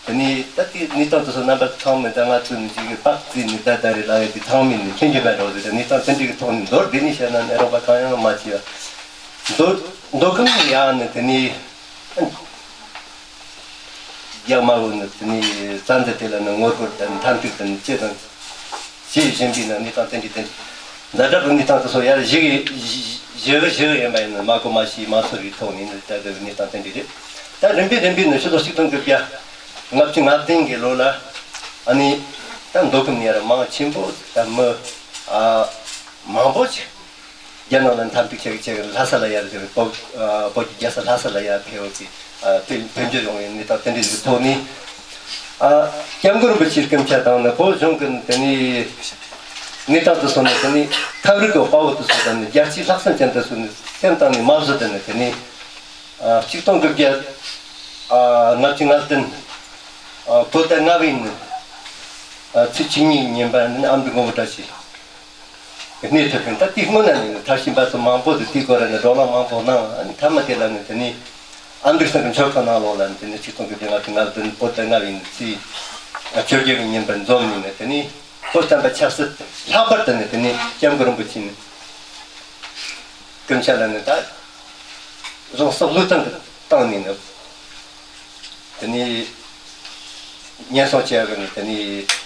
དེ་ནས་ད་ལྟའི་གནས་སྟངས་དེ་ཚོ་རྣམ་པ་ཚང་མས་ད་ང་ཚོ་ནི་ཅིག་པགས་བརྩིས་ནས་ད་ད་རེད་ལབ་ཡོད་དེ་ཚང་མས་ནི་མཁྱེན་གྱི་མེད་འགྲོ་ཟེར་ཏེ་གནས་སྟངས་དེ་འདྲའི་གི་ཐོག་ནས་མདོར་བསྡུས་ནས་བཤད་ན་ནི་རོགས་པ་གང་ཡང་མ་བྱས་པ། མདོ་མདོ་ཁམས་ནས་ཡར་ནི་དེ་ནས་རྒྱ་དམར་པོ་ནི་དེ་ནས་རྩ་འཛིན་དེ་ལ་ནི་ངོ་རྒོལ་དང་འཐབ་འཁྲུག་དང་ཅི་དང་། ཞེས་བཞིན་པའི་ནང་གནས་སྟངས་དེ་འདྲའི་དེ་འདྲའི་ཛ་དྲག་གི་གནས་སྟངས་དེ་ཚོ་ཡར་ཞིག་ཞིག་ཞིག་ཡིན་པ་ཡིན་ན་མ་གོ་མ་ཤེས་མ་ཚོར་བའི་ཐོག་ནས་ནི་ད་ལྟ་གནས་སྟངས་དེ་འདྲ་རེད། ད་རིམ་པས་རིམ་པས་ནི་ཕྱི་ལོ་ཆིག་སྟོང་དགུ་བརྒྱ་ལྔ་བཅུ་ང་བདུན་གི་ལོ་ལ་ཨ་ནི་ད་མདོ་ཁམས་ནས་ཡར་མང་ཆེན་པོ་ད་མི་ཨ་མང་པོ་ཅིག་རྒྱ་ནག་ལ་འཐབ་འཁྲུག་བྱེད་ཀྱི་བྱེད་ཀྱི་ལྷ་ས་ལ་ཡར་བོད་བོད་ཀྱི་རྒྱལ་ས་ལྷ་ས་ལ་ཡར་ཕེབས་ཡོད་ཀྱི་ཨ་དེ་བོད་འགྱུར་ཡོང་བའི་གནས་སྟངས་དེ་འདྲ་ཞིག་ཐོག་ནས། ཨ། སྐྱབས་མགོན་རིན་པོ་ཆེའི་སྐུ་ཕྱྭ་དང་ནི་བོད་གཞུང་གི་དེ་ནས་གནས་སྟངས་དེ་ཚོ་ནི་དེ་ནས་ཁམས་རིགས་ཀྱི་དཔའ་བོ་དེ་ཚོ་དང་ནི་རྒྱལ་གཅེས་ལྷག་བསམ་ཅན་དེ་ཚོ་ནི་སེམས་གཏིང་ནས་མ་བཟོད་དེ་ནི་དེ་ནས། ཨ། ཆིག་སྟོང་དགུ་བརྒྱ། ཨ། ལྔ་བཅུ་ང་བདུན། ཨ། བོད་ཟླ་ལྔ་པའི་ནི། ཨ། ཚེས་བཅུ་གཉིས་ཉིན་པ་ནི་ཨ་མདོ་མགོན་པོ་བཀྲ་ཤིས། གནས་ཐུབ་པའི་ད་དེའི་སྔོན་ན་ནི་ཐར་ཕྱིན་པ་ཚོ་མང་པོ་ཟིག་དེའི་སྐོར་ལ་ནི་བགྲོ་གླེང་མང་པོ་གནང་། ཨ་ནི་མཐའ་མ་དེ་ལ་ནི་དེ་ནི་ཨ་མདོའི་གསང་སྔགས་ཆོས་ཁང་ནང་ལོགས་ལ་ནི་དེ་ནི་ཆིག་སྟོང་དགུ་བརྒྱ་ལྔ་བཅུ་ང་བདུན་བོད་ཟླ་ལྔ་པའི་ནི་ཚེས་བཅོ་བརྒྱད་ཀྱི་ཉིན་པར་འཛོམས་ནས་ནི་དེ་ནི་བོད་བསྟན་པ་ཆབ་སྲིད་ལྷག་པར་དུ་ནི་དེ་ནི་སྐྱབས་མགོན་རིན་པོ་ཆེ་ནི་སྐུ་ཕྱྭ་ལ་ནི་ད་རང་སྲོག་བློས་བཏང་གི་བཏང་ནས་ནི། དེ་ནས་ཉེན་སྲུང་བྱས་པ་ནི་དེ་ནས་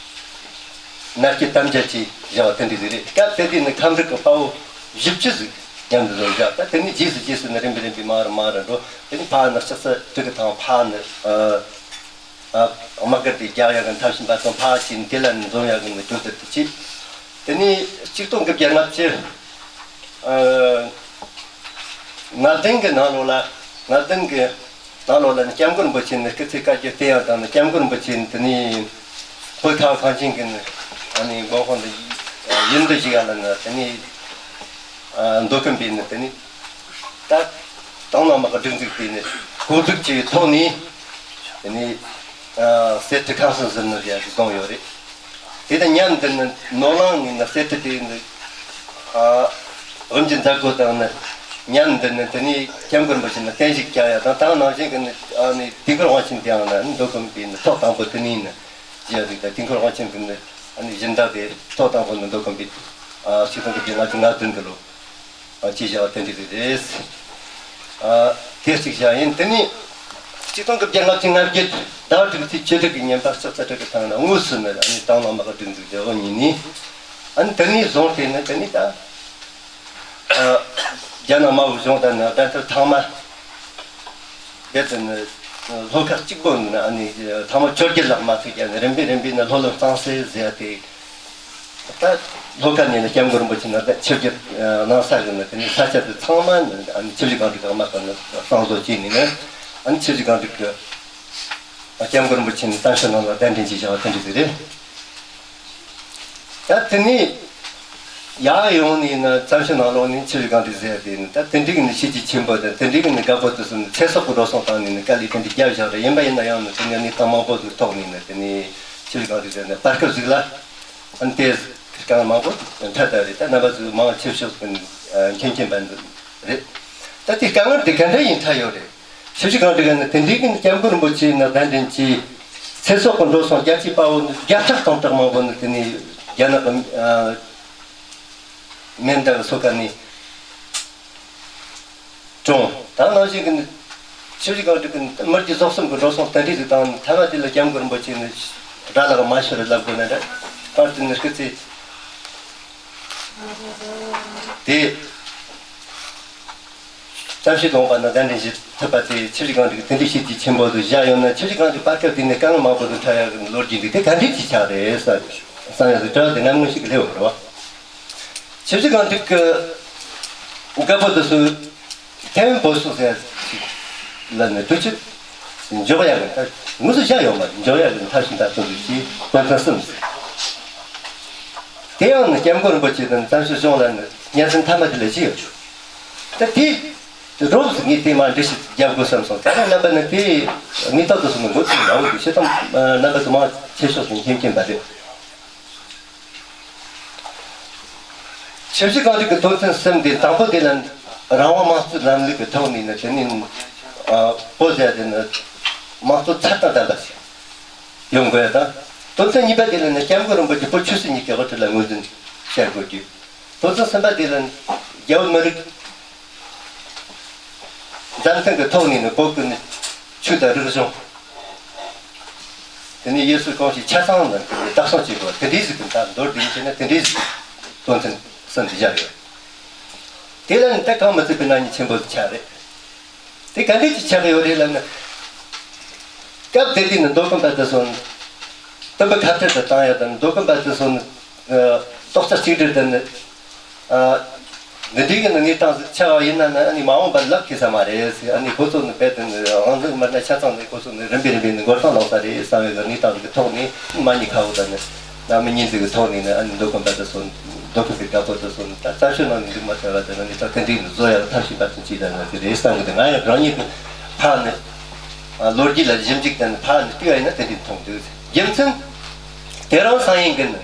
མནར་གཅོད་དམ་བཅའ་བྱས་བཞག་པ་དེ་འདྲ་ཟིག་རེད། སྐབས་དེ་དུས་ནི་ཁམས་རིགས་ཀྱི་དཔའ་བོ་བཞི་བཅུ་ཟིག་མཉམ་དུ་འཛོམས་བཞག་ད་དེ་ནས་རྗེས་སུ་རྗེས་སུ་ནི་རིམ་པས་རིམ་པས་མང་རུ་མང་རུ་འགྲོ། དེ་ནས་ཕར་ནི་ལྕགས་རྩ་དྲུག་གི་ཐང་ཕར་ནི་ཨ་ཨ་དམག་སྒར་དེ་རྒྱག་ཡག་གི་འཐབ་བཞིན་པ་ཚོ་ཕར་ཕྱིན། དེ་ལ་ནི་འཛོམས་ཡག་གི་ནི་རྒྱུ་དེ་དེ་བྱས། དེ་ནས་ཆིག་སྟོང་དགུ་བརྒྱ་ལྔ་བཅུ། ཨ། ང་བདུན་གྱི་ནང་ལོགས་ལ། ང་བདུན་གྱི་ནང་ལོགས་ལ་ནི་སྐྱབས་མགོན་རིན་པོ་ཆེ་ནི་སྐུ་ཚེ་བསྐལ་བརྒྱར་བརྟན་ཡག་དང་ནི་སྐྱབས་མགོན་རིན་པོ་ཆེ་ནི་དེ་ནས་བོད་ཁ་བ་གངས་ཅན་གྱི་ནི་ཨ་ནི་དགོན་དཔོན་དུ་ཡིན་དུ་བཞུགས་ཡག་ལ་ནི་དེ་ནས་ཨ་མདོ་ཁམས་པའི་ནི་དེ་ནས་ད་དང་བླངས་དམག་གི་སྒྲིག་འཛུགས་དེ་ནི་གོ་སྒྲིག་བྱས་ཐོག་ནས་དེ་ནས་ཨ་གསེར་ཁྲི་ཁམས་གསུམ་ཟིལ་གནོན་ཡག་ཅིག་བསྡོམས་ཡོད་རེད། དེ་དང་མཉམ་དུ་ནི་ནོར་གླིང་ནས་ནི་གསེར་ཁྲི་དེ་ནི་ཨ་དབུ་འབྱེད་མཛད་སྒོ་དང་ནི་མཉམ་དུ་ནི་དེ་ནས་སྐྱབས་མགོན་རིན་པོ་ཆེ་ནི་བརྟན་བཞུགས་བསྐྱངས་ཡག་དང་། ད་ནང་བཞིན་གྱི་ནི་ཨ་ནི་དུས་འཁོར་དབང་ཆེན་དེའང་ནི་མདོ་ཁམས་པའི་ནི་ཐོག་དང་པོ་དེ་ནས་ནི་བཞག་རིགས་དང་། དུས་འཁོར་དབང་ཆེན་གྱི་ནི་ཨ་ནི་སྦྱིན་བདག་དེ་ཐོག་དང་པོ་ནི་མདོ་ཁམས་པའི་ཨ་ཆིག་སྟོང་དགུ་བརྒྱ་ལྔ་བཅུ་ང་བདུན་གྱི་ལོ། ཨ་ཅེས་བྱ་བ་དེ་འདྲ་ཟིག་རེད། ཨ་དེ་གཅིག་བྱ་ཡིན། དེ་ནས་ཆིག་སྟོང་དགུ་བརྒྱ་ལྔ་བཅུ་ང་བརྒྱད་ཟླ་བ་དྲུག་ཚེས་བཅུ་དྲུག་གི་ཉིན་པར་ལྕགས་རྩ་དྲུག་གི་ཐང་ན་དངོས་སུ་ནི་ཨ་ནི་དང་བླངས་དམག་སྒར་སྒྲིག་འཛུགས་བྱས་འོ་ཉིན་ནས་ཨ་ནི་དེ་ནས་བཟུང་སྟེ་ནི་དེ་ནས་ད་ཨ་རྒྱ་ནག་དམར་པོ་གཞུང་དང་ནི་གདན་ཐོབ་ཐང་མ་རྦད་དེ་ནི་ལྷོ་ཁ་གཅིག་པོ་ནི་ཨ་ནི་ཐང་མ་བཅོ་བརྒྱད་ལྷག་མ་ཐུག་ཀྱང་ནི་རིམ་པས་རིམ་པས་ནི་ལྷོ་ལུང་གཙང་སེལ་ཟེར་ཏེ། ད་ལྷོ་ཁ་ནས་ནི་སྐྱབས་མགོན་རིན་པོ་ཆེ་ནི་ད་ཆིབས་བསྒྱུར་གནང་ས་གི་ནི་དེ་ནི་ས་ཆ་དེ་ཚང་མ་ནི་ཨ་ནི་ཆིབས་བཞི་སྒང་དྲུག་གི་དམག་གིས་ནི་གཙང་བཟོ་བྱས་ནས་ནི་ཨ་ནི་ཆིབས་བཞི་སྒང་དྲུག་གི་སྐྱབས་མགོན་རིན་པོ་ཆེ་ནི་བཙན་བྱོལ་ནང་ལ་གདན་འདྲེན་བྱས་བཞག་པ་དེ་འདྲ་ཟིག་རེད། ད་དེ་ནས་ཡར་ཡོང་ནས་ནི་བཙན་བྱོལ་ནང་ལོགས་ནས་ཆིབས་བཞི་སྒང་དྲུག་ཟེར་ཡ་དེ་ནི་ད་དེ་འདྲའི་གི་ནི་བྱས་རྗེས་ཆེན་པོ་དང་དེ་འདྲའི་གི་ནི་དགའ་པོ་དེ་ཚོ་ནི་ཚེ་སྲོག་གི་འགྲོ་སོང་བཏང་ནས་ནི་དཀའ་ལས་དེ་འདྲ་བརྒྱབ་བཞག་རེད། ཡིན་པ་ཡིན་ན་ཡང་ནི་དེ་ནས་གནས་སྟངས་མང་པོ་ཟིག་ཐོག་ནས་ནི་དེ་ནས་ཆིབས་བཞི་སྒང་དྲུག་ཟེར་ནི་བར་སྐབས་ཟིག་ལ། ཨ་ནི་དེ་གང་མང་པོ་འཕྲད་ད་རེད། ད་རྣམ་པ་ཚོས་མང་ཆེ་ཤོས་ཀྱིས་མཁྱེན་མཁྱེན་པ་རེད། ད་དེ་དཀའ་ངལ་དེ་ག་འདྲ་ཡིན་ཐལ་ཡོད་རེད། ཆིབས་བཞི་སྒང་དྲུག་གི་ནི་དེ་འདྲའི་གི་ནི་སྐྱབས་མགོན་རིན་པོ་ཆེ་ནི་གདན་འདྲེན་གྱིས་ཚེ་སྲོག་གི་འགྲོ་སོང་རྒྱལ་གཅེས་དཔའ་བོ་ནི་བརྒྱ་ཕྲག་སྟོང་ཕྲག་མང་པོ་ནི་དེ་ནི་རྒྱ་ནག་གི་ཨ་མེ་མདའ་གི་སོ་ཁ་ནས། གྲོངས། ད་ནང་བཞིན་གྱི་ནི་ཆིབས་བཞི་སྒང་དྲུག་གི་མི་རྒྱུ་ཟོག་གསུམ་གྱི་འགྲོ་སོང་དེ་འདྲ་ཞིག་དང་། ཐ་མ་དེ་ལ་སྐྱབས་མགོན་རིན་པོ་ཆེ་ནི་དགྲ་ལག་མ་ཤོར་ལབ་དགོས་ན་འདྲ། གང་ལྟར་ནི་སྐུ་ཚེ་ དེ་གཏམ་བཤད་གཏོང་བ་ན་གདན་འདྲེན་བྱེད་ཐུབ་པ་དེ་ཆབ་སྲིད་སྒང་དྲུག་གི་དེ་འདྲའི་བྱས་ཀྱི་ཆེན་པོ་དུ་བཞག་ཡོད་ན། ཆབ་སྲིད་སྒང་དྲུག་བར་སྐབས་དེ་ནས་དཀའ་ངལ་མང་པོ་དུ་འཕྲད་ཡག་གི་ལོ་རྒྱུས་འདུག་དེ་ག་འདྲས་ཀྱི་ཆགས་རེད་བསམ་བསམ་ཡག་དུ་གྲགས་དེ་ནམ་ངོ་ཞིག་གི་ལེའུ་རེད་བ། ཆབ་སྲིད་སྒང་དྲུག་གི་རྒད་པོ་དེ་ཚོས་ཐའེ་ཝན་བོད་སོག་ཟེར་ཅིག་ལ་ནི་དུས་ཚོད་འཇོག་ཡག་གི་ད་དངོས་སུ་བཞག་ཡོད་མ་རེད། འཇོག་ཡག་གི་ཐབས་ཤེས་འབད་བརྩོན་འདུག་ཅེས་དོན་ཚན་གསུམ་ཟེར། དེ་ཡང་ནི་སྐྱབས་མགོན་རིན་པོ་ཆེ་དང་བཙན་བྱོལ་གཞུང་ལ་ནི་སྙན་སེང་མཐའ་མ་དེ་ལས་ཅི་ཡོད་ཆོག་ད་དེ་རོབ་ཙམ་ངས་དེ་མ་འགྲེལ་བཤད་རྒྱབ་དགོས་བསམ་སོང་། ད་ལྟ་རྣམ་པ་ནི་དེ་གནས་སྟངས་དེ་ཚོ་ནི་མགོ་ཚོས་མ་འོས་ཀྱི་བཤད་སྟངས་རྣམ་པ་ཚོ་མང་ཆེ་ཤོས་སུ་མཁྱེན་མཁྱེན་པ་རེད། ཆབ་སྲིད་སྒང་དྲུག་གི་དོན་ཚན་གསུམ་དེ་དང་པོ་དེ་ལ་རང་དབང་དམངས་གཙོའི་ལམ་ལུགས་ཀྱི་ཐོག་ནས་ནི་དེ་ནི་ཨ་བོད་ཟེར་དེ་ནི་དམངས་གཙོ་ཚད་དང་ལྡན་པ་ཞིག་ཡོང་དགོས་དང་། དོན་ཚན་གཉིས་པ་དེ་ལ་ནི་སྐྱབས་མགོན་རིན་པོ་ཆེ་བོད་ཆོས་སྲིད་གཉིས་ཀྱི་དབུ་ཁྲིད་ལ་ངོས་འཛིན་བྱ་དགོས་རྒྱུ། དོན་ཚན་གསུམ་པ་དེ་ལ་ནི་རྒྱ་བོད་མི་རིགས་མཛའ་མཐུན་གྱི་ཐོག་ནས་ནི་བོད་ཀྱི་ནི་ཆོས་དང་རིག་གཞུང་། དེ་ནས་ཡུལ་སྲོལ་གོམས་གཤིས་ཆ་ཚང་ལ་བདག་སྐྱོང་བྱེད་དགོས། དེ་འདྲའི་ཟིག་གི་ད་མདོར་བསྡུས་བྱས་ན་དེ་འདྲའི་ཟིག་དོན་ཚན་གསུམ་དེ་བཞག་ཡོད། དེ་ལ་ནི་ད་གང་མི་ཚུད་པའི་གནད་འགག་ཆེན་པོ་ཆགས་རེད། དེ་ག་འདྲས་ཀྱི་ཆགས་ཡོད་རེད་ལབ་ན། སྐབས་དེ་དུས་ནི་མདོ་དགོན་པ་དེ་ཚོ་ནི་དུམ་བུ་ཁ་བྲལ་དུ་བཏང་ཡ་དང་། མདོ་དགོན་པ་དེ་ཚོ་ནི་ཨ་རྡོག་རྩ་གཅིག་སྒྲིལ་དུ་ནི་ཨ་འདི་འདྲའི་གི་ནི་གནས་སྟངས་ཤིག་ཆགས་པ་ཡིན་ན་ནི་ཨ་ནི་མ་འོངས་པར་ལབ་ཁེལ་ས་མ་རེད་ཟེར། ཨ་ནི་ཁོ་ཚོ་ནི་རྦད་དེ་ནི་དབང་འཛིན་མི་སྣ་ཆ་ཚང་ནི་ཁོ་ཚོ་ནི་རིམ་པས་རིམ་པས་ནི་འགོར་སྟངས་ལོག་ས་རེད་བསམ་པའི་གནས་སྟངས་ཤིག་གི་ཐོག་ནས་མ་ཉེས་ཁ་འུ་དང་ནི་རྣམ་སྨིན་ཉེས་འཛུགས་ཀྱི་ཐོག་ནས་ནི་ཨ་ནི་མདོ་དགོན་པ་དེ་ཚོ་ནི། མདོ་ཁམས་པའི་རྒད་པོ་དེ་ཚོ་ནི་ད་རྩ་ཆོས་ནང་ནས་འདུག་མ་ཐུབ་པ་དེ་ནི་ད་དེ་འདྲའི་ནི་བཟོ་ཡག་ཐབས་ཤེས་འབད་བརྩོན་བྱས་ད་ནི་དེ་རེད་བསམ་གི་འདུག་ང་ཡང་རང་ཉིད་ཀྱི་ཕར་ནི་ཨ་ལོ་རྒྱུས་ལ་ཞིབ་འཇུག་དང་ནི་ཕར་ནི་བལྟས་པ་ཡིན་ན་དེ་འདྲའི་མཐོང་འདུག་རྒྱུ་མཚན་དེ་རིང་སང་ཉིན་གྱི་ནི་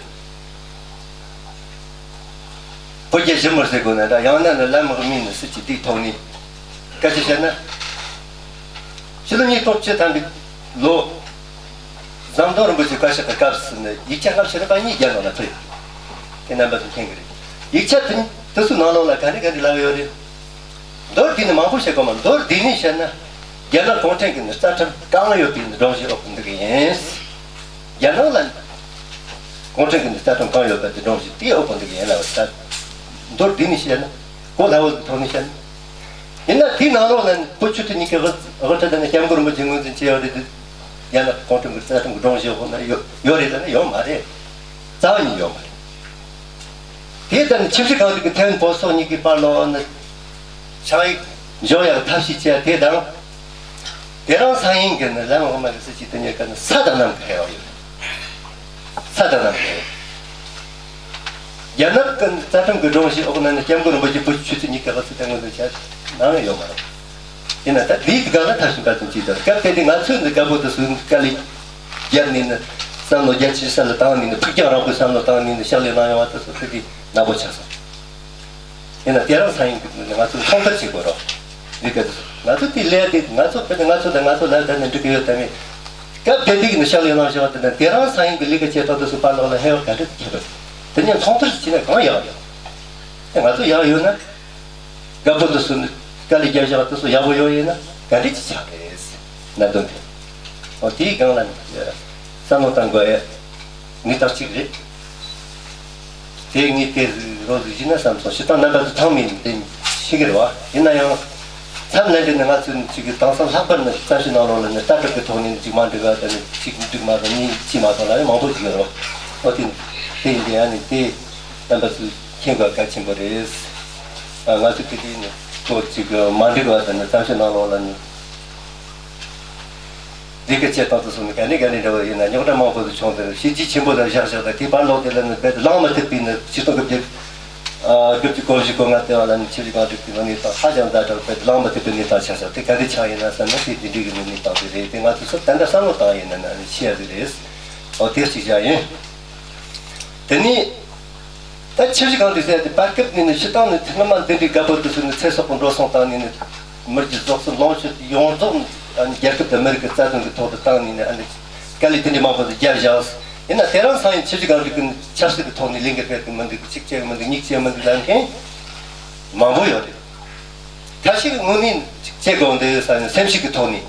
བོད་རྒྱ་ཞི་མོལ་ཟེར་དགོས་ན་འདྲ། ཡང་ན་ནི་ལམ་དབུ་མའི་ནི་སྲིད་ཀྱི་དེའི་ཐོག་ནས་སྐད་ཆ་བཤད་ན། ཕྱི་ལོ་ཉིས་སྟོང་བཅུ་ཐམ་པའི་ལོ། ཟམ་གདོང་རིན་པོ་ཆེ་བཀའ་ཤག་གི་སྐབས་སུ་ནི་ཡིག་ཆ་སྔ་ཕྱི་རིམ་པ་གཉིས་རྒྱ་ནག་ལ་ཕུལ་ཡོད། དེ་རྣམ་པ་ཚོ་མཁྱེན་གྱི་རེད། ཡིག་ཆ་དེ་དེ་ཚོའི་ནང་ལོགས་ལ་ག་རེ་ག་རེ་ལབ་ཡོད་རེད། མདོར་བསྡུས་ནས་མང་པོ་བཤད་དགོས་མ། མདོར་བསྡུས་ནས་བཤད་ན། རྒྱ་ནག་གུང་ཁྲན་གྱི་ནི་རྩ་ཁྲིམས་གང་ཡོད་པའི་ནི་སྒྲོམ་གཞི་འོག་ཏུ་འདུག་གི་ཡིན། རྒྱ་ནག་ལ་གུང་ཁྲན་གྱི་ནི་རྩ་ཁྲིམས་གང་ཡོད་པ་དེ་སྒྲོམ་གཞི་དེའི་འོག་ཏུ་འདུག་གི་ཡིན་ལབ་པ་ད། མདོར་བསྡུས་ནས་བཤད་ན། གོ་སླ་བོ་ཐོག་ནས་བཤད་ན། ཡིན་ན་དེའི་ནང་ལོགས་ལ་ནི་བོད་ཆོས་དད་གཉིས་ཀྱི་དབུ་དབུ་ཁྲིད་དེ་ནི་སྐྱབས་མགོན་རིན་པོ་ཆེ་ངོས་འཛིན་བྱས་ཡོད་རེད་དེ། རྒྱ་ནག་གུང་ཁྲན་གྱི་རྩ་ཁྲིམས་ཀྱི་སྒྲོམ་གཞིའི་འོག་ན་ཡོད་ཡོད་རེད་ལབ་ན་ཡོད་མ་རེད། རྩ་བ་ཉིད་ཡོད་མ་རེད། དེ་ལྟར་ནི་ཆབ་སྲིད་གང་ལྟར་གྱི་ཐའེ་ཝན་བོད་སོག་གཉིས་ཀྱི་བར་ལ་ནི་ཆིངས་ཡིག་འཇོག་ཡག་ཐབས་ཤེས་བྱས་དེ་དང་། དེ་རིང་སང་ཉིན་གྱི་ནི་ལམ་དབུ་མ་གི་སྲིད་བྱུས་དེ་གཉིས་ཀ་ནི་ས་དང་གནམ་གྱི་འགལ་བ་ཡོད། ས་དང་གནམ་གྱི་འགལ་བ། རྒྱ་ནག་གི་རྩ་ཁྲིམས་ཀྱི་སྒྲོམ་གཞིའི་འོག་ན་ནི་སྐྱབས་མགོན་རིན་པོ་ཆེ་བོད་ཆོས་སྲིད་གཉིས་ཀ་ལ་ཚུལ་དང་ངོས་འཛིན་བྱས་ནའང་ཡོད་མ་རེད། ཡིན་ན་ད་ལུས་ཀྱི་སྒང་ལ་ཐབས་ཤེས་འབད་བརྩོན་བྱས་ཀྱང་སྐབས་དེ་དུས་ང་ཚོས་ནི་རྒད་པོ་དེ་ཚོའི་དཀའ་ལས་བརྒྱབ་ནས་ནི་བསམ་བློ་རྒྱ་ཆེ་ས་ལ་བཏང་ནས་ནི་ཕུགས་རྒྱང་རིང་པོའི་བསམ་བློ་བཏང་ནས་ནི་ཕྱག་ལས་གནང་ཡོང་བ་དེ་ཚོ་ཕ་གི་ནག་པོ་ཆགས་སོང་། ཡིན་ན་དེ་རིང་སང་ཉིན་གྱི་ང་ཚོས་མཐོང་ཐོས་བྱེད་དགོས་རོགས། ལུས་ཀ་དེ་ཚོ་ང་ཚོ་དེ་ལས་དེ་ང་ཚོ་ཕ་གི་ང་ཚོ་དང་ང་ཚོ་ལ་ད་ནི་འགྲིག་གི་ཡོད་དམ་མེད། སྐབས་དེ་དུས་ཀྱི་ནི་ཕྱག་ལས་གནང་བཞག་པ་དེ་དང་དེ་རིང་སང་ཉིན་གྱི་ལུས་ཀ་བྱེད་སྟངས་དེ་ཚོ་བར་ལོགས་ལ་ཧེ་བག་ག་འདྲ་ཁྱད་པར། དེ་ཉིད་མཐོང་ཐོས་བྱས་ན་གང་ཡག་ཡོད། དེ་ང་ཚོ་ཡག་ཡོད་ན། རྒད་པོ་དེ་ཚོ་ནི་དཀའ་ལས་བརྒྱབ་བཞག་དེ་ཚོ་ཡག་པོ་ཡོད་ཡིན་ན་ག་འདྲ་ཅིག་ཆགས་རེད། གནད་དོན་དེ། འོ་དེའི་སྒང་ལ་ནི་བསམ་བློ་གཏང་དགོས་ཡ་ངེས་རྟགས་གཅིག་རེད། དེ་ངས་དེ་རོ་ཟིག་བྱས་ན་བསམ་སོང་། སྤྱིར་བཏང་རྣམ་པ་ཚོ་ཚང་མས་དེ་ཤེས་ཀྱི་རེད་བ། ཡིན་ན་ཡང་མཚམས་ལན་འདི་ནི་ང་ཚོས་ནི་གཅིག་གི་དེང་སང་ལྷག་པར་ནི་བཙན་བྱོལ་ནང་ལོགས་ལ་ནི་ལྟ་གྲུབ་ཀྱི་ཐོག་ནས་ནི་གཅིག་མ་འགྲིག་པ་དང་ནི་གཅིག་འགྲིག་མ་སོང་གཉིས་གཅིག་མ་སོང་ལབ་ཡ་མང་པོ་ཞིག་ཡོད་རེད་བ། འོ་དེ་དེ་ཡིན་དེ་ཡང་ནི་དེ་རྣམ་པ་ཚོས་མཁྱེན་དགོས་གལ་ཆེན་པོ་རེད། ང་ཚོས་དེ་དུས་ནི་ཁོ་གཅིག་མ་འགྲིག་པ་དང་ནི་བཙན་བྱོལ་ནང་ལོགས་ལ་ནི། ལས་ཀ་བྱེད་སྟངས་དེ་ཚོ་ནི་ག་ནས་ག་ནས་འདྲ་བ་ཡིན་ན་རྙོག་དྲ་མང་པོ་ཞིག་བྱུང་སྟེ་བྱས་རྗེས་ཆེན་པོ་ལ་བཞག་བཞག་དང་དེའི་བར་ལོགས་དེ་ལ་ནི་རྦད་དེ་ལངས་མ་ཐུབ་པའི་ནི་ཆིག་སྟོང་དགུ་བརྒྱ་དགུ་བཅུ་གོ་བཞི་གོ་ལྔ་དེ་བ་ལ་ནི་ཆབ་སྲིད་སྒང་དྲུག་གི་ནི་གནས་སྟངས་ཧ་ཅང་ཛ་དྲག་རྦད་དེ་ལངས་མ་ཐུབ་པའི་གནས་སྟངས་ཆགས་ཤག་དེ་ག་འདྲ་ཆགས་ཡིན་ན་བསམ་ན་དེ་འདི་འདྲའི་གི་ནི་གནས་སྟངས་དེ་རེད། དེ་ང་ཚོས་ཚུར་ད་ལྟ་བསམ་བློ་བཏང་ཡིན་ན་ནི་ཤེས་ཡ་ཟིག་རེད། འོ་དེ་གཅིག་བཞག་ཡིན། དེ་ནས། ད་ཆབ་སྲིད་སྒང་དྲུག་ཟེར་ཏེ་བར་སྐབས་ནས་ནི་སྤྱིར་བཏང་ནས་སྔོན་མ་འདི་འདྲའི་རྒད་པོ་དེ་ཚོ་ནི་ཚེ་སྲོག་གི་འགྲོ་སོང་བཏང་ནས་ནི་མི་རིགས་ཀྱི་རྫོགས་སུ་ལོངས་སྤྱོད་ཡོངས་རྫོགས་ནི་རྒྱལ་ཁབ་དང་མི་རིགས་ཀྱི་རྩ་དོན་གྱི་ཐོག་ཏུ་བཏང་ནས་ནི་ཨ་ནི་དཀའ་ལས་དེ་འདྲའི་མང་པོ་ཞིག་བརྒྱབ་བཞག་ཡིན་ན་དེ་རིང་སང་ཡང་ཆབ་སྲིད་སྒང་དྲུག་གི་ཆབ་སྲིད་ཀྱི་ཐོག་ནས་ལས་འགུལ་སྤེལ་གྱི་མི་འདུག་གཅིག་བྱེད་ཀྱི་མི་འདུག་གཉིས་བྱེད་མི་འདུག་ལབ་མཁན་མང་པོ་ཡོད་རེད། ཐབས་ཤེས་ཀྱི་ངོས་ནས་བྱེད་དགོས་འདུག་བསམ་ནས་སེམས་ཤུགས་ཀྱི་ཐོག་ནས་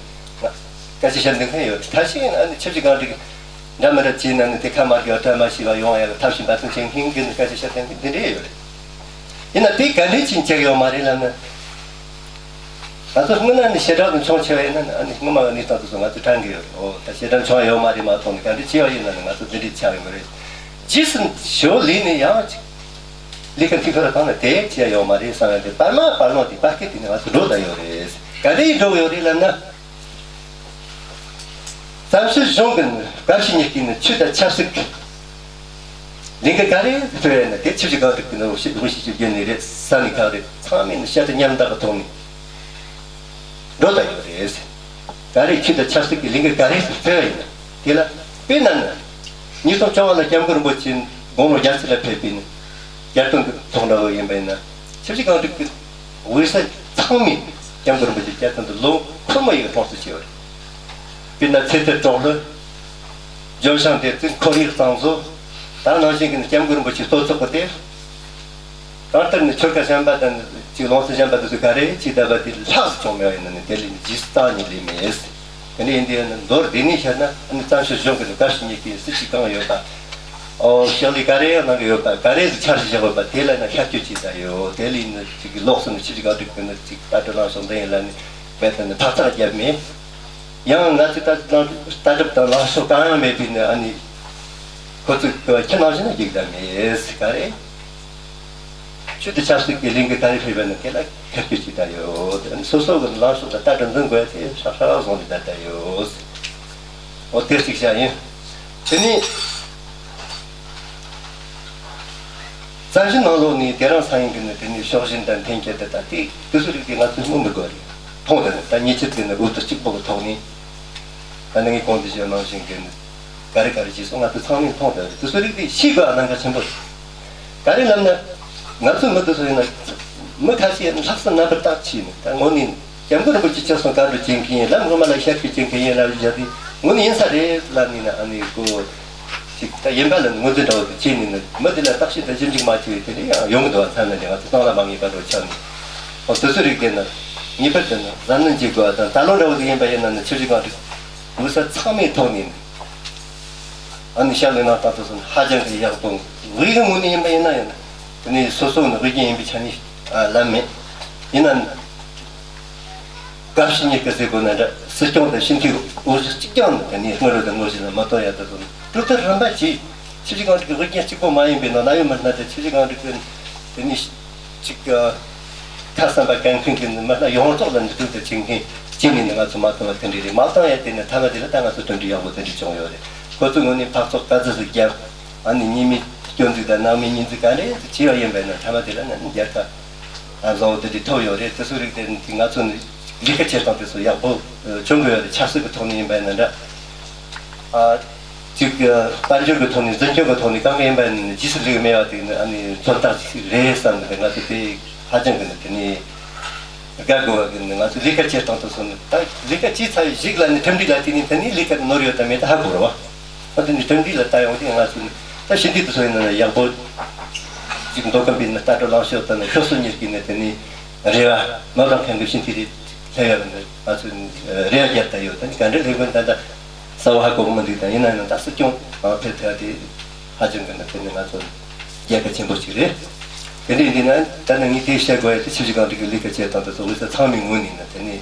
སྐད་ཆ་བཤད་འདུག་མཁན་ཡོད་རེད། ཐབས་ཤེས་ཡིན་ན་ཨ་ནི་ཆབ་སྲིད་སྒང་དྲུག་གི་འདྲ་མི་འདྲ་བྱས་ན་ནི་དེ་ཁ་མ་རྒྱག་བཀྲ་མ་ཤིས་པ་ཡོང་ཡག་ཐབས་ཤེས་འབད་བརྩོན་བྱེད་མཁན་གྱི་ནི་སྐད་ཆ་བཤད་མཁན་འདི་འདྲས་ཡོད་རེད། ཡིན་ན་དེ་ག་འདྲས་ཅིག་ཆགས་ཡོད་མ་རེད་ལབ་ན། ང་ཚོ་སྔོན་ན་ནི་བྱེ་བྲག་ཏུ་མཆོང་ཆེ་བ་ཡིན་ན་ནི་ཨ་ནི་སྔོན་མ་གི་གནས་སྟངས་དེ་ཚོ་ང་ཚོ་དྲན་གི་ཡོད་རེད། འོ་ད་བྱེ་བྲག་མཆོང་ཡོད་མ་རེད་མ་གཏོགས་ནི་ག་འདྲས་ཆེ་བ་ཡིན་ན་ནི་ང་ཚོ་འདི་འདྲས་ཆགས་ཡོད་མ་རེད། རྗེས་སུ་ཞོ་ལས་ནས་ཡང་ཅིག་ལས་ཀ་འཐུས་ཁོ་ར་གང་ལ་དེ་ཅི་ཡང་ཡོད་མ་རེད་བསམ་ཡང་དེ་བར་མ་བར་ལོང་དེ་བར་སྐད་དེ་ནི་ང་ཚོ་འགྲོ་ད་ཡོད་རེད། ག་འདྲས་འགྲོ་གི་ཡོད་རེད་ལབ་ན། བཙན་བྱོལ་གཞུང་གི་ནི་སྐབས་ཤིག་ཉིད་ཀྱི་ནི་ཆོས་དང་ཆབ་སྲིད་ཀྱི་ལས་འགུལ་ག་རེ་ཕེབས་ཡོད་ན་དེ་ཆབ་སྲིད་སྒང་དྲུག་གི་ནི་དབུ་ཤེས་དབུ་ཤེས་ཀྱི་རྒྱུན་ནི་རེད་བསམ་ནས་གང་རེད་ཚང་མས་ནི་བཤད་དེ་མཉམ་དག་གི་ཐོག་ནས་འགྲོ་ད་ཡོད་རེད། ག་རེ་ཆོས་དང་ཆབ་སྲིད་ཀྱི་ལས་འགུལ་ག་རེ་ཕེབས་ཡོད་ན་དེ་ལ་དཔེར་ན་ནི་ཉིས་སྟོང་བཅོ་ལྔ་ལ་སྐྱབས་མགོན་རིན་པོ་ཆེ་དགུང་ལོ་བརྒྱད་ཅུ་ལ་ཕེབས་པའི་ནི་རྒྱལ་དོན་གྱི་ཐོག་འདྲ་བོ་ཡིན་པ་ཡིན་ན་ཆབ་སྲིད་སྒང་དྲུག་གི་འོད་གསལ་ཚང་མས་སྐྱབས་མགོན་རིན་པོ་ཆེ་སྐྱབས་དོན་དུ་ལོ་འཁོར་མོ་ཡི་སློབ་གསོ་བྱས་པ་རེད། དཔེར་ན་ཚེ་ཐར་གྲོགས་ལྷུན། ལྗོན་ཤིང་འདེབས་རྩེ་ཁོར་ཡུག་གཙང་བཟོ། ད་ནང་བཞིན་གྱི་སྐྱབས་མགོན་རིན་པོ་ཆེ་གཙོ་ཚོགས་པ་དེ། གང་ལྟར་ནི་ཆོལ་ཁ་གཞན་པ་དང་ཅིག་ལུང་ཚན་གཞན་པ་དེ་ཚོ་ག་རེ་ཅིག་བསྡད་པ་དེ་ལྷག་ཙམ་བྱུང་མེད་པ་ཡིན་ན་ནི་དེ་ལས་ནི་ཇི་སྲིད་རྩ་ནས་ལས་མེད། དེ་ནས་ཡིན་དུས་ཡང་ན་མདོར་བསྡུས་ནས་བཤད་ན་ཨ་ནི་བཙན་བྱོལ་གཞུང་གི་ནི་སྐབས་ཤིག་ཉིད་ཀྱི་སྲིད་ཇུས་གང་ཡོད་པ། ཨོ་ཕྱག་ལས་ག་རེ་ཡང་གནང་གི་ཡོད་པ་ག་རེ་ཟིག་འཆར་གཞི་བཞག་ཡོད་པ་དེ་ལ་ནི་ཤར་སྐྱོད་བྱས་ད་ཡོད། དེ་ལས་ནི་ཅིག་གི་ལོགས་སུ་ནི་ཆུ་བཞི་སྒང་དྲུག་གི་ནི་ཅིག་ལྟ་གྲུབ་ལངས་ཕྱོགས་འདི་ཡིན་ལ་ནི་རྦད་དེ་ནི་འཕག་འཚག་བརྒྱབ་མེད། ཡང་ང་ཚོས་ལྟ་ལྟ་གྲུབ་དང་ལངས་ཕྱོགས་གང་ཡང་མེད་པའི་ནི་ཨ་ནི་ཁོ་ཚོས་ཁྱེད་ནང་བཞིན་ན་རྒྱུག་ད་མེད་ག་རེ། ཆོས་དང་ཆབ་སྲིད་ཀྱི་ལས་འགུལ་ག་རེ་ཕེབས་པ་ནི་དེ་ལ་ཁེར་སྐྱོད་ཅིག་ད་ཡོད། སོ་སོ་གི་ལངས་ཕྱོགས་དང་ལྟ་གྲུབ་འཛིན་དགོས་དེ་ཧྲ་ཧྲ་བཟུང་ནས་ད་ད་ཡོད། འོ་དེ་གཅིག་བྱ་ཡིན། དེ་ནི། བཙན་བྱོལ་ནང་ལོགས་ནས་དེ་རིང་སང་ཉིན་གྱི་ནི་དེ་ནི་ཕྱོགས་ཞེན་དང་འཐེན་འཁྱེར་དེ་དག་དེ་དེ་ཚོ་རིགས་དེ་ང་ཚོས་སྨོས་མི་དགོས་རེད། མཐོང་དང་ད་ཉེས་ཆད་དེ་ནི་འུ་ཚོ་གཅིག་པོ་གི་ཐོག་ནས་ད་ནི་ངས་གོང་དུ་བཤད་ནང་བཞིན་གྱི་ནི་ག་རེ་ག་རེ་བྱས་སོང་ང་ཚོ་ཚང་མས་མཐོང་དང་དེ་ཚོ་རིགས་དེ་ཤེས་དགོས་ཨ་གནད་འགག་ཆེན་པོ་རེད། ག་རེ་ལབ་ན། ང་ཚོ་མི་དེ་ཚོ་ཡིན་ན། མི་ཁ་ཤས་ཡིན་ན་ལྷག་བསམ་རྣམ་པར་དག་བྱས་ནས་ད་དངོས་གནས་སྐྱབས་མགོན་རིན་པོ་ཆེ་སྐྱབས་སོང་བཀའ་སྒྲུབ་བྱེད་མཁན་ཡིན་ལམ་ངོ་མ་ལ་ཤར་སྐྱོད་བྱེད་མཁན་ཡིན་ལབ་བཞག་དུས་དངོས་གནས་ཡིན་ས་རེད་ལབ་ནས་ན་ཨ་ནི་ཀོ། ཅིག་ད་ཡིན་པ་ལ་ངོས་འཛིན་འདྲ་བོ་དེ་བྱས་ནས་ནི་མི་དེ་ལ་བརྟག་དཔྱད་དང་ཞིབ་འཇུག་མ་བྱས་པའི་དེ་ནས་ཡང་ཡོང་གི་འདུག་བ་མཚམས་ལ་ནི་ང་ཚོ་གཏོང་ལ་མ་ངེས་པ་འགྲོ་ཆགས་ནས། ཨོ་དེ་ཚོ་རིགས་དེ་ནི་ངེས་པར་དུ་ནི་གཟབ་ནན་བྱེད་དགོས་པ་དང་ད་ལོ་འདྲ་བོ་དེ་ཡིན་པ་ཡིན་ན་ནི་ཆུ་བཞི་སྒང་དྲུག་འོད་གསལ་ཚང་མའི་ཐོག་ནས་ནི། ཨ་ནི་ཤར་ལུས་ནང་ལྟ་དུ་སོང་ཧ་ཅང་གི་ཡག་པོ། དབུས་ཀྱི་ངོས་ནས་ཡིན་པ་ཡིན་ན་ཡང་དེ་ནས་སོ་སོ་ནི་དབུས་ཀྱི་ཡིན་པའི་ཆ་ནས་ལམ་མེད། ཡིན་ན་ནི་སྐབས་ཕྱི་གཉིས་ཀྱི་ཟེར་དགོས་ན་འདྲ་སྲིད་སྐྱོང་དང་སྤྱི་འཐུས་འོས་གཞི་གཅིག་ཀྱང་ནི་དེ་ནས་དངོས་རོགས་དང་དངོས་གཞི་ལ་མ་གཏོགས་ཡག་ཏུ་སོང་གྲུབ་མཐའ་རིམ་པ་གྱིས་ཆུ་བཞི་སྒང་དྲུག་གི་དབུས་རྒྱན་གཅིག་པོ་མ་ཡིན་པའི་ནང་ན་ཡོད་མི་སྣ་དེ་ཆུ་བཞི་སྒང་དྲུག་གི་དེ་ནས། གཅིག་ཁ་བསམ་པ་གང་མཁན་གྱི་མི་སྣ་ཡོངས་རྫོགས་ལ་འདི་དུས་དེ་བྱེད་མཁན་བྱེད་མིན་ནི་ང་ཚོ་མ་བཏང་བ་དེ་འདྲ་རེད། མ་བཏང་ཡ་དེ་ནི་ཐ་མ་དེ་ལ་ད་ང་ཚོ་དོན་འགྲུབ་ཡག་པོ་དེ་འདྲ་བྱུང་ཡོད་རེད། ཁོ་ཚོ་ངོས་ནས་འཕག་ཚོགས་ག་ཚོད་ཟིག་བརྒྱབ། ཨ་ནི་གཉིས་མེད་སྐྱོན་འཛུགས་དང་ནང་མི་གཉིས་འཛུགས་ག་རེ་ཟིག་བྱས་པ་ཡིན་པས་ན་ཐ་མ་དེ་ལ་ནི་རྒྱལ་ཁ་བཟང་བོ་དེ་འདྲ་ཐོབ་ཡོད་རེད། དེ་ཚོ་རིགས་དེ་ནི་ང་ཚོ་ནི་ལས་ཀ་བྱེད་སྟངས་དེ་ཚོ་ཡག་པོ་བྱུང་གི་ཡོད་རེད། ཆབ་སྲིད་ཀྱི་ཐོག་ནས་ཡིན་པས་ན་འདྲ། ཨ། ཅིག་དཔལ་འབྱོར་གྱི་ཐོག་ནས་འཛིན་སྐྱོང་གི་ཐོག་ནས་གང་ག་ཡིན་པ་ནི་རྗེས་སུ་ལུས་མེད་པ་དེ་ནི་ཨ་ནི་མཚོན་རྟགས་ཤིག་རེད་བསམ་ནས་ང་ཚོ་དེ་ཧ་ཅང་གི་ནི་དེ་ནི་དགའ་དགོས་པ་གི་ནི་ང་ཚོ་ལས་ཀ་བྱེད་སྟངས་དུ་སོང་ནས་ད་ལས་ཀ་བྱས་ཚར་བའི་གཞུག་ལ་ནི་ཁྲིམས་སྒྲིག་ལ་བརྟེན་ནས་དེ་ནི་ལས་ཀ་ནོར་ཡོད་དམ་མེད་ད་ཧ་གོ་ར་བ། ཨ་དེ་ནི་ཁྲིམས་སྒྲིག་ལ་ལྟ་ཡོང་དུས་ང་ཚོ་ནི་ད་ཞི་བདེ་དུ་སོང་ཡིན་ན་ཡག་པོ་ཅིག་མདོ་ཁམས་པའི་ནི་ལྟ་གྲུབ་ལངས་ཕྱོགས་དང་ནི་ཁྱོད་སོ་གཉིས་ཀྱི་ནི་དེ་ནི་རེ་བ་ནོར་ལ་མཁན་གྱི་ཤིན་ཏུ་རེད། སླེབས་ཡོད་པ་འདི་ང་ཚོས་རེ་བ་བརྒྱབ་བསྡད་ཡོད། ད་ནི་ག་འདྲ་སླེབས་དགོས་ད་ལྟ་གསལ་བོ་ཧ་གོ་གི་མི་འདུག་ད་ཡིན་ན་ཡང་ད་སྲིད་སྐྱོང་ཨང་ཕེབས་ཐུབ་ཡ་དེ་ཧ་ཅང་གི་ནི་དེ་ནི་ང་ཚོ་རྒྱལ་ཁ་ཆེན་པོ་ཞིག་རེད། དེ་འདྲ་ཡིན་དུས་ན་ད་ནི་ངས་དེ་བཤད་དགོས་ཡ་དེ་ཆབ་སྲིད་སྒང་དྲུག་གི་ལས་ཀ་བྱེད་སྟངས་དེ་ཚོ་འོད་གསལ་ཚང་མའི་ངོས་ནས་ནི་དེ་ནི་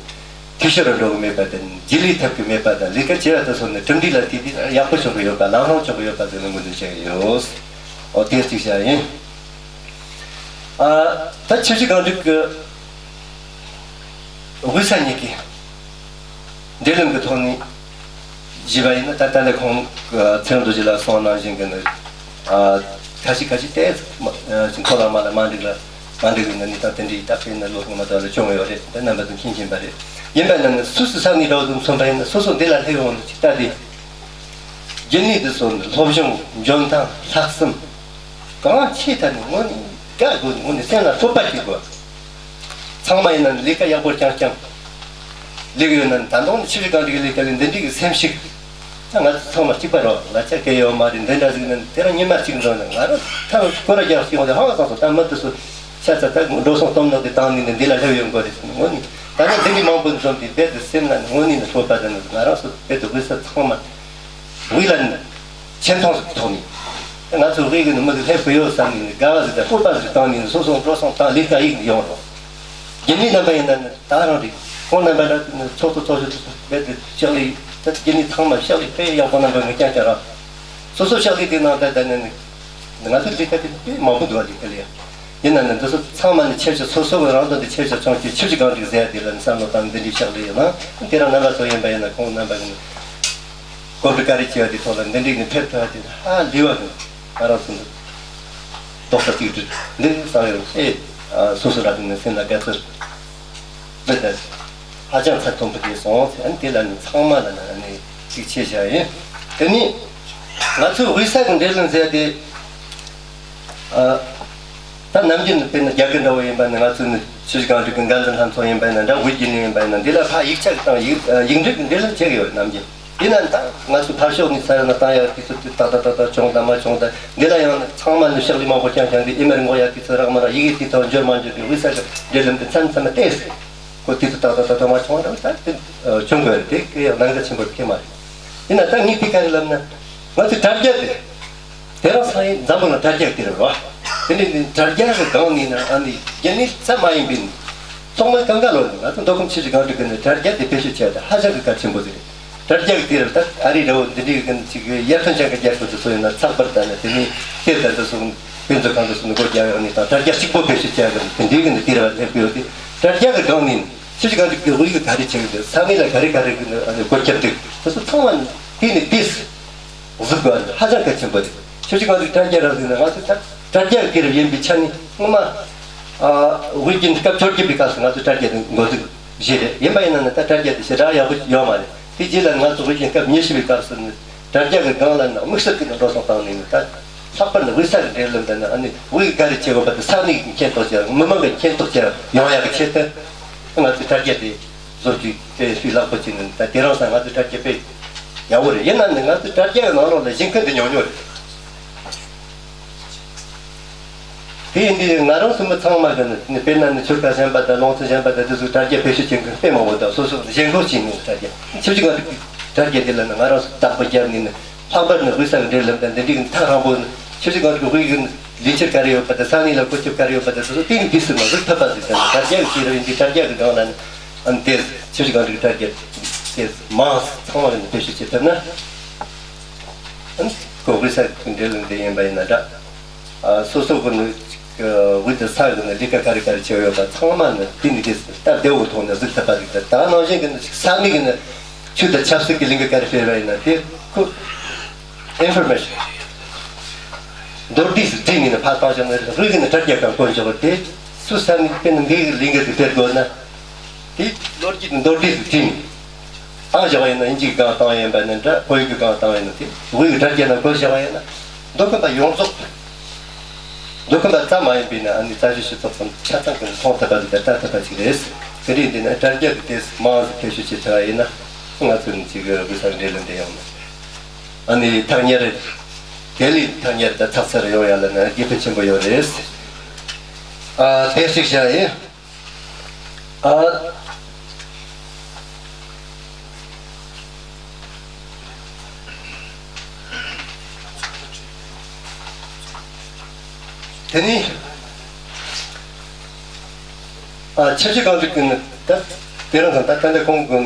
འཐུས་ཤོར་ར་འགྲོ་གི་མེད་པ་དང་རྗེས་ལུས་ཐེབས་གི་མེད་པ་དང་ལས་ཀ་བྱེད་ཡ་དེ་ཚོ་ནི་གྲུབ་འབྲས་ལ་བལྟས་ཏེ་ཡག་པོ་བྱུང་གི་ཡོད་པ་ལམ་ལྷོང་བྱུང་གི་ཡོད་པ་དེ་ནི་ངོས་འཛིན་བྱེད་ཀྱི་ཡོད། ཨོ་དེ་གཅིག་བྱ་ཡིན། ཨ་ད་ཆབ་སྲིད་སྒང་དྲུག་གི་དབུས་ས་གཉིས་ཀྱི་འབྲེལ་ལམ་གྱི་ཐོག་ནས་བྱས་པ་ཡིན་ན་ད་ལྟ་ལས་ཁོང་ཚེ་རིང་རྡོ་རྗེ་ལགས་གསུངས་ནང་བཞིན་གྱི་ནི་ཨ་ཁ་ཤས་ཁ་ཤས་ཏོག་ཙམ་མཁོ་ལ་མ་ལ་མ་འགྲིག་ལ་མ་འགྲིག་པའི་ནི་གནས་སྟངས་དེ་འདྲའི་རྟག་པའི་ནི་ལོ་སྔོན་མ་དག་ལ་བྱུང་ཡོད་རེད། དེ་རྣམ་པ་ཚོ་མཁྱེན་མཁྱེན་པ་རེད། ཡིན་པ་ན་ནི་སུ་སུ་ས་ནས་འདྲ་བོ་ཙམ་མཚོན་པ་ཡིན་ན་སོ་སོ་འདི་ལ་སླེབས་ཡོང་ནི་ཅིག་ལྟ་དེ། རྒྱུན་ལས་དེ་ཚོ་ནི་སློབ་སྦྱོང་འཇོན་ཐང་ལྷག་བསམ། གང་ཆེ་ཐ་ནི་དངོས་གནས་དགའ་དགོས་ནི་དངོས་གནས་སེམས་ལ་སྤོབས་པ་སྐྱེ་དགོས། ཚང་མ་ཡིན་ན་ནི་ལས་ཀ་ཡག་པོ་རྐྱང་རྐྱང་ལས་ཀ་ཡོད་ན་ནི་ད་དུང་ནི་ཆབ་སྲིད་སྒང་དྲུག་གི་ལས་ཀ་ལས་འདི་འདྲའི་གི་སེམས་ཤུགས། ད་ང་ཚོ་ཚང་མ་གཅིག་པ་རེད་བ། ང་ཅག་གི་ཡོད་མ་རེད། འདི་འདྲ་ཟིག་ནི་དེ་རང་ཉི་མ་གཅིག་འགྲོ་ནི་ང་རང་ཐབས་སྐོར་ར་རྒྱག་སྐྱོང་དེ་ཧང་སང་སོང་། ད་མི་དེ་ཚོ་ཤ་ཚ་ད་འགྲོ་སོང་སྟོབས་ནག་དེ་བཏང་ནི་ནི་འདི་ལ་སླེབས་ཡོང་དགོས་རེད་ཟེར་ནི་དངོས་གནས་ད་ནི་འདི་འདྲའི་མང་པོ་འཛོམས་ཏེ་རྦད་དེ་སེམས་ལ་ནི་དངོས་གནས་ནི་སྤོབས་པ་དང་ནི་ང་རང་ཚོ་རྦད་དེ་དབུས་ས་ཚང་མ་དབུས་ལ་ནི་ཆེ་མཐོང་ཟིག་ཐོག་ནས། ང་ཚོ་དབུས་ཀྱི་མི་དེ་ལྷོད་པོ་ཡོད་བསམ་ནས་དགའ་བ་ཟིག་དང་སྤོབས་པ་ཟིག་བཏང་ནས་སོ་སོ་འགྲོ་སོང་བཏང་ལས་ཀ་ཡིག་ཡོང་རོགས། རྒྱུན་ལས་རྣམ་པ་ཡིན་ན་ནི་ད་རང་རེད། ཁོང་རྣམ་པ་ལ་ཚོགས་གཙོ་ཚོགས་གཞོན་རྦད་དེ་ཕྱག་ལས་ད་རྒྱུན་ལས་ཚང་མ་ཕྱག་ལས་དཔེ་ཡག་པོ་རྣམ་པ་ངས་ཀྱང་བྱ་ར། སོ་སོ་ཕྱག་ལས་དེ་ནང་ད་ད་ནི་ང་ཚོ་ལས་ཀ་དེ་དཔེ་མང་པོ་འདུག་བ། ལས་ཀ་ལས་ཡིན་ན་ནི་འདི་ཚོ་ཚང་མ་ནི་ཆེ་ཆེ་སོ་སོ་གི་རང་དོན་དེ་ཆེ་ཆེ་ཆུང་ཆུང་ཆུ་བཞི་སྒང་དྲུག་ཟེར་ཡ་དེ་ལ་ནི་བསམ་བློ་བཏང་འདི་འདྲའི་ཕྱག་ལས་ཡིན་ན་དེ་རང་རྣམ་པ་ཚོ་ཡིན་པ་ཡིན་ན་ཁོང་རྣམ་པ་གི་ནི་གོ་སྒྲིག་ག་རེ་བྱས་པ་དེ་ཐོག་ལ་འདི་འདྲའི་ནི་ཕེབས་ཐུབ་པ་དེ་ཧ་ལས་པ་གི་ང་རང་ཚོ་ནི་རྡོག་རྩ་གཅིག་སྒྲིལ་འདི་བསམ་ཡོད་ཨེ། སོ་སོ་རང་གི་ནི་སེམས་ལ་དགའ་ཚོར་མེད་དེ། ཧ་ཅང་ཚད་མཐོན་པོ་དེ་སོང་ཟེར་ཨ་ནི་དེ་ལ་ནི་ཚང་མ་ལ་ནི་ཨ་ནི་གཅིག་ཆེ་བཞག་ཡིན། དེ་ནི་ང་ཚོའི་དབུས་ས་གི་འབྲེལ་ལམ་ཟེར་དེ་ཨ། ད་ནམ་རྒྱུན་ནི་དཔེར་ན་རྒྱ་གར་འདྲ་བོ་ཡིན་པ་ནི་ང་ཚོ་ནི་ཆུ་བཞི་སྒང་དྲུག་གི་འགན་འཛིན་ལྷན་ཚོགས་ཡིན་པ་ཡིན་ན་འདྲ་དབུས་རྒྱུན་ལས་ཡིན་པ་ཡིན་ན་འདི་ལ་ཕ་ཡིག་ཆ་གི་དང་ཡིག་ཡིག་འབྲེལ་གི་འབྲེལ་ལམ་བྱེད་གི་ཡོད་ནམ་རྒྱུན། ཡིན་ན་ད་ང་ཚོ་ཕར་ཕྱོགས་ནས་ས་ཡ་ན་བཏང་ཡག་དུས་ཚོད་དེ་ཏག་ཏག་ཏག་ཏག་བྱུང་དང་མ་བྱུང་དང་འདི་ལ་ཡང་ཚང་མ་ནི་ཕྱག་ལས་མང་པོ་བསྐྱངས་བསྐྱངས་ཏེ་ཨི་མེལ་འགོ་ཡག་དུས་ཚོད་རག་མ་རག་ཡི་གེ་དེ་ཐོག་འབྱོར་མ་འབྱོར་གི་དབུས་ས་གི་འབྲེལ་ལམ་དེ་མཚམས་མཚམས་ལ་བལྟས་སོང་། ཁོ་དུས་ཚོད་ཏག་ཏག་ཏག་ཏག་མ་བྱུང་བ་ད་དེ་བྱུང་དགོས་རེད། དེ་ཡང་གནད་འགག་ཆེན་པོ་ཁེལ་མ་རེད། ཡིན་ན་ད་ངས་དེ་ག་རེ་ལབ་ན་ང་ཚོའི་དྲ་རྒྱ་དེ་དེ་རང་ས་ཡིན་འཛམ་བུ་གླིང་དྲ་རྒྱ་དེ་རེད་བ། དེ་ནས་དྲ་རྒྱ་གི་སྒང་ནས་ན་ཨ་ནི་རྒྱུན་ལས་ཙམ་མ་ཡིན་པའི་ཚོགས་མི་གང་ག་ལོ་ནས་ང་ཚོ་མདོ་ཁམས་ཆུ་བཞི་སྒང་དྲུག་གི་ནས་དྲ་རྒྱ་དེ་བེད་སྤྱོད་བྱས་ཏེ་ཧ་ཅང་གི་གལ་ཆེན་པོ་ཟིག་རེད། དྲ་རྒྱ་གི་དེ་རུ་ད་ཨ་རི་འདྲ་བོ་འདི་འདྲའི་གི་ཅིག་ཡར་ཐོན་ཅན་གི་རྒྱལ་ཁབ་དེ་ཚོ་ཡིན་ན་ཚགས་པར་དང་ནི་དེ་ནས་དེབ་དང་དེ་ཚོ་དཔེ་མཛོད་ཁང་དུ་སོང་ནས་སྒོ་རྒྱག་ཡོང་ནས་དང་དྲ་རྒྱ་གཅིག་པོ་བེད་སྤྱོད་བྱས་ཡོང་ནས་དེ་འདྲའི་གི་ནི་དེ་རུ་སླེབས་ཀྱི་ཡོད་དེ། དྲ་རྒྱ་གི་སྒང་ནས་ཆུ་བཞི་སྒང་དྲུག་གི་དབུས་གི་ག་རེ་བྱེད་ཀྱི་འདུག་ས་གནས་ལ་ག་རེ་ག་རེ་གི་ནི་སྒོ་ཁྱབ་འདུག་དེ་ཚོ་ཚང་མ་དེ་ནས་དེས་གཟིགས་དགོས་ཧ་ཅང་གལ་ཆེན་པོ་རེད། ཆུ་བཞི་སྒང་དྲུག་དྲ་རྒྱ་རག་ཟིན་ན་ང་ཚོ་ད་དྲ་རྒྱ་གི་དེ་རུ་ཡིན་པའི་ཆ་ནས་སྔོན་མ་དབུས་རྒྱུན་སྐབས་བཅོ་བརྒྱད་པའི་སྐབས་སུ་ང་ཚོ་དྲ་རྒྱ་དེ་འགོ་འཛུགས་བྱས་རེད། ཡིན་པ་ཡིན་ན་ནི་ད་དྲ་རྒྱ་དེ་ཞེ་དྲག་ཡག་པོ་ཡོད་མ་རེད། དེ་རྗེས་ལ་ང་ཚོ་དབུས་རྒྱུན་སྐབས་ཉི་ཤུ་པའི་སྐབས་སུ་ནི་དྲ་རྒྱ་གི་སྒང་ལ་ནི་དམིགས་བསལ་གྱི་ནི་འགྲོ་སོང་བཏང་ནས་ནི་ད་ལྷག་པར་ནི་དབུས་ས་གི་འབྲེལ་ལམ་དང་ནི་ཨ་ནི་དབུས་ག་རེ་བྱེད་དགོས་པ་དེ་ས་གནས་ཀྱི་མཁྱེན་རྟོགས་བྱེད་མི་མང་གི་མཁྱེན་རྟོགས་བྱེད་ཡོང་ཡག་གི་ཆེད་དུ་ང་ཚོས་དྲ་རྒྱ་དེ་བཟོ་རྒྱུའི་དཔེ་ཤུགས་ལྷག་པོ་བྱས་ནས་ད་དེ་རིང་སང་ང་ཚོའི་དྲ་རྒྱ་དཔེ་ཡག་པོ་རེད། ཡིན་ན་ནི་ང་ཚོའི་དྲ་རྒྱ་གི་ནང་ལོགས་ལ་གཞི་ཁུལ་འདི་ཉུང་ཉུང་རེད། དེ་ཡིན་དུས་ང་རང་ཚོ་མི་ཚང་མ་གི་ནི་དཔེར་ན་ནི་ཆོལ་ཁ་གཞན་པ་དང་ལུང་ཚན་གཞན་པ་དང་དེ་ཚོའི་དྲ་རྒྱ་བེད་སྤྱོད་བྱེད་མཁན་དཔེ་མང་པོ་དང་སོ་སོ་ཞེན་ཁོག་བྱས་ནས་དྲ་རྒྱ་ཆུ་བཞི་སྒང་དྲུག་གི་དྲ་རྒྱ་དེ་ལ་ནི་ང་རང་ཚོ་བདག་པོ་བརྒྱབ་ནས་ནི་ལྷག་པར་ནི་དབུས་ས་གི་འབྲེལ་ལམ་དང་འདི་འདྲའི་གི་ཐག་རིང་པོ་ནི་ཆུ་བཞི་སྒང་དྲུག་གི་དབུས་གི་ལས་འཆར་ག་རེ་ཡོད་པ་དང་ས་གནས་ལ་བཀོད་ཁྱབ་ག་རེ་ཡོད་པ་དང་དེ་ཚོ་དེ་ནི་དུས་སུ་མ་གཟིགས་ཐུབ་པ་ཟིག་ཟེར་ནས་དྲ་རྒྱ་གི་ཆེད་ར་ཡིན་དུས་དྲ་རྒྱ་གི་སྒང་ལ་ནི་ཨ་ནི་དེ་ཆུ་བཞི་སྒང་དྲུག་གི་དྲ་རྒྱ་དེ་མང་ཚང་མ་གི་ནི་བེད་སྤྱོད་བྱེད་ཐུབ་ན། ཨ་ནི་ཁོ་དབུས་ས་གི་འབྲེལ་ལམ་དེ་ཡིན་པ་ཡིན་ན་འདྲ། ཨ་སོ་སོ་གི་ནི་དབུས་དང་ས་གི་ནི་ལས་ཀ་ག་རེ་ག་རེ་བྱེད་ཡོད་པ་ཚང་མ་ནི་དེ་ནི་དེ་སྟབས་བདེ་བོ་ཐོག་ནས་གཟིགས་ཐུབ་པ་རེད། ད་ནང་བཞིན་གི་ནི་ས་གནས་གི་ནི་ཆོས་དང་ཆབ་སྲིད་ཀྱི་ལས་འགུལ་ག་རེ་སྤེལ་བ་ཡིན་ན་དེ་ཁོ་ཨིན་ཕོར་མེ་ཤན་མདོར་བསྡུས་སུ་བྲིས་ནས་ནི་ཕར་བཏང་བཞག་ན་རིགས་ཀྱི་ནི་དྲ་རྒྱ་གང་བཀོད་འཇོག་དེ་སུ་ས་ནས་དཔེར་ན་འདི་གི་ལས་འགུལ་དེ་སྤེལ་དགོས་ན། དེ་ལོ་རྒྱུས་མདོར་བསྡུས་སུ་བྲིས་ནས་བཏང་བཞག་པ་ཡིན་ན་ཨིན་ཇིའི་སྒང་བཏང་ཡིན་པ་ནི་འདྲ་བོད་ཡིག་གི་སྒང་བཏང་ཡིན་ན་དེ་བོད་ཡིག་དྲ་རྒྱ་ནང་བཀོད་བཞག་པ་ཡིན་ན་མདོ་ཁམས་པ་ཡོངས་རྫོགས་མདོ་ཁམས་པ་ཙམ་མ་ཡིན་པའི་ནི་ཨ་ནི་རྩ་ཆེ་སྤྱི་ཚོགས་ཚང་ཆ་ཚང་གི་མཐོང་ཐུབ་པ་དེ་ལྟ་ཐུབ་པ་ཞིག་རེད། དེ་རིང་འདི་ནི་དྲ་རྒྱ་གི་དེ་མང་ཟིག་བེད་སྤྱོད་བྱེད་ཐུབ་པ་ཡིན་ན་ང་ཚོ་ནི་ཅིག་དབུས་ས་འབྲེལ་ལམ་འདི་ཡོང་ན་ཨ་ནི་ཐག་ཉེ་རེད། དེ་ལས་ཐག་ཉེ་རེད། ད་ཚགས་ཚུད་ཡོང་ཡ་ལ་ནི་དགེ་ཕན་ཆེན་པོ་ཡོད་རེད། ཨ་དེ་གཅིག་བྱ་ཡིན། ཨ། དེ་ནི། ཨ་ཆབ་སྲིད་རྐང་འཛུགས་ཀྱི་ནི་ད་དེ་རིང་དང་ད་ལྟ་འདི་གོང་གི་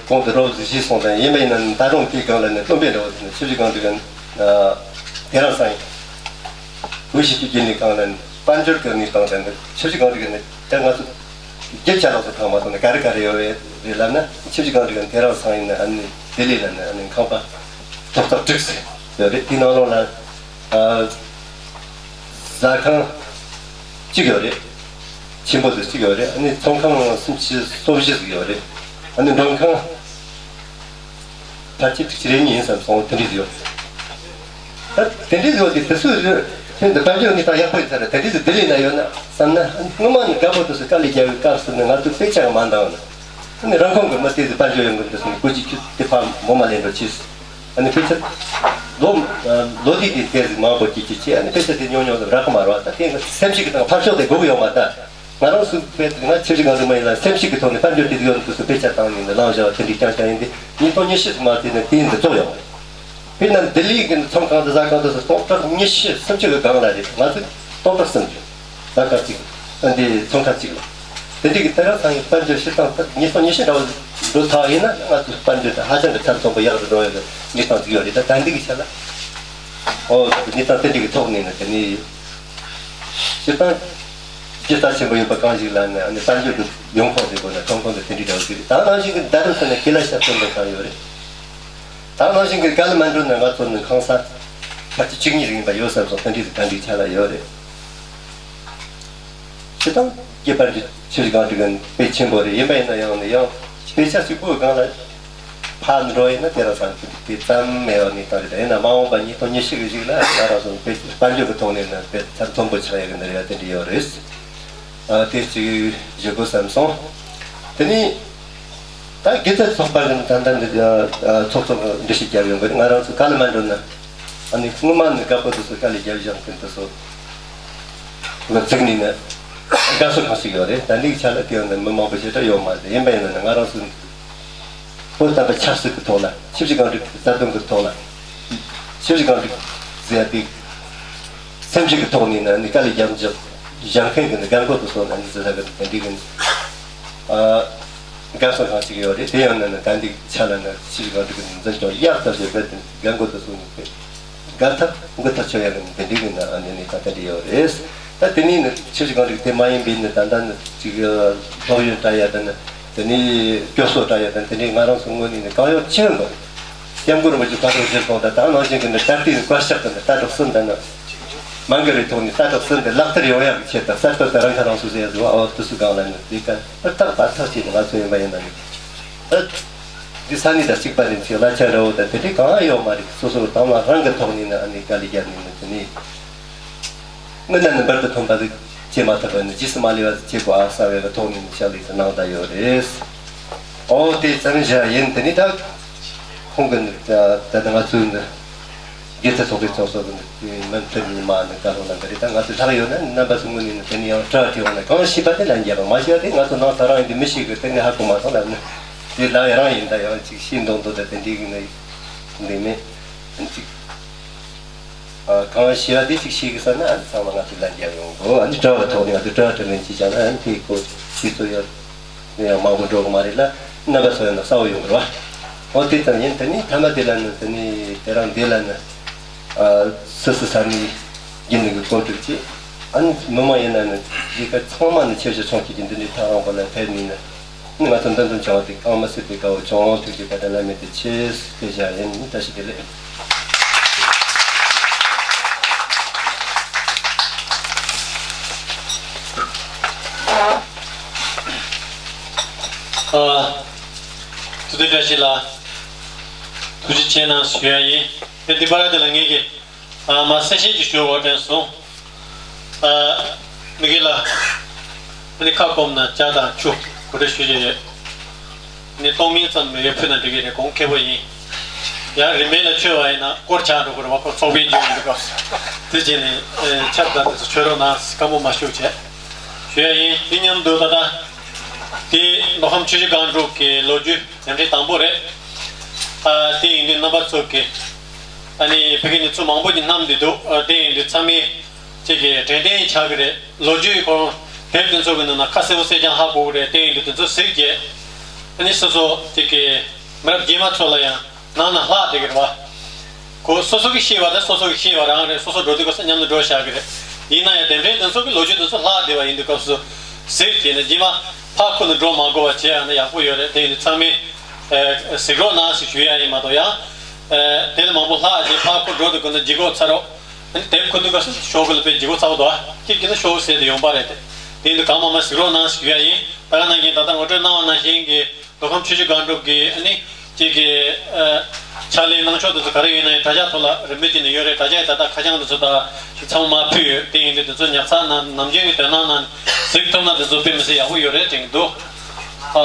གོང་དུ་རོབ་ཙམ་ཞུས་སོང་དང་ཡིན་པ་ཡིན་ན་ད་རུང་དེའི་སྒང་ལ་ནི་སྟོན་པའི་རོབ་ཙམ་ཆབ་སྲིད་རྐང་འཛུགས་ཀྱི་ཨ་དེ་རིང་སང་ཡིན། འོས་གཞི་བཅུ་བརྒྱད་ནི་སྒང་ལ་ནི་དཔལ་འབྱོར་གྱི་གནས་སྟངས་དང་ནི་ཆབ་སྲིད་རྐང་འཛུགས་ཀྱི་ནི་ད་ང་ཚོ། རྒྱུ་ཆ་ལོགས་སུ་ཐང་མ་ཐོག་ནས་ག་རེ་ག་རེ་ཡོད་རེད་ལབ་ན་ཆབ་སྲིད་རྐང་འཛུགས་ཀྱི་དེ་རིང་སང་ཡིན་ན་ཨ་ནི་ལྡི་ལི་ལ་ནི་ཨ་ནི་ཁང་པ་ཐོག་བརྩེགས་དྲུག་ཡོད་རེད། དེའི་ནང་ལོགས་ལ་ཨ་ཟ་ཁང་གཅིག་ཡོད་རེད། ཆེན་པོ་དེ་གཅིག་ཡོད་རེད། ཨ་ནི་ཚོང་ཁང་སུམ་ཅུ་སོ་བཞི་ཟིག་ཡོད་རེད། ཨ་ནི་མགྲོན་ཁང་ཕལ་ཆེར་དྲུག་ཅུ་རེ་གཉིས་ཡིན་བསམ་སོང་། དེ་འདྲ་ཡོད། ད་དེ་འདྲའི་ཡོད་དེ་དེ་ཚོའི་ལྷན་དུ་དཔལ་འབྱོར་གནས་སྟངས་ཡག་པོ་ཡིན་ས་རེད། ད་དེ་ཚོ་ལྡི་ལི་ན་ཡོད་ན་བསམ་ན་སྔོན་མ་ནས་དགའ་པོ་དེ་ཚོ་དཀའ་ལས་རྒྱག་པའི་སྐབས་སུ་ནི་ང་ཚོ་དཔེ་ཆ་ཡང་མ་འདང་ན་ནི་རང་ཁོངས་ཀྱི་མི་དེ་ཚོ་དཔལ་འབྱོར་ཡོང་གི་དེ་ཚོ་ནི་སྐུ་མཁྱེན་ཁྱོད་དེ་ཕར་མོ་མ་ལེན་འགྲོ་ཆེས། ཨ་ནི་དཔེ་ཆ་ལོ་ལོ་དེ་དེ་དེ་ཟིག་མང་པོ་སྐྱེས་ཀྱི་ཆེ། ཨ་ནི་དཔེ་ཆ་དེ་ཉུང་ཉུང་ཙམ་རག་གི་མ་རེད་བ། ད་དེ་སེམས་ཤུགས་ཀྱི་སྟེང་ཕར་ཕྱོགས་དེ་དགོས་ཀྱི་ཡོད་མ་རེད། ང་རང་ཚོ་དཔེ་ང་ཆབ་སྲིད་སྒང་དུ་མ་ཡིན་ལ་སེམས་ཤུགས་ཀྱི་ཐོག་ནས་དཔལ་འབྱོར་དེ་ཡོད་དུས་སུ་དཔེ་ཆ་བཏང་ནས་ནི་བླངས་བཞག་པ་དེ་འདྲའི་རྐྱང་རྐྱང་ཡིན་ཏེ་ཉིས་སྟོང་ཉི་ཤུ་ཙམ་མ་ཟིན་ནས་དེ་ཡིན་དུ་རྫོགས་ཡོང་། དཔེར་ན་ལྡི་ལི་གི་ཚོང་ཁང་དུ་ཟ་ཁང་དུ་སྟོང་ཕྲག་ཉི་ཤུ་སུམ་ཅུ་གི་སྒང་ལ་རེད། ང་ཚོ་སྟོང་ཕྲག་སུམ་ཅུ། ཟ་ཁང་གཅིག་ཨ་འདི་ཚོང་ཁང་གཅིག་ལ། དེ་འདྲའི་གི་དེ་རང་ཚང་གི་དཔལ་འབྱོར་སྤྱིར་བཏང་ད་ཉིས་སྟོང་ཉི་ཤུ་འདྲ་བོ་འགྲོ་ཐག་ཡིན་ན། ང་ཚོ་དཔལ་འབྱོར་དེ་ཧ་ཅང་གི་ཚད་མཐོན་པོ་ཡག་ཏུ་འགྲོ་ཡག་གི་གནས་སྟངས་ཅིག་ཡོད་རེད། ད་ད་འདི་གི་ཆ་ལ་ཨོ་གནས་སྟངས་དེ་འདྲའི་གི་ཐོག་ནས་ནི་དེ་ནི་སྤྱིར་བཏང་རྒྱལ་རྩ་ཆེན་པོ་ཡིན་པ་གང་ཞིག་ལ་ནི་ཨ་ནི་དཔལ་འབྱོར་གི་ཡོང་ཁུངས་དེ་དགོས་ན་ཐོན་ཁུངས་དེ་དེ་འདྲའི་འདྲ་བོ་ཅིག་རེད། ད་ནང་བཞིན་གི་ད་རུང་ཟེར་ན་ཀི་ལ་ཤ་སྟོན་པ་གང་ཡོད་རེད། ད་ནང་བཞིན་གྱི་ག་ལ་མ་འགྲོ་ན་ང་ཚོ་ནི་ཁང་ས་ཕལ་ཆེར་བཅུ་གཉིས་ཡིན་པ་ཡོད་བསམ་སོང་། དེ་འདྲའི་ག་འདྲའི་ཆ་ལ་ཡོད་རེད། སྤྱིར་བཏང་རྒྱལ་བར་གྱི་ཆུ་བཞི་སྒང་དྲུག་གི་དཔེ་ཆེན་པོ་རེད། ཡིན་པ་ཡིན་ན་ཡང་ནི་ཡང་དཔེ་ཆ་གཅིག་པོའི་སྒང་ལ་ཕར་འགྲོ་ཡིན་ན་དེ་རང་སང་དེ་ཙམ་མེད་པ་ནི་ད་རེད། ཡིན་ན་མ་འོངས་པ་ཉིས་སྟོང་ཉི་ཤུ་གི་གཞུག་ལ་ང་རང་ཚོ་དཔེ་དཔལ་འབྱོར་གྱི་ཐོག་ནས་ནི་དཔེ་ཚད་མཐོན་པོ་ཆགས་ཡག་གི་ནི་རེ་བ་དེ་འདྲ་ཡོད་རེད། ཨ་དེ་གཅིག་ཞུ་དགོས་བསམ་སོང་། དེ་ནི་ད་དགེ་རྩ་ཚོགས་པ་གི་ད་ལྟ་འདི་ཨ་ཚོགས་གཙོ་འགྲེལ་བཤད་རྒྱབ་ཡོང་གི་རེད། ང་རང་ཚོ་ག་ལ་མ་འགྲོ་ན་ཨ་ནི་སྔོན་མ་ནི་དགའ་པོ་དེ་ཚོ་དཀའ་ལས་རྒྱབ་བཞག་མཁན་དེ་ཚོ་ལ་གཟིགས་ནས་ནི་དགའ་བསུ་གང་ཞིག་ཡོད་རེད། ད་འདི་གི་ཆ་ལ་དེ་ཡང་ནི་མི་མང་པོ་ཞེ་དྲག་ཡོད་མ་རེད། ཡིན་པ་ཡིན་ན་ནི་ང་རང་ཚོ་བོད་བསྟན་པ་ཆབ་སྲིད་ཀྱི་ཐོག་ལ། ཆབ་སྲིད་སྒང་དྲུག་གི་རྩ་དོན་གྱི་ཐོག་ལ། ཆབ་སྲིད་སྒང་དྲུག་ཟེར་ཡ་དེ་སེམས་ཤུགས་ཀྱི་ཐོག་ནས་ནི་དཀའ་ལས་རྒྱབ་འཇོག་བཞག་མཁན་གྱི་ནི་རྒན་རྒོན་དེ་ཚོ་ལ་ནི་ཟེར་ས་གི་དེ་འདྲའི་གི་ཨ་དགའ་བསུ་གང་ཞིག་ཡོད་རེད། དེ་ཡང་ནི་ནི་ད་འདི་ཆ་ལ་ནི་ཆབ་སྲིད་སྒང་དྲུག་གི་འཛིན་སྐྱོང་ཡག་ཐབས་ཞེས་པའི་དེ་རྒན་རྒོན་དེ་ཚོ་ནི་དེ་དགའ་ཐག་མགུ་ཐག་ཆོད་ཡག་གི་ནི་དེ་འདྲའི་གི་ནི་ཨ་ནི་ནི་ད་དེ་འདྲ་ཡོད་རེད། ད་དེ་ནས་ནི་ཆབ་སྲིད་སྒང་དྲུག་དེ་མ་ཡིན་པའི་ནི་ད་ལྟ་ནི་ཅིག་སློབ་ཡོན་སྤྲད་ཡ་དང་ནི། དེ་ནས་སྐྱོ་སོ་འདྲ་ཡོད་དང་། དེ་ནས་ང་རང་ཚོ་དངོས་གནས་ནས་གང་ཡོང་ཅི་ཡོང་དགོས། སྐྱབས་མགོན་རིན་པོ་ཆེ་བཀའ་དྲིན་རྗེས་སོང་དང་། ད་ནང་བཞིན་གྱི་ནི་ད་ལྟའི་བཀའ་ཤག་གི་ནི་ལྟ་གྲུབ་གསུམ་དང་ནི་མ་འགལ་བའི་ཐོག་ནས་ལྟ་གྲུབ་གསུམ་དེ་ལག་བསྟར་ཡོང་ཡག་གི་ཆེད་དུ་གསར་གཏོད་དེ་རང་ཁ་རང་གསོ་ཟེར་ཡ་ཟེར་བ། འོ་དེ་ཚོ་སྒང་ལ་ནི་དེ་ག་ཧུར་ཐག་འབད་ཐག་བྱས་ནས་ང་ཚོ་ཡིན་པ་ཡིན་ན་ནི་ད་འདི་ས་གནས་དང་གཅིག་པ་ནི་ཅིག་གླ་ཆ་འདྲ་བོ་དང་དེ་འདྲའི་གང་ཡང་ཡོད་མ་རེད། སོ་སོ་དང་བ་རང་གི་ཐོག་ནས་ནི་ཨ་ནི་དཀའ་ལས་བརྒྱབ་ནས་ནི་དེ་ནས། དངོས་གནས་ནི་འབུར་དུ་ཐོན་པ་ཟིག་བྱེད་མ་ཐུབ་པ་ནི་རྗེས་སུ་མ་ལུས་པ་ཟིག་བྱེད་དགོས་ཨ་བསམ་པའི་ཐོག་ནས་ནི་ཕྱག་ལས་སུ་གནང་བསྡད་ཡོད་རེད། ཨོ་དེ་ཙམ་བཞག་ཡིན། དེ་ནི་ད་ཁོང་གི་ནི་ད་ད་ང་ཚོའི་ནི་དགེ་རྩ་ཚོགས་པའི་ཚོགས་གཙོ་གི་ནི་མུ་མཐུད་ནས་མ་ནི་བཀའ་སློབ་གནང་གི་རེད། ད་ང་ཚོ་ལྷག་ཡོད་ན་རྣམ་པ་ཚོ་ངོས་ནས་ནི་དེ་ནི་ཡང་གྲ་བྲིས་འོང་ན་གང་ཤེས་པ་དེ་ལན་རྒྱབ་པ། མ་ཤེས་པ་དེ་ང་ཚོ་ནང་ད་རང་ཡིན་དུས་མི་ཤེས་གི་དེ་ནི་ཧ་གོ་མ་སོང་ལ་ནི་དེ་ལ་རང་ཡིན་ད་ཡང་ཅིག་ཤེས་མདོག་མདོག་ད་དེ་འདྲའི་གི་ནི་འདི་མེད་ཅིག་གང་ཞེས་པ་འདི་གཅིག་ཤེས་ཀྱི་ས་ན། ཨ་ནི་ཚང་མ་ང་ཚོ་ལ་འཇལ་ཡོང་གོ། ཨ་ནི་དྲ་བ་ཐོག་ནས་ང་ཚོ་དྲ་བ་དྲ་ལན་གཅིག་བྱས་ན། ཨ་ནི་དེའི་སྐོར་ཞིག་ཚོ་ཡང་ཡང་མང་པོ་འགྲོ་གི་མ་རེད་ལ། རྣམ་པ་ཚོ་ཡང་ན་གསལ་བོ་ཡོང་གི་རེད་བ། འོ་དེ་ཙམ་ཡིན། དེ་ནི་ཐ་མ་དེ་ལ་ནི་དེ་ནི་དེ་རང་འདི་ལ་ནི་ཨ་སུ་སུ་ས་ནི་རྒྱུན་ནི་གི་བཀོད་སྒྲིག་ཅིག་ཨ་ནི་མི་མང་ཡིན་ན་ནི་གཞིས་ཀ་ཚང་མ་ནི་ཆེ་ཆེ་ཆུང་ཆུང་གི་འདི་འདྲའི་ཐག་རིང་པོ་ལ་ཕེབས་ནི་ནི། ང་ཚོ་འདི་འདྲ་བྱུང་བ་དེ་གང་མ་སྲིད་པའི་དགའ་བོ་བྱུང་། ཐུགས་རྗེ་བཀའ་དྲིན་བླ་མེད་དུ་ཆེ་ཞེས་བྱ་ཡིན། བཀྲ་ཤིས་བདེ་ལེགས། ཨ། ཐུགས་རྗེ་བཀྲ་ཤིས་ལགས། ཐུགས་རྗེ་ཆེ་གནང་ཞུ་ཡ་ཡིན། དེ་འདི་པར་དེ་ལ་ངེད་ཀྱིས། ཨ་མ་གསལ་བཤད་ཅིག་ཞུ་དགོས་དྲན་སོང་། ཨ་མི་དགེ་ལ་ཨ་ནི་ཁ་སྐོམ་ན་ཇ་དང་ཆུ་གོ་སྒྲིག་ཞུ་བཞིན་ཡོད། ནི་སྟོང་མིན་ཙམ་མི་དགེ་ཕུལ་ན་འགྲིག་གི་རེད། གོང་ཁེ་པོ་ཡིན། ཡང་རིན་མེད་ལ་མཆོད་པ་ཡིན་ན་དཀོར་ཆག་འགྲོ་གི་རེད་བ། ཁོ་ཚོགས་པའི་འཇོན་འདུག་ག་དེ་བྱས་ནས་ཨེ་ཆབ་དང་དེ་ཚོ་མཆོད་རོགས་གནང་། སྐམ་པོ་མ་བཞུགས་བྱས་ཞུ་ཡ་ཡིན། དེ་མཉམ་དུ་ད་ལྟ་དེ་མདོ་ཁམས་ཆུ་བཞི་སྒང་དྲུག་གི་ལོ་རྒྱུས་དེ་འདྲའི་དང་པོ་རེད། ཨ་དེ་ཡིན་དུས་རྣམ་པ་ཚོ་གི་ཨ་ནི་ཕ་གི་ནི་ཚོ་མང་པོ་ཅིག་བསྣམས་བསྡད་འདུག་ཨ་དེ་ཡིན་དུས་ཚང་མས་ཅིག་གི་དྲན་རྟེན་ཆགས་ཀྱི་རེད། ལོ་རྒྱུས་ཁོ་རང་དེབ་དེ་ཚོ་གི་ནང་ན་ཁ་གསལ་པོ་གསལ་རྐྱང་ཧ་གོ་གི་རེད། དེ་ཡིན་དུས་དེ་ཚོ་གཟིགས་རྗེས་ཨ་ནི་སོ་སོ་ཅིག་གི་མི་རབས་རྗེས་མ་ཚོ་ལ་ཡང་ནང་ན་ལྷག་བསྡད་ཀྱི་རེད་བ། ཁོ་སོ་སོ་གི་ཤེས་པ་དང་སོ་སོ་གི་ཤེས་པ་རང་རེད། སོ་སོ་འགྲོ་དུས་སྐབས་སུ་མཉམ་དུ་འགྲོ་བཞག་གི་རེད། ཡིན་ན་ཡང་དེབ་ཕྲེང་དེ་ཚོ་གི་ལོ་རྒྱུས་དེ་ཚོ་ལྷག་བསྡད་པ་ཡིན་དུས་སྐབས་སུ་གཟིགས་བྱས་ནས་རྗེས་མ་ཕར་ཁུར་ནས་འགྲོ་མ་དགོས་པ་བྱས་ཡང་ན་ཡག་པོ་ཡོད་རེད། དེ་ཡིན་དུས་ཚང་མས་ཨ་གཟིགས་རོགས་གནང་ཞེས་ཞུ་ཡ་ཡིན་མ་གཏོགས། ཡང་ཨ་དེ་ལས་མང་པོ་ལྷག་རྗེས་ཕར་ཁུར་འགྲོ་དུས་སྐབས་ན་ལྗིད་ཁོག་ཚ་རོགས། ཨ་ནི་དེབ་ཁུར་དུས་སྐབས་སུ་ཤོག་གུ་ལ་དཔེ་ལྗིད་ཁོག་ཚ་པོ་འདུག་ཨ་ཁྱེད་ཀྱིས་ན་ཤོག་གུ་ཟེར་དེ་ཡོང་པ་རེད་དེ། དེ་ཡིན་དུས་གང་མང་མང་གཟིགས་རོགས་གནང་ཞེས་ཞུ་ཡ་ཡིན། ད་ག་ནང་བཞིན་ད་ལྟ་ངོ་སྤྲོད་གནང་བ་ནང་བཞིན་གྱི། མདོ་ཁམས་ཆུ་བཞི་སྒང་དྲུག་གི་ཨ་ནི་གཅིག་གི་ཨ་ཕྱག་ལས་གནང་ཕྱོགས་དེ་ཚོ་ག་རེ་ཡིན་ན་ཡང་དྲ་རྒྱ་ཐོག་ལ་རིན་པོ་ཆེ་ནས་ཡོད་རེད། དྲ་རྒྱ་ཡི་ད་ལྟ་ཁ་བྱང་དེ་ཚོ་དང་ཚང་མ་ཕུལ་ཡོད། དེ་ཡིན་དུས་དེ་ཚོ་ཉར་ཚགས་གནང་། ནམ་རྒྱུན་གྱི་དོན་སྣང་ནང་གཟིགས་ཐུབ་ན་དེ་ཚོ་དཔེ་མི་སྲིད་ཡག་པོ་ཡོད་རེད་དྲན་གྱི་འདུག་ཨ་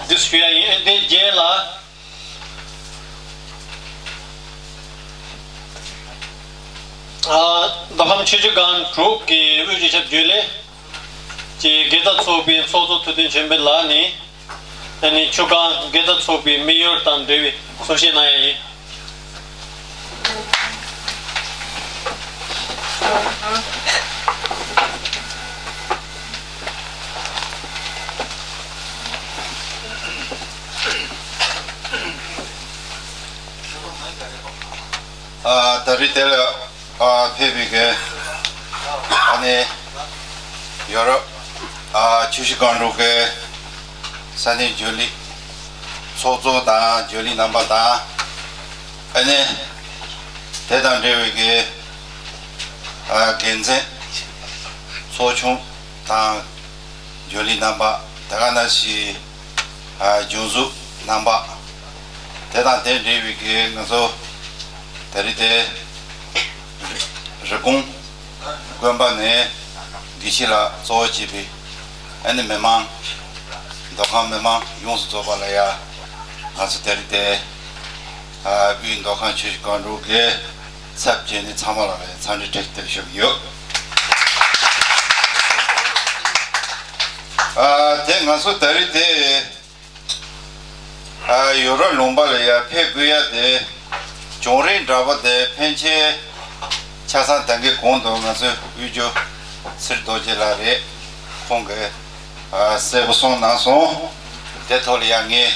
འདི་ཞུ་ཡ་ཡིན། ཨ་དེ་རྗེས་ལ་ཨ་མདོ་ཁམས་ཆུ་བཞི་སྒང་དྲུག་གི་དབུས་སྤྱི་ཁྱབ་རྒྱུན་ལས་ཀྱི་དགེ་རྩ་ཚོགས་པའི་ཚོགས་གཙོ་ཐུབ་བསྟན་ཆོས་འཕེལ་ལགས་ནས། ཨ་ནི་ཆུ་སྒང་དགེ་རྩ་ཚོགས་པའི་དམིགས་ཡུལ་དང་འབྲེལ་བའི་གསུང་བཤད་གནང་ཡ་ཡིན། ཨ་ད་རེས་དེ་ལ་ཨ་ཕེབས་པའི་གི་ཨ་ནི་ཡོ་རོབ་ཨ་ཆུ་བཞི་སྒང་དྲུག་གི་ས་གནས་རྒྱུན་ལས་ཚོགས་གཙོ་དང་རྒྱུན་ལས་རྣམ་པ་དང་ཨ་ནི་དེ་དང་འབྲེལ་བའི་གི་ཨ་འགན་འཛིན་ཚོགས་ཆུང་དང་རྒྱུན་ལས་རྣམ་པ། དེ་ག་ནང་བཞིན་ཨ་རྒྱུན་བཟོ་རྣམ་པ། དེ་དང་དེ་འབྲེལ་བའི་གི་ང་ཚོ་ད་རེས་དེ་རི་ཀོན་དགོན་པ་ནས་དགེ་བཤེས་ལགས་གཙོ་བོ་བྱས་པའི་ཨ་ནི་མི་མང་མདོ་ཁམས་མི་མང་ཡོངས་སུ་རྫོགས་པ་ལ་ཡ་ང་ཚོ་ད་རེས་དེ་ཨ་དབུས་མདོ་ཁམས་ཆུ་བཞི་སྒང་དྲུག་གི་ཚབ་བྱས་ནས་ཚང་མ་ལ་ཡ་འཚམས་འདྲི་བཀྲ་ཤིས་བདེ་ལེགས་ཞུ་གི་ཡོད། ཨ་དེ་ང་ཚོ་ད་རེས་དེ། ཨ་ཡོ་རོབ་ལུང་པ་ལ་ཡར་ཕེབས་དགོས་ཡ་དེ་བྱུང་རིམ་འདྲ་པོ་དེ་ཕན་ཆད་ཆ་ཚང་ད་གིན་གོང་དུ་ང་ཚོའི་དབུས་འབྱོར་ཚེ་རིང་རྡོ་རྗེ་ལགས་རེད། ཁོང་གིས་ཨ་གསལ་པོ་གསུངས་གནང་སོང་། དེ་ཐོག་ལ་ཡང་ངས་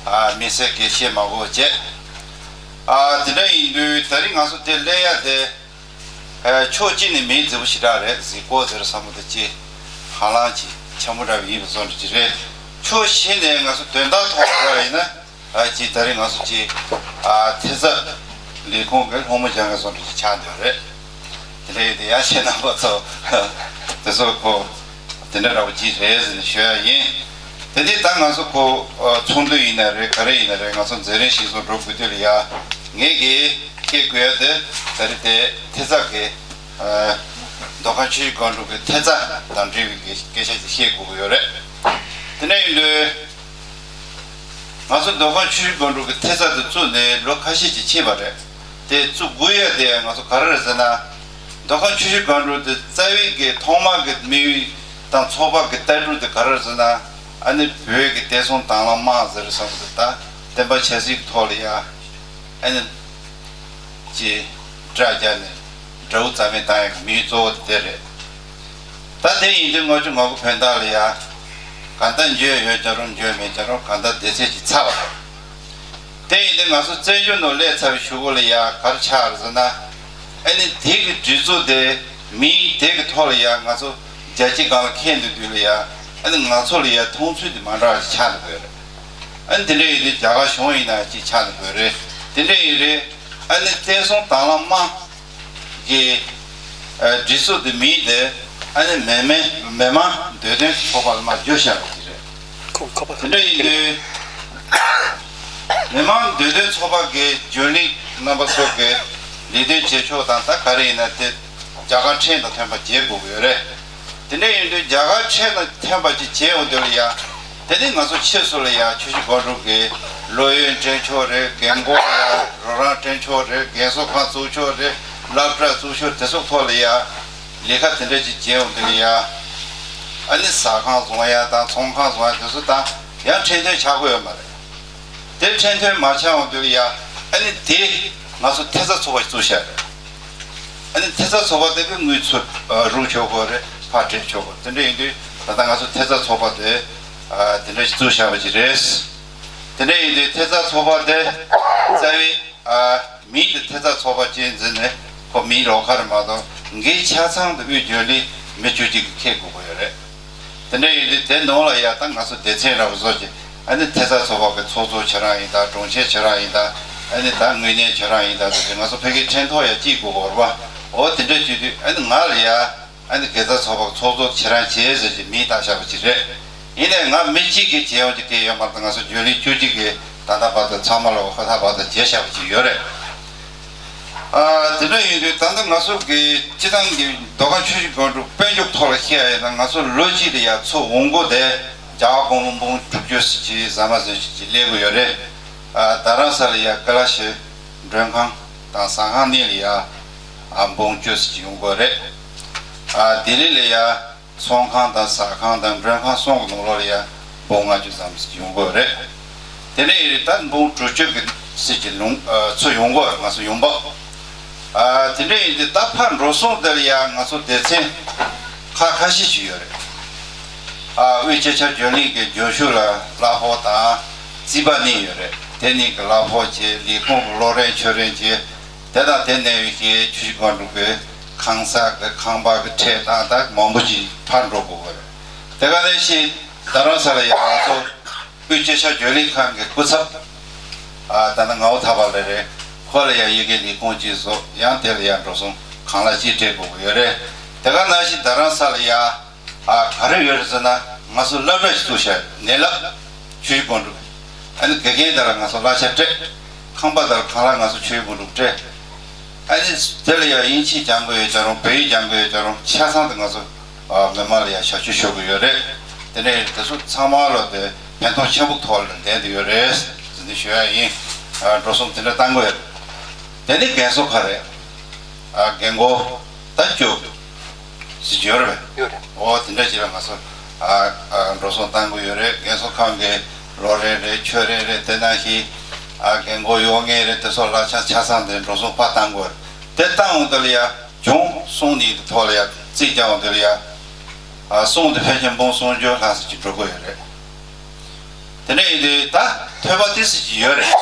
ཨ་དམིགས་བསལ་གྱི་བཤད་མ་དགོས་བྱས། ཨ་དེ་འདྲ་ཡིན་དུས་ད་རིང་ང་ཚོ་དེ་སླེབས་ཡ་དེ། ཨ་ཕྱོགས་གཅིག་ནས་མིང་རྫིག་པོ་ཞེ་དྲག་རེད། གཟིགས་སྐོར་ཟེར་བསམ་བློ་དེ་ཅིག་ཧ་ལམ་ཅིག་ཆེན་པོ་འདྲ་བ་ཡིན་པ་བཟོ་འདྲ་ཅིག་རེད། ཕྱོགས་གཞན་ནས་ང་ཚོ་དོན་དག་ཐོག་ལ་ཡིན་ན་ཨ་ཅིག་ད་རིང་ང་ཚོ་ཅིག་ཨ་ཐེབས་རྩ་ལས་ཁུངས་ཀྱི་སློབ་མ་སྦྱང་མཁན་བཟོ་འདྲ་ཅིག་ཆགས་འདུག་རེད། དེ་འདྲ་ཡིན་དུས་ཡ་ཤེས་རྣམ་པ་ཚོ་དེ་ཚོ་ཁོ་དེ་འདྲ་འདྲ་བོ་ཅིག་རེད་ཟེར་ནས་ཞུ་ཡ་ཡིན། དེ་འདི་ད་ང་ཚོ་ཁོ་ཨ་ཚོགས་འདུ་ཡིན་ན་རེད། ག་རེ་ཡིན་ན་རེད། ང་ཚོ་མཛད་རིམ་གཞིར་བཟུང་འགྲོ་དགོས་དུས་ལ་ཡ་ངེད་ཀྱིས་སྐད་དགོས་ཡ་དེ་ད་རེས་དེ་ཐེབས་རྩ་གི་ཨ་མདོ་ཁམས་ཆུ་བཞི་སྒང་དྲུག་གི་ཐེབས་རྩ་དང་འབྲེལ་བའི་སྐད་སྐད་ཆ་ཅིག་བཤད་དགོས་ཀྱི་ཡོད་རེད། དེ་འདྲ་ཡིན་དུས་ང་ཚོ་མདོ་ཁམས་ཆུ་བཞི་སྒང་དྲུག་གི་ཐེབས་རྩ་དེ་བཙུགས་ནས་ལོ་ཁ་ཤས་ཅིག་ཕྱིན་པ་རེད། དེ་བཙུགས་དགོས་ཡ་དེ་ང་ཚོ་ག་རེ་རེད་ཟེར་ན། མདོ་ཁམས་ཆུ་བཞི་སྒང་དྲུག་དེ་རྩ་བའི་གི་ཐོག་མ་གི་དམིགས་ཡུལ་དང་ཚོགས་པ་གི་ལྟ་གྲུབ་དེ་ག་རེ་རེད་ཟེར་ན། ཨ་ནི་བོད་ཀྱི་བསྟན་སྲུང་དང་བླངས་དམག་ཟེར་བསམ་གི་འདུག་ད་བསྟན་པ་ཆབ་སྲིད་ཀྱི་ཐོག་ལ་ཡ་ཨ་ནི་ཅིག་དགྲ་རྒྱག་ནས་དགྲ་བོ་རྩ་མེད་བཏང་ཡག་གི་དམིགས་ཡུལ་གཙོ་བོ་དེ་དེ་རེད། ད་དེ་ཡིན་དུས་ང་ཚོ་ང་ཚོ་བོད་དོན་ལ་ཡ་གང་ལྟར་འཇོན་ཡོད་ཀྱང་རུང་འཇོན་མེད་ཀྱང་རུང་གང་ལྟར་སྡེ་ཚན་ཅིག་ཚར་བ་རེད། དེ་ཡིན་དུས་ང་ཚོ་བཙན་བྱོལ་ནང་སླེབས་ཚར་བའི་གཞུག་གུ་ལ་ཡ་ག་རེ་ཆགས་རེད་ཟེར་ན། ཨ་ནི་དེ་གི་སྒྲིག་འཛུགས་དེ་མིང་དེ་གི་ཐོག་ལ་ཡ་ང་ཚོ་རྒྱལ་སྤྱི་སྒང་ལ་འཁྱེར་འདུག་དུས་ལ་ཡ་ཨ་ནི་ང་ཚོ་ལ་ཡ་མཐོང་ཚུལ་དེ་མ་འདྲ་བ་ཞིག་ཆགས་འདུག་དགོས་རེད། ཨ་ནི་དེ་འདྲ་ཡིན་དུས་རྒྱ་གར་གཞུང་ཡིན་ན་ཅིག་ཆགས་འདུག་དགོས་རེད། དེ་འདྲ་ཡིན་རེད། ཨ་ནི་བསྟན་སྲུང་དང་བླངས་དམག་གི་ཨ་སྒྲིག་འཛུགས་དེ་མིང་དེ་ཨ་ནི་མི་མི་མི་དམངས་འདོད་དོན་ཚོགས་པ་ལ་མར་བསྒྱུར་བཞག་པ་ཅིག་རེད། ཁོ་ཁ་པར། དེ་འདྲ་ཡིན་དུས་མི་དམངས་འདོད་དོན་ཚོགས་པ་གི་རྒྱུན་ལས་རྣམ་པ་ཚོ་གི་ལས་དོན་བྱེད་ཕྱོགས་དང་ད་ག་རེ་ཡིན་ན་དེ་རྒྱ་གར་ཁྲལ་དང་མཐུན་པ་བྱེད་དགོས་ཀྱི་ཡོད་རེད། དེ་འདྲ་ཡིན་དུས་རྒྱ་གར་ཁྲལ་དང་མཐུན་པ་ཅིག་བྱེད་ཡོང་དུས་ལ་ཡ། དེ་ནས་ང་ཚོ་ཕྱིས་སུ་ལ་ཡ་ཆུ་བཞི་སྒང་དྲུག་གི་ལོ་ཡོན་སྤྲད་ཕྱོགས་རེད། རྒན་འཁོགས་ལ་ཡ་རོགས་རམ་སྤྲད་ཕྱོགས་རེད། རྒན་གསོ་ཁང་བཙུགས་ཕྱོགས་རེད། སློབ་གྲྭ་བཙུགས་ཕྱོགས་དེ་ཚོ་ཐོག་ལ་ཡ་ལས་ཀ་དེ་འདྲ་ཅིག་བྱེད་ཡོང་དུས་ལ་ཡ། ཨ་ནི་ཟ་ཁང་བཟོ་ཡ་དང་ཚོང་ཁང་བཟོ་ཡ་དེ་ཚོ་དང་ཡང་ཁྲིམས་མཐུན་ཆགས་ཀྱི་ཡོད་མ་རེད། དེ་ཁྲིམས་མཐུན་མ་ཆགས་ཡོང་དུས་ལ་ཡ། ཨ་ནི་དེ་ང་ཚོ་ཐེབས་རྩ་ཚོགས་པ་ཞིག་བཙུགས་བཞག་རེད། ཨ་ནི་ཐེབས་རྩ་ཚོགས་པ་དེ་གི་དངུལ་ཚུར་རུག་ཆོག་གི་རེད། ཕར་སྤྲད་ཆོག་གི་རེད། དེ་འདྲ་ཡིན་དུས་ད་ལྟ་ང་ཚོ་ཐེབས་རྩ་ཚོགས་པ་དེ་དེ་འདྲ་ཞིག་བཙུགས་བཞག་པ་ཅིག་རེད། དེ་འདྲ་ཡིན་དུས་ཐེབས་རྩ་ཚོགས་པ་དེ་རྩ་བའི་མིང་དེ་ཐེབས་རྩ་ཚོགས་པ་ཅན་འཛིན་ནས་ཁོ་མིང་ལོགས་ཀ་རེད་མ་གཏོགས་འགན་ཆ་ཚང་དུ་དབུས་རྒྱུན་ལས་མི་བཅུ་གཅིག་གིས་འཁྱེར་དགོས་ཀྱི་ཡོད་རེད། དེ་འདྲ་ཡིན་དུས་དེ་ནང་ལ་ཡ་ད་ང་ཚོ་སྡེ་ཚན་འདྲ་བོ་བཟོ་ཅིག་ཨ་ནི་ཐེབས་རྩ་ཚོགས་པ་གི་ཚོགས་གཙོ་ཁྱེད་རང་ཡིན་ད། དྲུང་ཆེ་ཁྱེད་རང་ཡིན་ད། ཨ་ནི་ད་དངོས་གནས་ཁྱེད་རང་ཡིན་ད་ཟེར་ཏེ་ང་ཚོ་ཕ་གིའི་ཁྲིམས་ཐོག་ཡ་གཅིག་དགོས་ཀྱི་རེད་པ། འོ་དེ་འདྲ་བྱེད་དུས་ཨ་ནི་ང་ལ་ཡ་ཨ་ནི་དགེ་རྩ་ཚོགས་པ་གི་ཚོགས་གཙོ་ཁྱེད་རང་བྱེད་ཟེར་གྱི་མིང་བཏགས་བཞག་པ་ཅིག་རེད། ཡིན་ནའི་ང་མི་གཅིག་གིས་བྱེད་ཡོང་ཅིག་གི་ཡོད་མ་རེད། ང་ཚོ་རྒྱུན་ལས་བཅུ་གཅིག་གིས་ད་ལྟ་བར་དུ་ཚང་མ་ལ་ཧུར་ཐག་བར་དུ་བྱས་བཞག་པ་ཅིག་ཡོད་རེད། ཨ་དེ་འདྲ་ཡིན་དུས་ད་ལྟ་ང་ཚོ་གི་སྤྱི་བཏང་གི་མདོ་ཁམས་ཆུ་བཞི་སྒང་དྲུག་དཔལ་འབྱོར་ཐོག་ལ་བཤད་ཡ་ཡིན་ན་ང་ཚོ་ལོ་གཅིག་ལ་ཡ་ཚོ་འོང་སྒོ་དེ་རྒྱ་གར་སྒོར་མོ་འབུམ་དྲུག་ཅུ་ཙམ་ཅིག་ཟ་མ་ཟ་ཅིག་ཅིག་སླེབས་ཀྱི་ཡོད་རེད། ཨ་རྡ་རམ་ས་ལ་ཡ་ཀ་ལ་ཤི་མགྲོན་ཁང་དང་ཟ་ཁང་གཉིས་ལ་ཡ་ཨ་འབུམ་བཅུ་ཙམ་ཅིག་ཡོང་གི་ཡོད་རེད། ཨ་ལྡི་ལི་ལ་ཡ། ཚོང་ཁང་དང་ཟ་ཁང་དང་མགྲོན་ཁང་གསུམ་གྱི་ནང་ལོགས་ལ་ཡ་འབུམ་ལྔ་བཅུ་ཙམ་ཞིག་ཡོང་གི་ཡོད་རེད། དེ་འདྲ་ཡིན་དུས་ད་འབུམ་དྲུག་ཅུ་གི་ཙམ་ཞིག་ལོངས་ཨ་ཚུར་ཡོང་གི་ཡོད་རེད། ང་ཚོ་ཡོང་འབབ། ཨ་དེ་འདྲ་ཡིན་དུས་ད་ཕར་འགྲོ་སོང་དེ་ལ་ཡང་ང་ཚོ་སྡེ་ཚན་ཁག་ཁ་ཤས་ཤིག་ཡོད་རེད། ཨ་དབུས་སྤྱི་ཁྱབ་བརྗོད་གླེང་གི་རྒྱུན་ཞུགས་ལ་གླ་ཕོགས་དང་རྩིས་པ་གནང་ཡོད་རེད། དེ་གཉིས་ཀྱི་གླ་ཕོགས་བྱས། ལས་ཁུངས་ཀྱི་གློག་རིན་མཆོད་རིན་བྱས། དེ་དང་དེ་གནང་བའི་གི་ཆུ་བཞི་སྒང་དྲུག་གི་ཁང་གསར་གྱི་ཁང་པ་གི་ཁྲལ་དང་ད་མང་པོ་ཅིག་ཕར་འགྲོ་དགོས་ཀྱི་རེད། དེ་ག་ནང་བཞིན་རྡ་རམ་ས་ལ་ཡང་ང་ཚོ་དབུས་སྤྱི་ཁྱབ་བརྗོད་གླེང་ཁང་གི་སྐུ་ཚབ། ཨ་ད་ནི་ངག་དབང་ཐར་པ་ལགས་རེད། ཁོ་ལ་ཡང་ཡི་གེ་ལས་ཁུངས་ཅིག་བཟོ། ཡང་དེ་ལ་ཡང་འགྲོ་སོང་ཁང་གླ་ཅིག་སྤྲད་དགོས་ཀྱི་ཡོད་རེད། དེ་ག་ནང་བཞིན་རྡ་རམ་ས་ལ་ཡང་ཨ་ག་རེ་ཡོད་རེད་ཟེར་ན། ང་ཚོ་སློབ་གྲྭ་ཞིག་བཙུགས་བཞག་ནས་ལབ། ཆུ་བཞི་སྒང་དྲུག་ཨ་ནི་དགེ་རྒན་དེ་ལ་ང་ཚོ་གླ་ཆ་སྤྲད། ཁང་པ་དང་ཁང་གླ་ང་ཚོ་ཆུ་བཞི་སྒང་དྲུག་སྤྲད། ཨ་ནི་དེ་ལ་ཡང་དབྱིན་ཇི་སྦྱང་དགོས་ཡོད་ཀྱང་རུང་། བོད་ཡིག་སྦྱང་དགོས་ཡོད་ཀྱང་རུང་། ཆ་ཚང་དུ་ང་ཚོ་ཨ་མི་མང་ལ་ཡང་ཞབས་ཞུ་ཞུ་གི་ཡོད་རེད། དེ་ནས་དེ་ཚོ་ཚང་མ་ལ་དེ་ཕན་ཐོགས་ཆེན་པོ་ཐོག་ལ་ལྡན་དུ་ཡོད་རེད་ཟེར་ནས་ཞུ་ཡ་ཡིན། ཨ་འགྲོ་སོང་དེ་འདྲ་བཏང་དགོས་ཡོད་རེད། དེ་ནས་རྒན་གསོ་ག་རེ། ཨ་རྒན་གོག་ད་བཅུ་ཟེར་གྱི་ཡོད་རེད་པས། ཡོད་རེད། འོ་དེ་འདྲ་ཅིག་ལ་ང་ཚོ་ཨ་ཨ་འགྲོ་སོང་བཏང་དགོས་ཡོད་རེད། རྒན་གསོ་ཁང་གི་གློག་རིན་རེད། མཆོད་རིན་རེད། དེ་ནང་བཞིན་ཨ་རྒན་གོག་ཡོང་མཁན་རེད། དེ་ཚོ་གླ་ཆ་ཆ་ཚང་དེ་འགྲོ་སོང་ཕར་བཏང་དགོས་རེད། དེ་བཏང་འོང་དུས་ལ་ཡ་གྱོང་སོང་ནས་དེ་ཐོག་ལ་ཡ་རྩིས་རྒྱག་འོང་དུས་ལ་ཡ་ཨ་སོང་དེ་ཕལ་ཆེར་འབུམ་སུམ་ཅུ་ལྷག་ཙམ་ཅིག་འགྲོ་གི་ཡོད་རེད། དེ་འདྲ་ཡིན་དུས་ད་ཐོས་པ་ཏོག་ཙམ་ཅིག་ཡོད་རེད།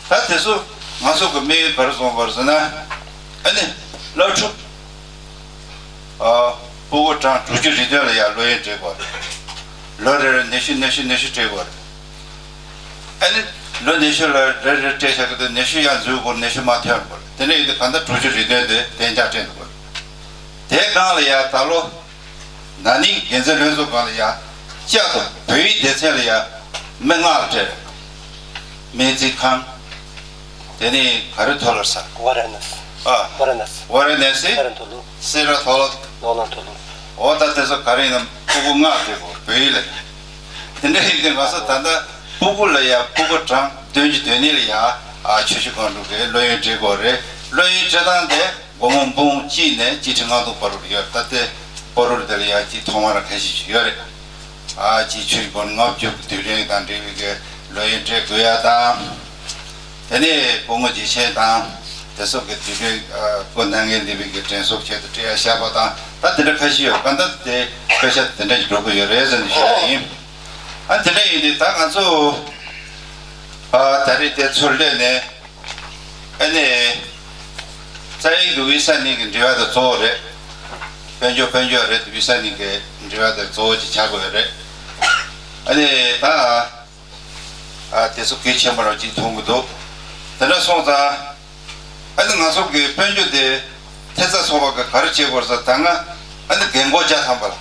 ད་དེ་ཚོ་ང་ཚོ་གི་དམིགས་ཡུལ་ག་རེ་བཟུང་དགོས་རེད་ཟེར་ན། ཨ་ནི་སློབ་ཕྲུག་ཨ་སྤུ་གུ་གྲངས་དྲུག་ཅུ་རེ་བདུན་ལ་ཡ་སློབ་ཡོན་སྤྲད་དགོས་རེད། ལོ་རེར་ཉི་ཤུ་ཉི་ཤུ་ཉི་ཤུ་སྤྲད་དགོས་རེད། ཨ་ནི་ལོ་ཉི་ཤུ་ལ་རེ་རེ་སྤྲད་བཞག་གི་འདུག་ཉི་ཤུ་ཡར་འཛུལ་དགོས། ཉི་ཤུ་མར་ཐོན་དགོས་རེད། དེ་འདྲ་ཡིན་དུས་གང་ལྟར་དྲུག་ཅུ་རེ་བདུན་དེ་གཏན་འཇགས་སྤྲད་དགོས་རེད། དེའི་སྒང་ལ་ཡ་ད་ལོ་ན་ནིང་འགན་འཛིན་ལྷན་ཚོགས་སྒང་ལ་ཡ་བསྐྱར་དུ་བོད་ཡིག་སྡེ་ཚན་ལ་ཡ་མི་ལྔ་ལ་སྤྲད། སྨན་རྩིས་ཁང་། དེ་ནས་ག་རེ་ཐོག་ལ་ཟེར། ཝ་ར་ཎ་སི། ཨ། ཝ་ར་ཎ་སི། ཝ་ར་ཎ་སི། སེ་ར་ཐོག་ལུ། སེ་ར་ཐོག་ལུ། ནོར་གླིང་ཐོག་ལུ། འོ་ད་དེ་ཚོ་ག་རེ་ཡིན་ནམ་སྤུ་གུ་ལྔ་སྤྲད་དགོས་བོད་ཡིག་ལ། དེ་འདྲ་ཡིན་དུས་ང་ཚོ་ད་ལྟ་སྤུ་གུ་ལ་ཡ་སྤུ་གུ་གྲངས་བདུན་ཅུ་དོན་གཉིས་ལ་ཡ་ཨ་ཆུ་བཞི་སྒང་དྲུག་གི་སློབ་ཡོན་སྤྲད་དགོས་རེད། སློབ་ཡོན་སྤྲད་སྟངས་དེ་སྒོར་མོ་འབུམ་གཅིག་ནས་གཅིག་ཁྲི་ལྔ་སྟོང་བར་དུ་ཡོད། ད་ལྟའི་བར་དུ་དེ་ལ་ཡ་གཅིག་ཐོག་མར་ཁ་ཤས་ཤིག་ཡོད་རེད། ཨ་ཅིག་ཆུ་བཞི་སྒང་ལྔ་བཅུ་གི་དུས་དྲན་དང་འབྲེལ་བའི་གི་སློབ་ཡོན་སྤྲད་དགོས་ཡ་དང་། དེ་ནས་སྐུ་ངོ་རྗེ་ཆེན་དང་དེ་ཚོ་གི་དུས་དྲན་ཨ་སྐུ་གནང་མཁན་འདི་བའི་གི་དྲན་གསོ་ཆེད་དུ་སྤྲད་ཡ་བཞག་པ་དང་། ད་དེ་འདྲ་ཁ་ཤས་ཡོད། གང་ལྟར་དེ་དཔེ་ཆ་དེ་འདྲ་ཞིག་འགྲོ་གི་ཡོད་རེད་ཟེར་ནས་ཞུ་ཡ་ཡིན། ཨ་དེ་འདྲ་ཡིན་དུས་ད་ང་ཚོ་ཨ་ད་རེས་དེ་ཚུར་སླེབས་ནས། ཨ་ནི་རྩ་ཡིག་གི་དབུས་ས་གནས་ཀྱི་འབྲེལ་བ་དེ་གཙོ་བོ་རེད། དཔལ་འབྱོར་དཔལ་འབྱོར་རེད། དབུས་ས་གནས་ཀྱི་འབྲེལ་བ་དེ་གཙོ་བོ་ཅིག་ཆགས་དགོས་རེད། ཨ་ནི་ད་ཨ་དེ་ཚོ་གལ་ཆེན་པོ་རང་ཅིག་མཐོང་གི་འདུག་དེ་འདྲ་སོང་ཙང་། ཨ་ནི་ང་ཚོ་གི་དཔལ་འབྱོར་དེ་ཐེབས་རྩ་ཚོགས་པ་གི་ག་རེ་བྱེད་དགོས་ཟེར། ད་ང་ཨ་ནི་རྒན་གོག་བརྒྱ་ཐམ་པ་ལ།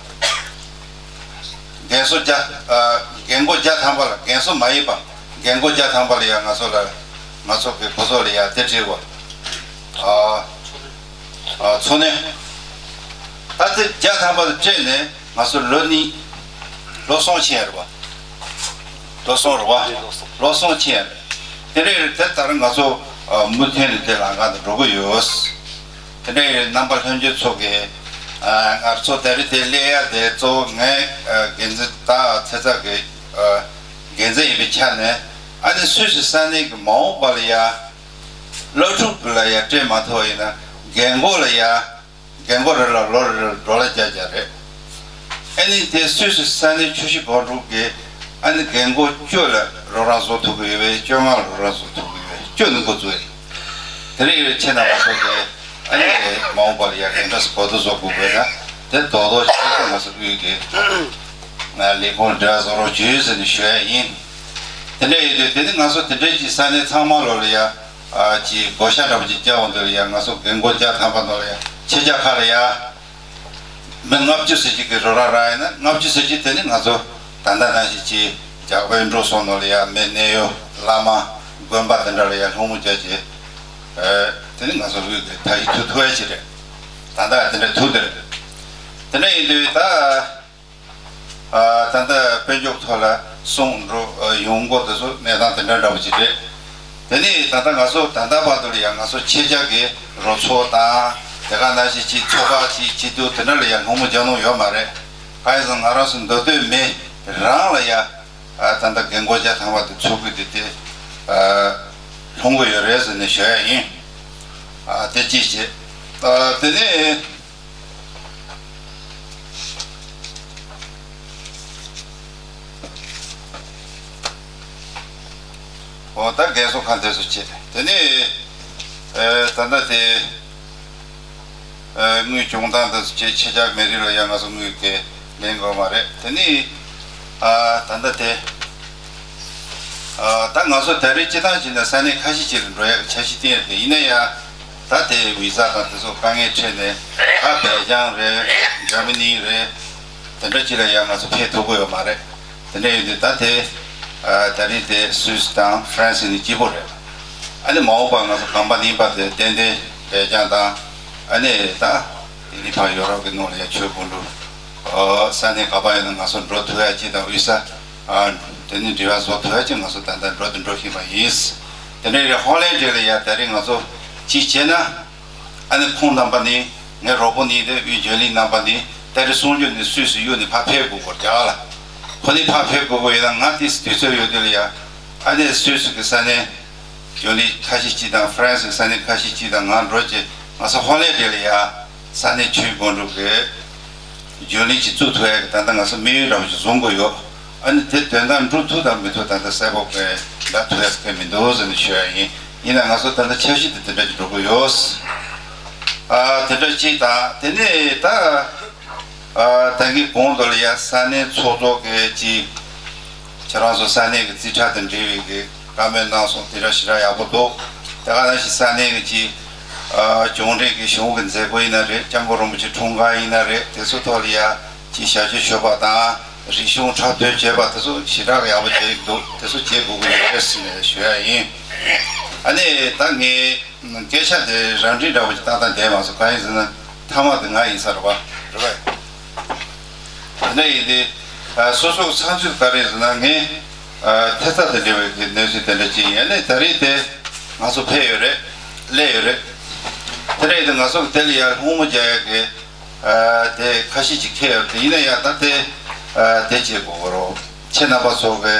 རྒན་གསོ་བརྒྱ། ཨ་རྒན་གོག་བརྒྱ་ཐམ་པ་ལ། རྒན་གསོ་མ་ཡིན་པ། རྒན་གོག་བརྒྱ་ཐམ་པ་ལ་ཡ་ང་ཚོ་ལ། ང་ཚོ་གི་ཁོ་ཚོ་ལ་ཡ་དེ་སྤྲད་དགོས། ཨ་ཨ་འཚོ་སྣོན། ད་དེ་བརྒྱ་ཐམ་པ་ལ་སྤྲད་ནས་ང་ཚོ་ལོ་གཉིས། ལོ་གསུམ་ཕྱིན་ཡ་རེད་པ། ལོ་གསུམ་རེད་པ། ལོ་གསུམ་ཕྱིན་ཡ་རེད། དེ་འདྲ་ཡིན་དུས་ད་ལྟ་ང་ཚོ་ཨ་མུ་མཐུད་ནས་དེ་ལམ་ཁ་དེ་འགྲོ་གི་ཡོད། དེ་འདྲ་ཡིན་རྣམ་པ་ལྷན་རྒྱས་ཚོ་གིས་ཨ་ང་ཚོ་ད་རེས་དེ་སླེབས་ཡ་དེ་གཙོ་བོ་ངས་ཨ་འགན་འཛིན་དང་ཚེ་ཚད་ཀྱི་ཨ་འགན་འཛིན་ཡིན་པའི་ཆ་ནས། ཨ་ནི་སུད་སི་ས་གནས་ཀྱི་མ་འོངས་པ་ལ་ཡ་སློབ་ཕྲུག་ལ་ཡ་སྤྲད་མ་ཐུབ་པ་ཡིན་ན། རྒན་གོག་ལ་ཡ། རྒན་གོག་རེ་ལ་ལོ་རེ་ལ་ཌོ་ལར་བརྒྱ་བརྒྱ་རེད། ཨ་ནི་དེ་སུད་སི་ས་གནས་ཆུ་བཞི་སྒང་དྲུག་གི་ཨ་ནི་རྒན་གོག་བཅུ་ལ་རོགས་རམ་བཟོ་ཐུབ་ཀྱི་ཡོད་པས། བཅོ་ལྔ་ལ་རོགས་རམ་བཟོ་ཐུབ་ཀྱི་ཡོད་པས། བཅུ་ནི་འགོ་བཙུགས་ཡིན། དེ་རིང་ཡོད་ཁྱེད་རྣམ་པ་ཚོ་གིས་ཨ་ནི་མ་འོངས་པ་ལ་ཡ་ག་འདྲ་སེ་གོ་བརྡ་བཟོ་དགོས་དགོས་ན། དེ་རྡོག་རྡོག་ཅིག་ང་ཚོ་དབུས་ཀྱི་ལས་ཁུངས་ལ་འབྲེལ་བ་བཟོ་རོགས་བྱོས་ཟེར་ནས་ཞུ་ཡ་ཡིན། དེ་འདྲ་ཡིན་དུས་དེ་ནི་ང་ཚོ་དེ་འདྲའི་ཅིག་ས་གནས་ཚང་མ་ལོ་ལ་ཡ། ཨ་ཅིག་བགོ་བཤའ་འདྲ་པོ་ཅིག་བརྒྱབ་འོང་དུས་ལ་ཡ། ང་ཚོ་རྒན་གོག་བརྒྱ་ཐམ་པ་ནང་ལ་ཡ་ཕྱི་རྒྱལ་ཁག་ལ་ཡ་མི་ལྔ་བཅུ་ཙམ་ཅིག་གིས་རོགས་རམ་རག་ཡིན་ན། ལྔ་བཅུ་ཙམ་ཅིག་དེ་ནི་ང་ཚོ་ད་ལྟ་ནང་བཞིན་ཅིག་རྒྱ་བལ་འབྲུག་གསུམ་ནང་ལ་ཡ་མི་གནད་ཡོད་བླ་མ་དགོན་པ་དེ་འདྲ་ལ་ཡ་སློང་མོ་རྒྱག་བྱས། ཨ་དེ་ནི་ང་ཚོ་དབུས་ཀྱི་ད་ཡིག་ཐུག་ཐུག་ཡ་ཅིག་རེད། ད་ལྟ་དེ་འདྲ་ཐུག་དེ་རེད། དེ་འདྲ་ཡིན་དུས་ད། ཨ་ད་ལྟ་དཔལ་འབྱོར་ཐོག་ལ་གསུང་འགྲོ་ཨ་ཡོང་སྒོ་དེ་ཚོ་གནས་སྟངས་དེ་འདྲ་འདྲ་པོ་ཅིག་རེད། དེ་ནས་ད་ལྟ་ང་ཚོ་ད་ལྟ་བར་དུ་ལ་ཡང་ང་ཚོ་ཕྱི་རྒྱལ་གྱི་རོགས་ཚོགས་དང་། དེ་ག་ནང་བཞིན་ཅིག་ཚོགས་པ་ཅིག་སྐྱིད་སྡུག་དེ་འདྲ་ལ་ཡང་སློང་མོ་རྒྱག་མྱོང་ཡོད་མ་རེད། གང་ཡིན་ཟེར་ན་ང་རང་ཚོ་མདོ་སྟོད་མི་རང་ལ་ཡང་ཨ་ད་ལྟ་རྒན་གོག་བརྒྱ་ཐམ་པ་དེ་ཚོགས་ཀྱི་དེ་དེ་ཨ་སློང་གི་ཡོད་རེད་ཟེར་ནས་ཞུ་ཡ་ཡིན། ཨ་དེ་ཅི་བྱེད། ཨ་དེ་ནས། འོ་ད་རྒན་གསོ་ཁང་དེ་ཚོ་བྱེད། དེ་ནས་ཨེ་ད་ལྟ་དེ་ཨེ་དངུལ་སྦྱོང་སྟངས་དེ་ཚོ་བྱེད། ཆེད་བཅར་མི་རིགས་ལ་ཡང་ང་ཚོ་དངུལ་གྱི་ལེན་དགོས་མ་རེད། དེ་ནས་ཨ་ད་ལྟ་དེ་ཨ་ད་ང་ཚོ་ད་རེས་སྤྱི་བཏང་བྱས་ན་ས་གནས་ཁ་ཤས་ཅིག་ལ་འགྲོ་ཡག་གི་འཆར་གཞི་བཏིང་ཡོད་དེ། ཡིན་ན་ཡང་ད་དེ་བི་ཟ་དང་དེ་ཚོ་དཀའ་ངལ་འཕྲད་ནས་ད་སྦེལ་ཇམ་རེད། འཇར་མ་ནི་རེད། དེ་འདྲ་ཅིག་ལ་ཡང་ང་ཚོ་ཕེབས་ཐུབ་ཀྱི་ཡོད་མ་རེད། དེ་འདྲ་ཡིན་དུས་ད་དེ་ཨ་ད་རིང་དེ་སུད་སི་དང་ཧྥ་རན་སི་ནི་གཅིག་པོ་རེད། ཨ་ནི་མ་འོངས་པར་ང་ཚོ་གང་པ་ནིང་པ་དེ་ཏན་ཏན་སྦེལ་ཇམ་དང་ཨ་ནི་ད་དེ་ནི་ཕར་ཡོ་རོབ་ཀྱི་ནང་ལ་ཡང་ཆོས་སྒང་དྲུག་ཨ་ས་གནས་ག་པར་ཡིན་ན་ང་ཚོ་འགྲོ་ཐུབ་ཡ་ཅིག་དང་། དབུས་ས་ཨ་དེ་ནི་འབྲེལ་བ་བཟོ་ཐུབ་ཡ་ཅིག་ང་ཚོ་ད་ལྟ་འགྲོ་དང་འགྲོ་བཞིན་པ་ཡིན། དེ་འདྲ་ཡིན་དུས་ཧོ་ལན་ཌི་ལ་ཡང་ད་རིང་ང་ཚོ་གཅིག་བྱས་ན། ཨ་ནི་ཁོང་རྣམ་པ་ནི་ངའི་རོགས་པོ་ནི་དེ་དབུས་རྒྱུན་ལས་རྣམ་པ་ནི་ཏ་རིག་སུམ་ཅུ་ནས་སུད་སི་གཡུགས་ནས་ཕར་ཕེབས་དགོས་སྐོར་རྒྱག་ལ། ཁོ་ནི་ཕར་ཕེབས་དགོས་ཀྱི་ཡོད་ན་ང་དེ་དུས་ཚོད་ཡོད་དུས་ལ་ཡ། ཨ་ནི་སུད་སི་གི་ས་གནས་རྒྱུན་ལས་ཁ་ཤས་ཅིག་དང་ཧྥ་རན་སི་གི་ས་གནས་ཁ་ཤས་ཅིག་དང་ང་འགྲོ་བྱས་ང་ཚོ་ཧོ་ལན་ཌི་ལ་ཡ་ས་གནས་ཆོས་སྒང་དྲུག་གི་རྒྱུན་ལས་ཅིག་བཙུགས་ཐུབ་ཡ་གི་ད་ལྟ་ང་ཚོ་དམིགས་ཡུལ་འདྲ་བོ་ཞིག་བཟུང་དགོས་ཡོད། ཨ་ནི་དེ་དོན་དག་འགྲུབ་ཐུབ་དང་མི་ཐུབ་ད་ལྟ་གསལ་པོ་གི་ལབ་ཐུབ་ཡ་གི་མི་འདུག་ཟེར་ནས་ཞུ་ཡ་ཡིན། ཡིན་ན་ང་ཚོ་ད་ལྟ་འཆར་གཞི་དེ་དེ་འདྲ་ཅིག་འགྲོ་གི་ཡོད། ཨ་དེ་འདྲ་ཅིག་དང་དེ་ནས་ད་ཨ་ད་གིན་གོང་དུ་ལ་ཡ་ས་གནས་ཚོགས་གཙོ་གི་ཅིག་ཁྱེད་རང་ཚོ་ས་གནས་ཀྱི་རྩིས་ཁྲ་དང་འབྲེལ་བའི་གི་བཀའ་མོལ་གནང་སོང་། དེ་འདྲ་ཞེ་དྲག་ཡག་པོ་འདུག། དེ་ག་ནང་བཞིན་ས་གནས་ཀྱི་ཅིག་ཨ་གཅོང་འབྲེལ་གྱི་གཞུང་གི་མཛད་སྒོ་ཡིན་ན་རེད། སྐྱབས་མགོན་རིན་པོ་ཆེ་འཁྲུངས་སྐར་ཡིན་ན་རེད། དེ་ཚོ་ཐོག་ལ་ཡ་ཅིག་ཞབས་ཕྱི་ཞུ་བ་དང་རིག་གཞུང་འཁྲབ་སྟོན་བྱེད་པ་དེ་ཚོ་ཞེ་དྲག་ཡག་པོ་བྱེད་ཀྱི་འདུག། དེ་ཚོ་བྱེད་དགོས་ཀྱི་ཡོད་རེད་ཟེར་ནས་ཞུ་ཡ་ཡིན། ཨ་ནི་ད་ངས་སྐད་ཆ་དེ་རང་འགྲིག་འདྲ་བོ་ཞིག་བཏང་སྟངས་བསྡད་མ་སོང་། གང་ཡིན་ཟེར་ན་མཐའ་མ་དེ་ང་ཡིན་ས་རེད་པ། རེད་པ། དེ་འདྲ་ཡིན་དུས་ཨ་སོ་སོ་གི་ཚགས་ཚུད་ག་རེ་ཟེར་ན་ངས་ཨ་ཐེབས་རྩ་དང་འབྲེལ་བའི་གི་གནས་ཚུལ་དེ་འདྲ་ཅིག་ཡིན། ཨ་ནི་ད་རེས་དེ་ང་ཚོ་ཕེབས་ཡོད་རེད། སླེབས་ཡོད་རེད། དེ་འདྲ་ཡིན་དུས་ང་ཚོ་གི་དེ་ལ་ཡར་སྔོན་མོ་རྒྱག་ཡ་གི་ཨ་དེ་ཁ་ཤས་ཅིག་འཁེལ་ཡོད་རེད། ཡིན་ན་ཡང་ད་དེ་ཨ་དེ་བྱེད་དགོས་རོགས། ཁྱེད་རྣམ་པ་ཚོ་གི་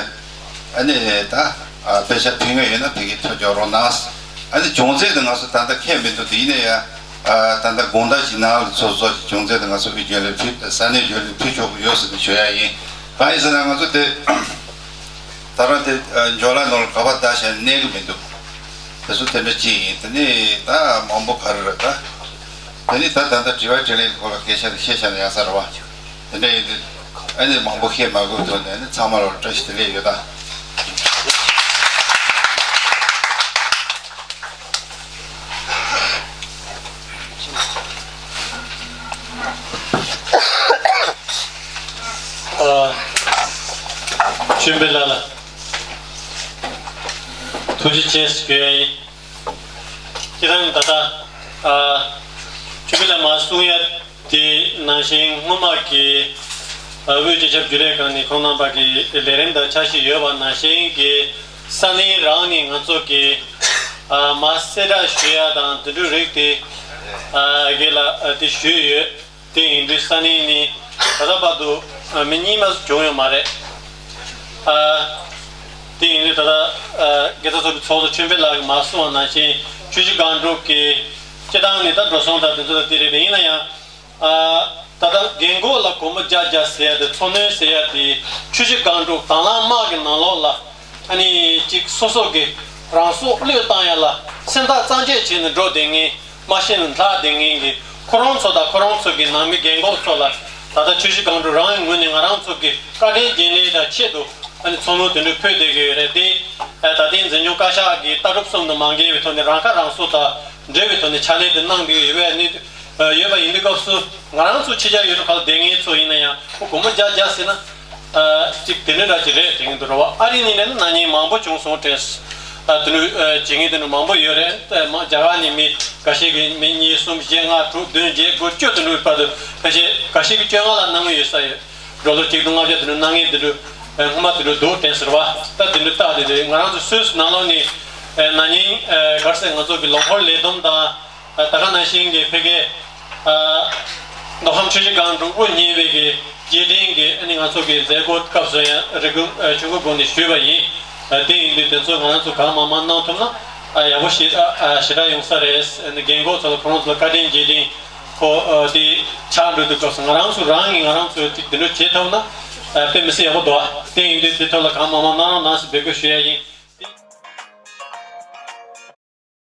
ཨ་ནི་ད་ཨ་དཔེ་ཆ་ཕུལ་མཁན་ཡོད་ན་ཕ་གིར་ཐོན་འཇོག་རོགས་གནང་། ཨ་ནི་བྱུང་རྩིས་དེ་ང་ཚོ་ད་ལྟ་འཁེལ་མི་འདུག། དེ་ཡིན་ན་ཡང་ཨ་ད་ལྟ་དགོང་དག་ཅིག་ནང་ལ་ཚོགས་གཙོ་ཅིག་བྱུང་རྩིས་དེ་ང་ཚོ་དབུས་རྒྱུན་ལས་ཕུལ། ས་གནས་རྒྱུན་ལས་ཕུལ་ཆོག་གི་ཡོད་ཟེར་ནས་ཞུ་ཡ་ཡིན། གང་ཡིན་ཟེར་ན་ང་ཚོ་དེ་ད་རང་དེ་ཨ་འཇོ་ལ་ནོར་ག་པར་ད་བྱས་གནས་གི་མི་འདུག། དེ་ཚོ་དེ་འདྲ་ཅིག་ཡིན། དེ་ནས་ད་མང་པོ་ག་རེ་རེད་ད། དེ་ནས་ད་ད་ལྟ་དྲི་བ་དྲིས་ལན་གྱི་སྐོར་ལ་སྐད་ཆ་དེ་བཤད་བཞག་ན་ཡག་ས་རེད་པ། དེ་འདྲ་ཡིན་དུས་ཨ་ནི་མང་པོ་བཤད་མ་དགོས་ཐོག་ནས་ཨ་ནི་ཚང་མ་ལ་བཀྲ་ཤིས་བདེ་ལེགས་ཡོད་ད། ཨ། ཆོས་འཕེལ་ལགས་ལ་ཐུགས་རྗེ་ཆེ་ཞུ་ཡ་ཡིན། སྤྱིར་བཏང་ད་ལྟ་ཨ་ཆོས་འཕེལ་ལགས་མ་གསུང་ཡ་དེ་ནང་བཞིན་སྔོན་མ་གི་ཨ་དབུས་སྤྱི་ཁྱབ་རྒྱུན་ལས་ཁང་ནས་ཁོང་རྣམ་པ་གི་ལས་རིམ་དང་འཆར་གཞི་ཡོད་པ་ནང་བཞིན་གྱི་ས་གནས་རང་ནས་ང་ཚོ་གི་ཨ་མ་གསལ་བསྒྲགས་ཞུ་ཡ་དང་དེ་འདྲའི་རིགས་དེ་ཨ་གི་ལ་ཨ་དེ་ཞུས་ཡོད། དེ་ཡིན་དུས་ས་གནས་ནས་ད་ལྟ་བར་དུ་ཨ་མི་གཉིས་མ་གཏོགས་བྱུང་ཡོད་མ་རེད། ཨ་དེ་ཡིན་དུས་ད་ལྟ་ཨ་དགེ་རྩ་ཚོགས་པའི་ཚོགས་གཙོ་ཆོས་འཕེལ་ལགས་ཀྱིས་མ་གསུངས་པ་ནང་བཞིན་ཆུ་བཞི་སྒང་དྲུག་གི་སྤྱི་བཏང་ནས་ད་འགྲོ་སོང་དང་དེ་ཚོ་ད་དེ་རེད་དེ། ཡིན་ན་ཡང་ཨ་ད་ལྟ་རྒན་གོག་ལ་སྒོར་མོ་བརྒྱ་བརྒྱ་ཟེར་ཡ་དེ་འཚོ་སྣོན་ཟེར་ཡ་དེ་ཆུ་བཞི་སྒང་དྲུག་དྭང་བླངས་དམག་གི་ནང་ལོགས་ལ་ཨ་ནི་གཅིག་སོ་སོ་གི་རང་སྲོག་བློས་བཏང་ཡ་ལ་སེམས་ཐག་གཙང་བཅད་བྱས་ནས་འགྲོ་བསྡད་མཁན། མ་ཤེས་ན་ལྷག་བསྡད་མཁན་གྱི་ཁོ་རང་ཚོ་དང་ཁོ་རང་ཚོ་གི་ནང་མི་རྒན་གོག་ཚོ་ལ་ད་ལྟ་ཆུ་བཞི་སྒང་དྲུག་རང་གི་ངོས་ནས་ང་རང་ཚོ་གི་བཀའ་དྲིན་རྗེས་དྲན་དང་ཆེད་དུ་ཨ་ནི་འཚོ་སྣོན་དེ་འདྲ་ཕུལ་བསྡད་ཀྱི་ཡོད་རེད་དེ། ད་ཐེངས་འཛིན་སྐྱོང་བཀའ་ཤག་གིས་ལྟ་གྲུབ་གསུམ་དང་མ་འགལ་བའི་ཐོག་ནས་རང་ཁ་རང་གསོ་དང་འབྲེལ་བའི་ཐོག་ནས་ཕྱག་ལས་དེ་གནང་བསྡད་ཀྱི་ཡོད་པ་ཡིན་དུས། ཡོད་པ་ཡིན་དུས་སྐབས་སུ་ང་རང་ཚོ་ཕྱི་རྒྱལ་ཡུལ་གྲུ་ཁག་ལ་བསྡད་མཁན་ཚོ་ཡིན་ན་ཡང་ཁོ་སྒོར་མོ་བརྒྱ་བརྒྱ་ཟེར་ན། ཨ་གཅིག་དེ་འདྲ་འདྲ་ཅིག་རེད་དྲན་གྱི་འདུག་ར་བ། ཨ་རི་ནས་ནས་ན་ན་ནིང་མང་པོ་བྱུང་སོང་དྲན། ཨ་དེ་འདྲ་ཨ་བྱེད་མཁན་དེ་འདྲ་མང་པོ་ཡོད་རེད། ཨ་མ་རྒྱ་གར་ནས་མི་འགའ་ཤས་ཀྱིས་མི་གཉིས་གསུམ་བཞི་ལྔ་དྲུག་བདུན་བརྒྱད་དགུ་བཅུ་དེ་འདྲའི་བར་དུ་ཕལ་ཆེར་འགའ་ཤས་ཀྱིས་བཅོ་ལྔ་ལ་གནང་གི་ཡོད་ས་ཡོད། ཌོ་ལར་གཅིག་སྟོང་ལྔ་བརྒྱ་དེ་འདྲ་གནང་མཁན་དེ་འདྲ་ཨ་སྔོན་མ་དེ་འདྲ་འདུག་དྲན་ཟེར་བ། ད་དེ་འདྲ་རྟགས་དེ་རེད། ང་རང་ཚོ་སུད་སི་ནང་ལོགས་ནས་ཨ་ན་ནིང་ཨ་ག་རེ་ཟེར། ང་ཚོ་གི་ལོ་འཁོར་ལས་བསྡོམས་དང་། ད་ག་ནང་བཞིན་གྱི་ཕ་གིའི་ཨ་མདོ་ཁམས་ཆུ་བཞི་སྒང་དྲུག་དབུ་བརྙེས་པའི་གི་རྗེས་དྲན་གྱི་ཨ་ནི་ང་ཚོ་གི་མཛད་སྒོ་སྐབས་སུ་ཡང་རེ་སྐུལ་ཨ་ཆུ་འགོ་དགོན་ནས་ཞུས་པ་ཡིན། ཨ་དེ་ཡིན་དུས་དེ་ཚོ་ང་རང་ཚོ་གང་མང་མང་གནང་ཐུབ་ན་ ཨ་ཡག་པོ་ཞེ་ཨ་ཞེ་དྲག་ཡོང་ས་རེད། ཨ་ནི་རྒན་གོག་ཚོ་ལ་ཁོ་རང་ཚོ་ལ་བཀའ་དྲིན་རྗེས་དྲན་ཁོ་ཨ་དེ་ཆགས་འགྲོ་དུས་སྐབས་སུ་ང་རང་ཚོ་རང་གིས་ང་རང་ཚོ་ཅིག་དེ་འདྲ་བྱེད་ཐུབ་ན་ཨ་དཔེ་མི་སྲིད་ཡག་པོ་འདུག་ཨ་དེ་ཡིན་དུས་དེ་ཐོག་ལ་གང་མང་མང་གནང་རོགས་གནང་ཞེས་འབོད་སྐུལ་ཞུ་ཡ་ཡིན།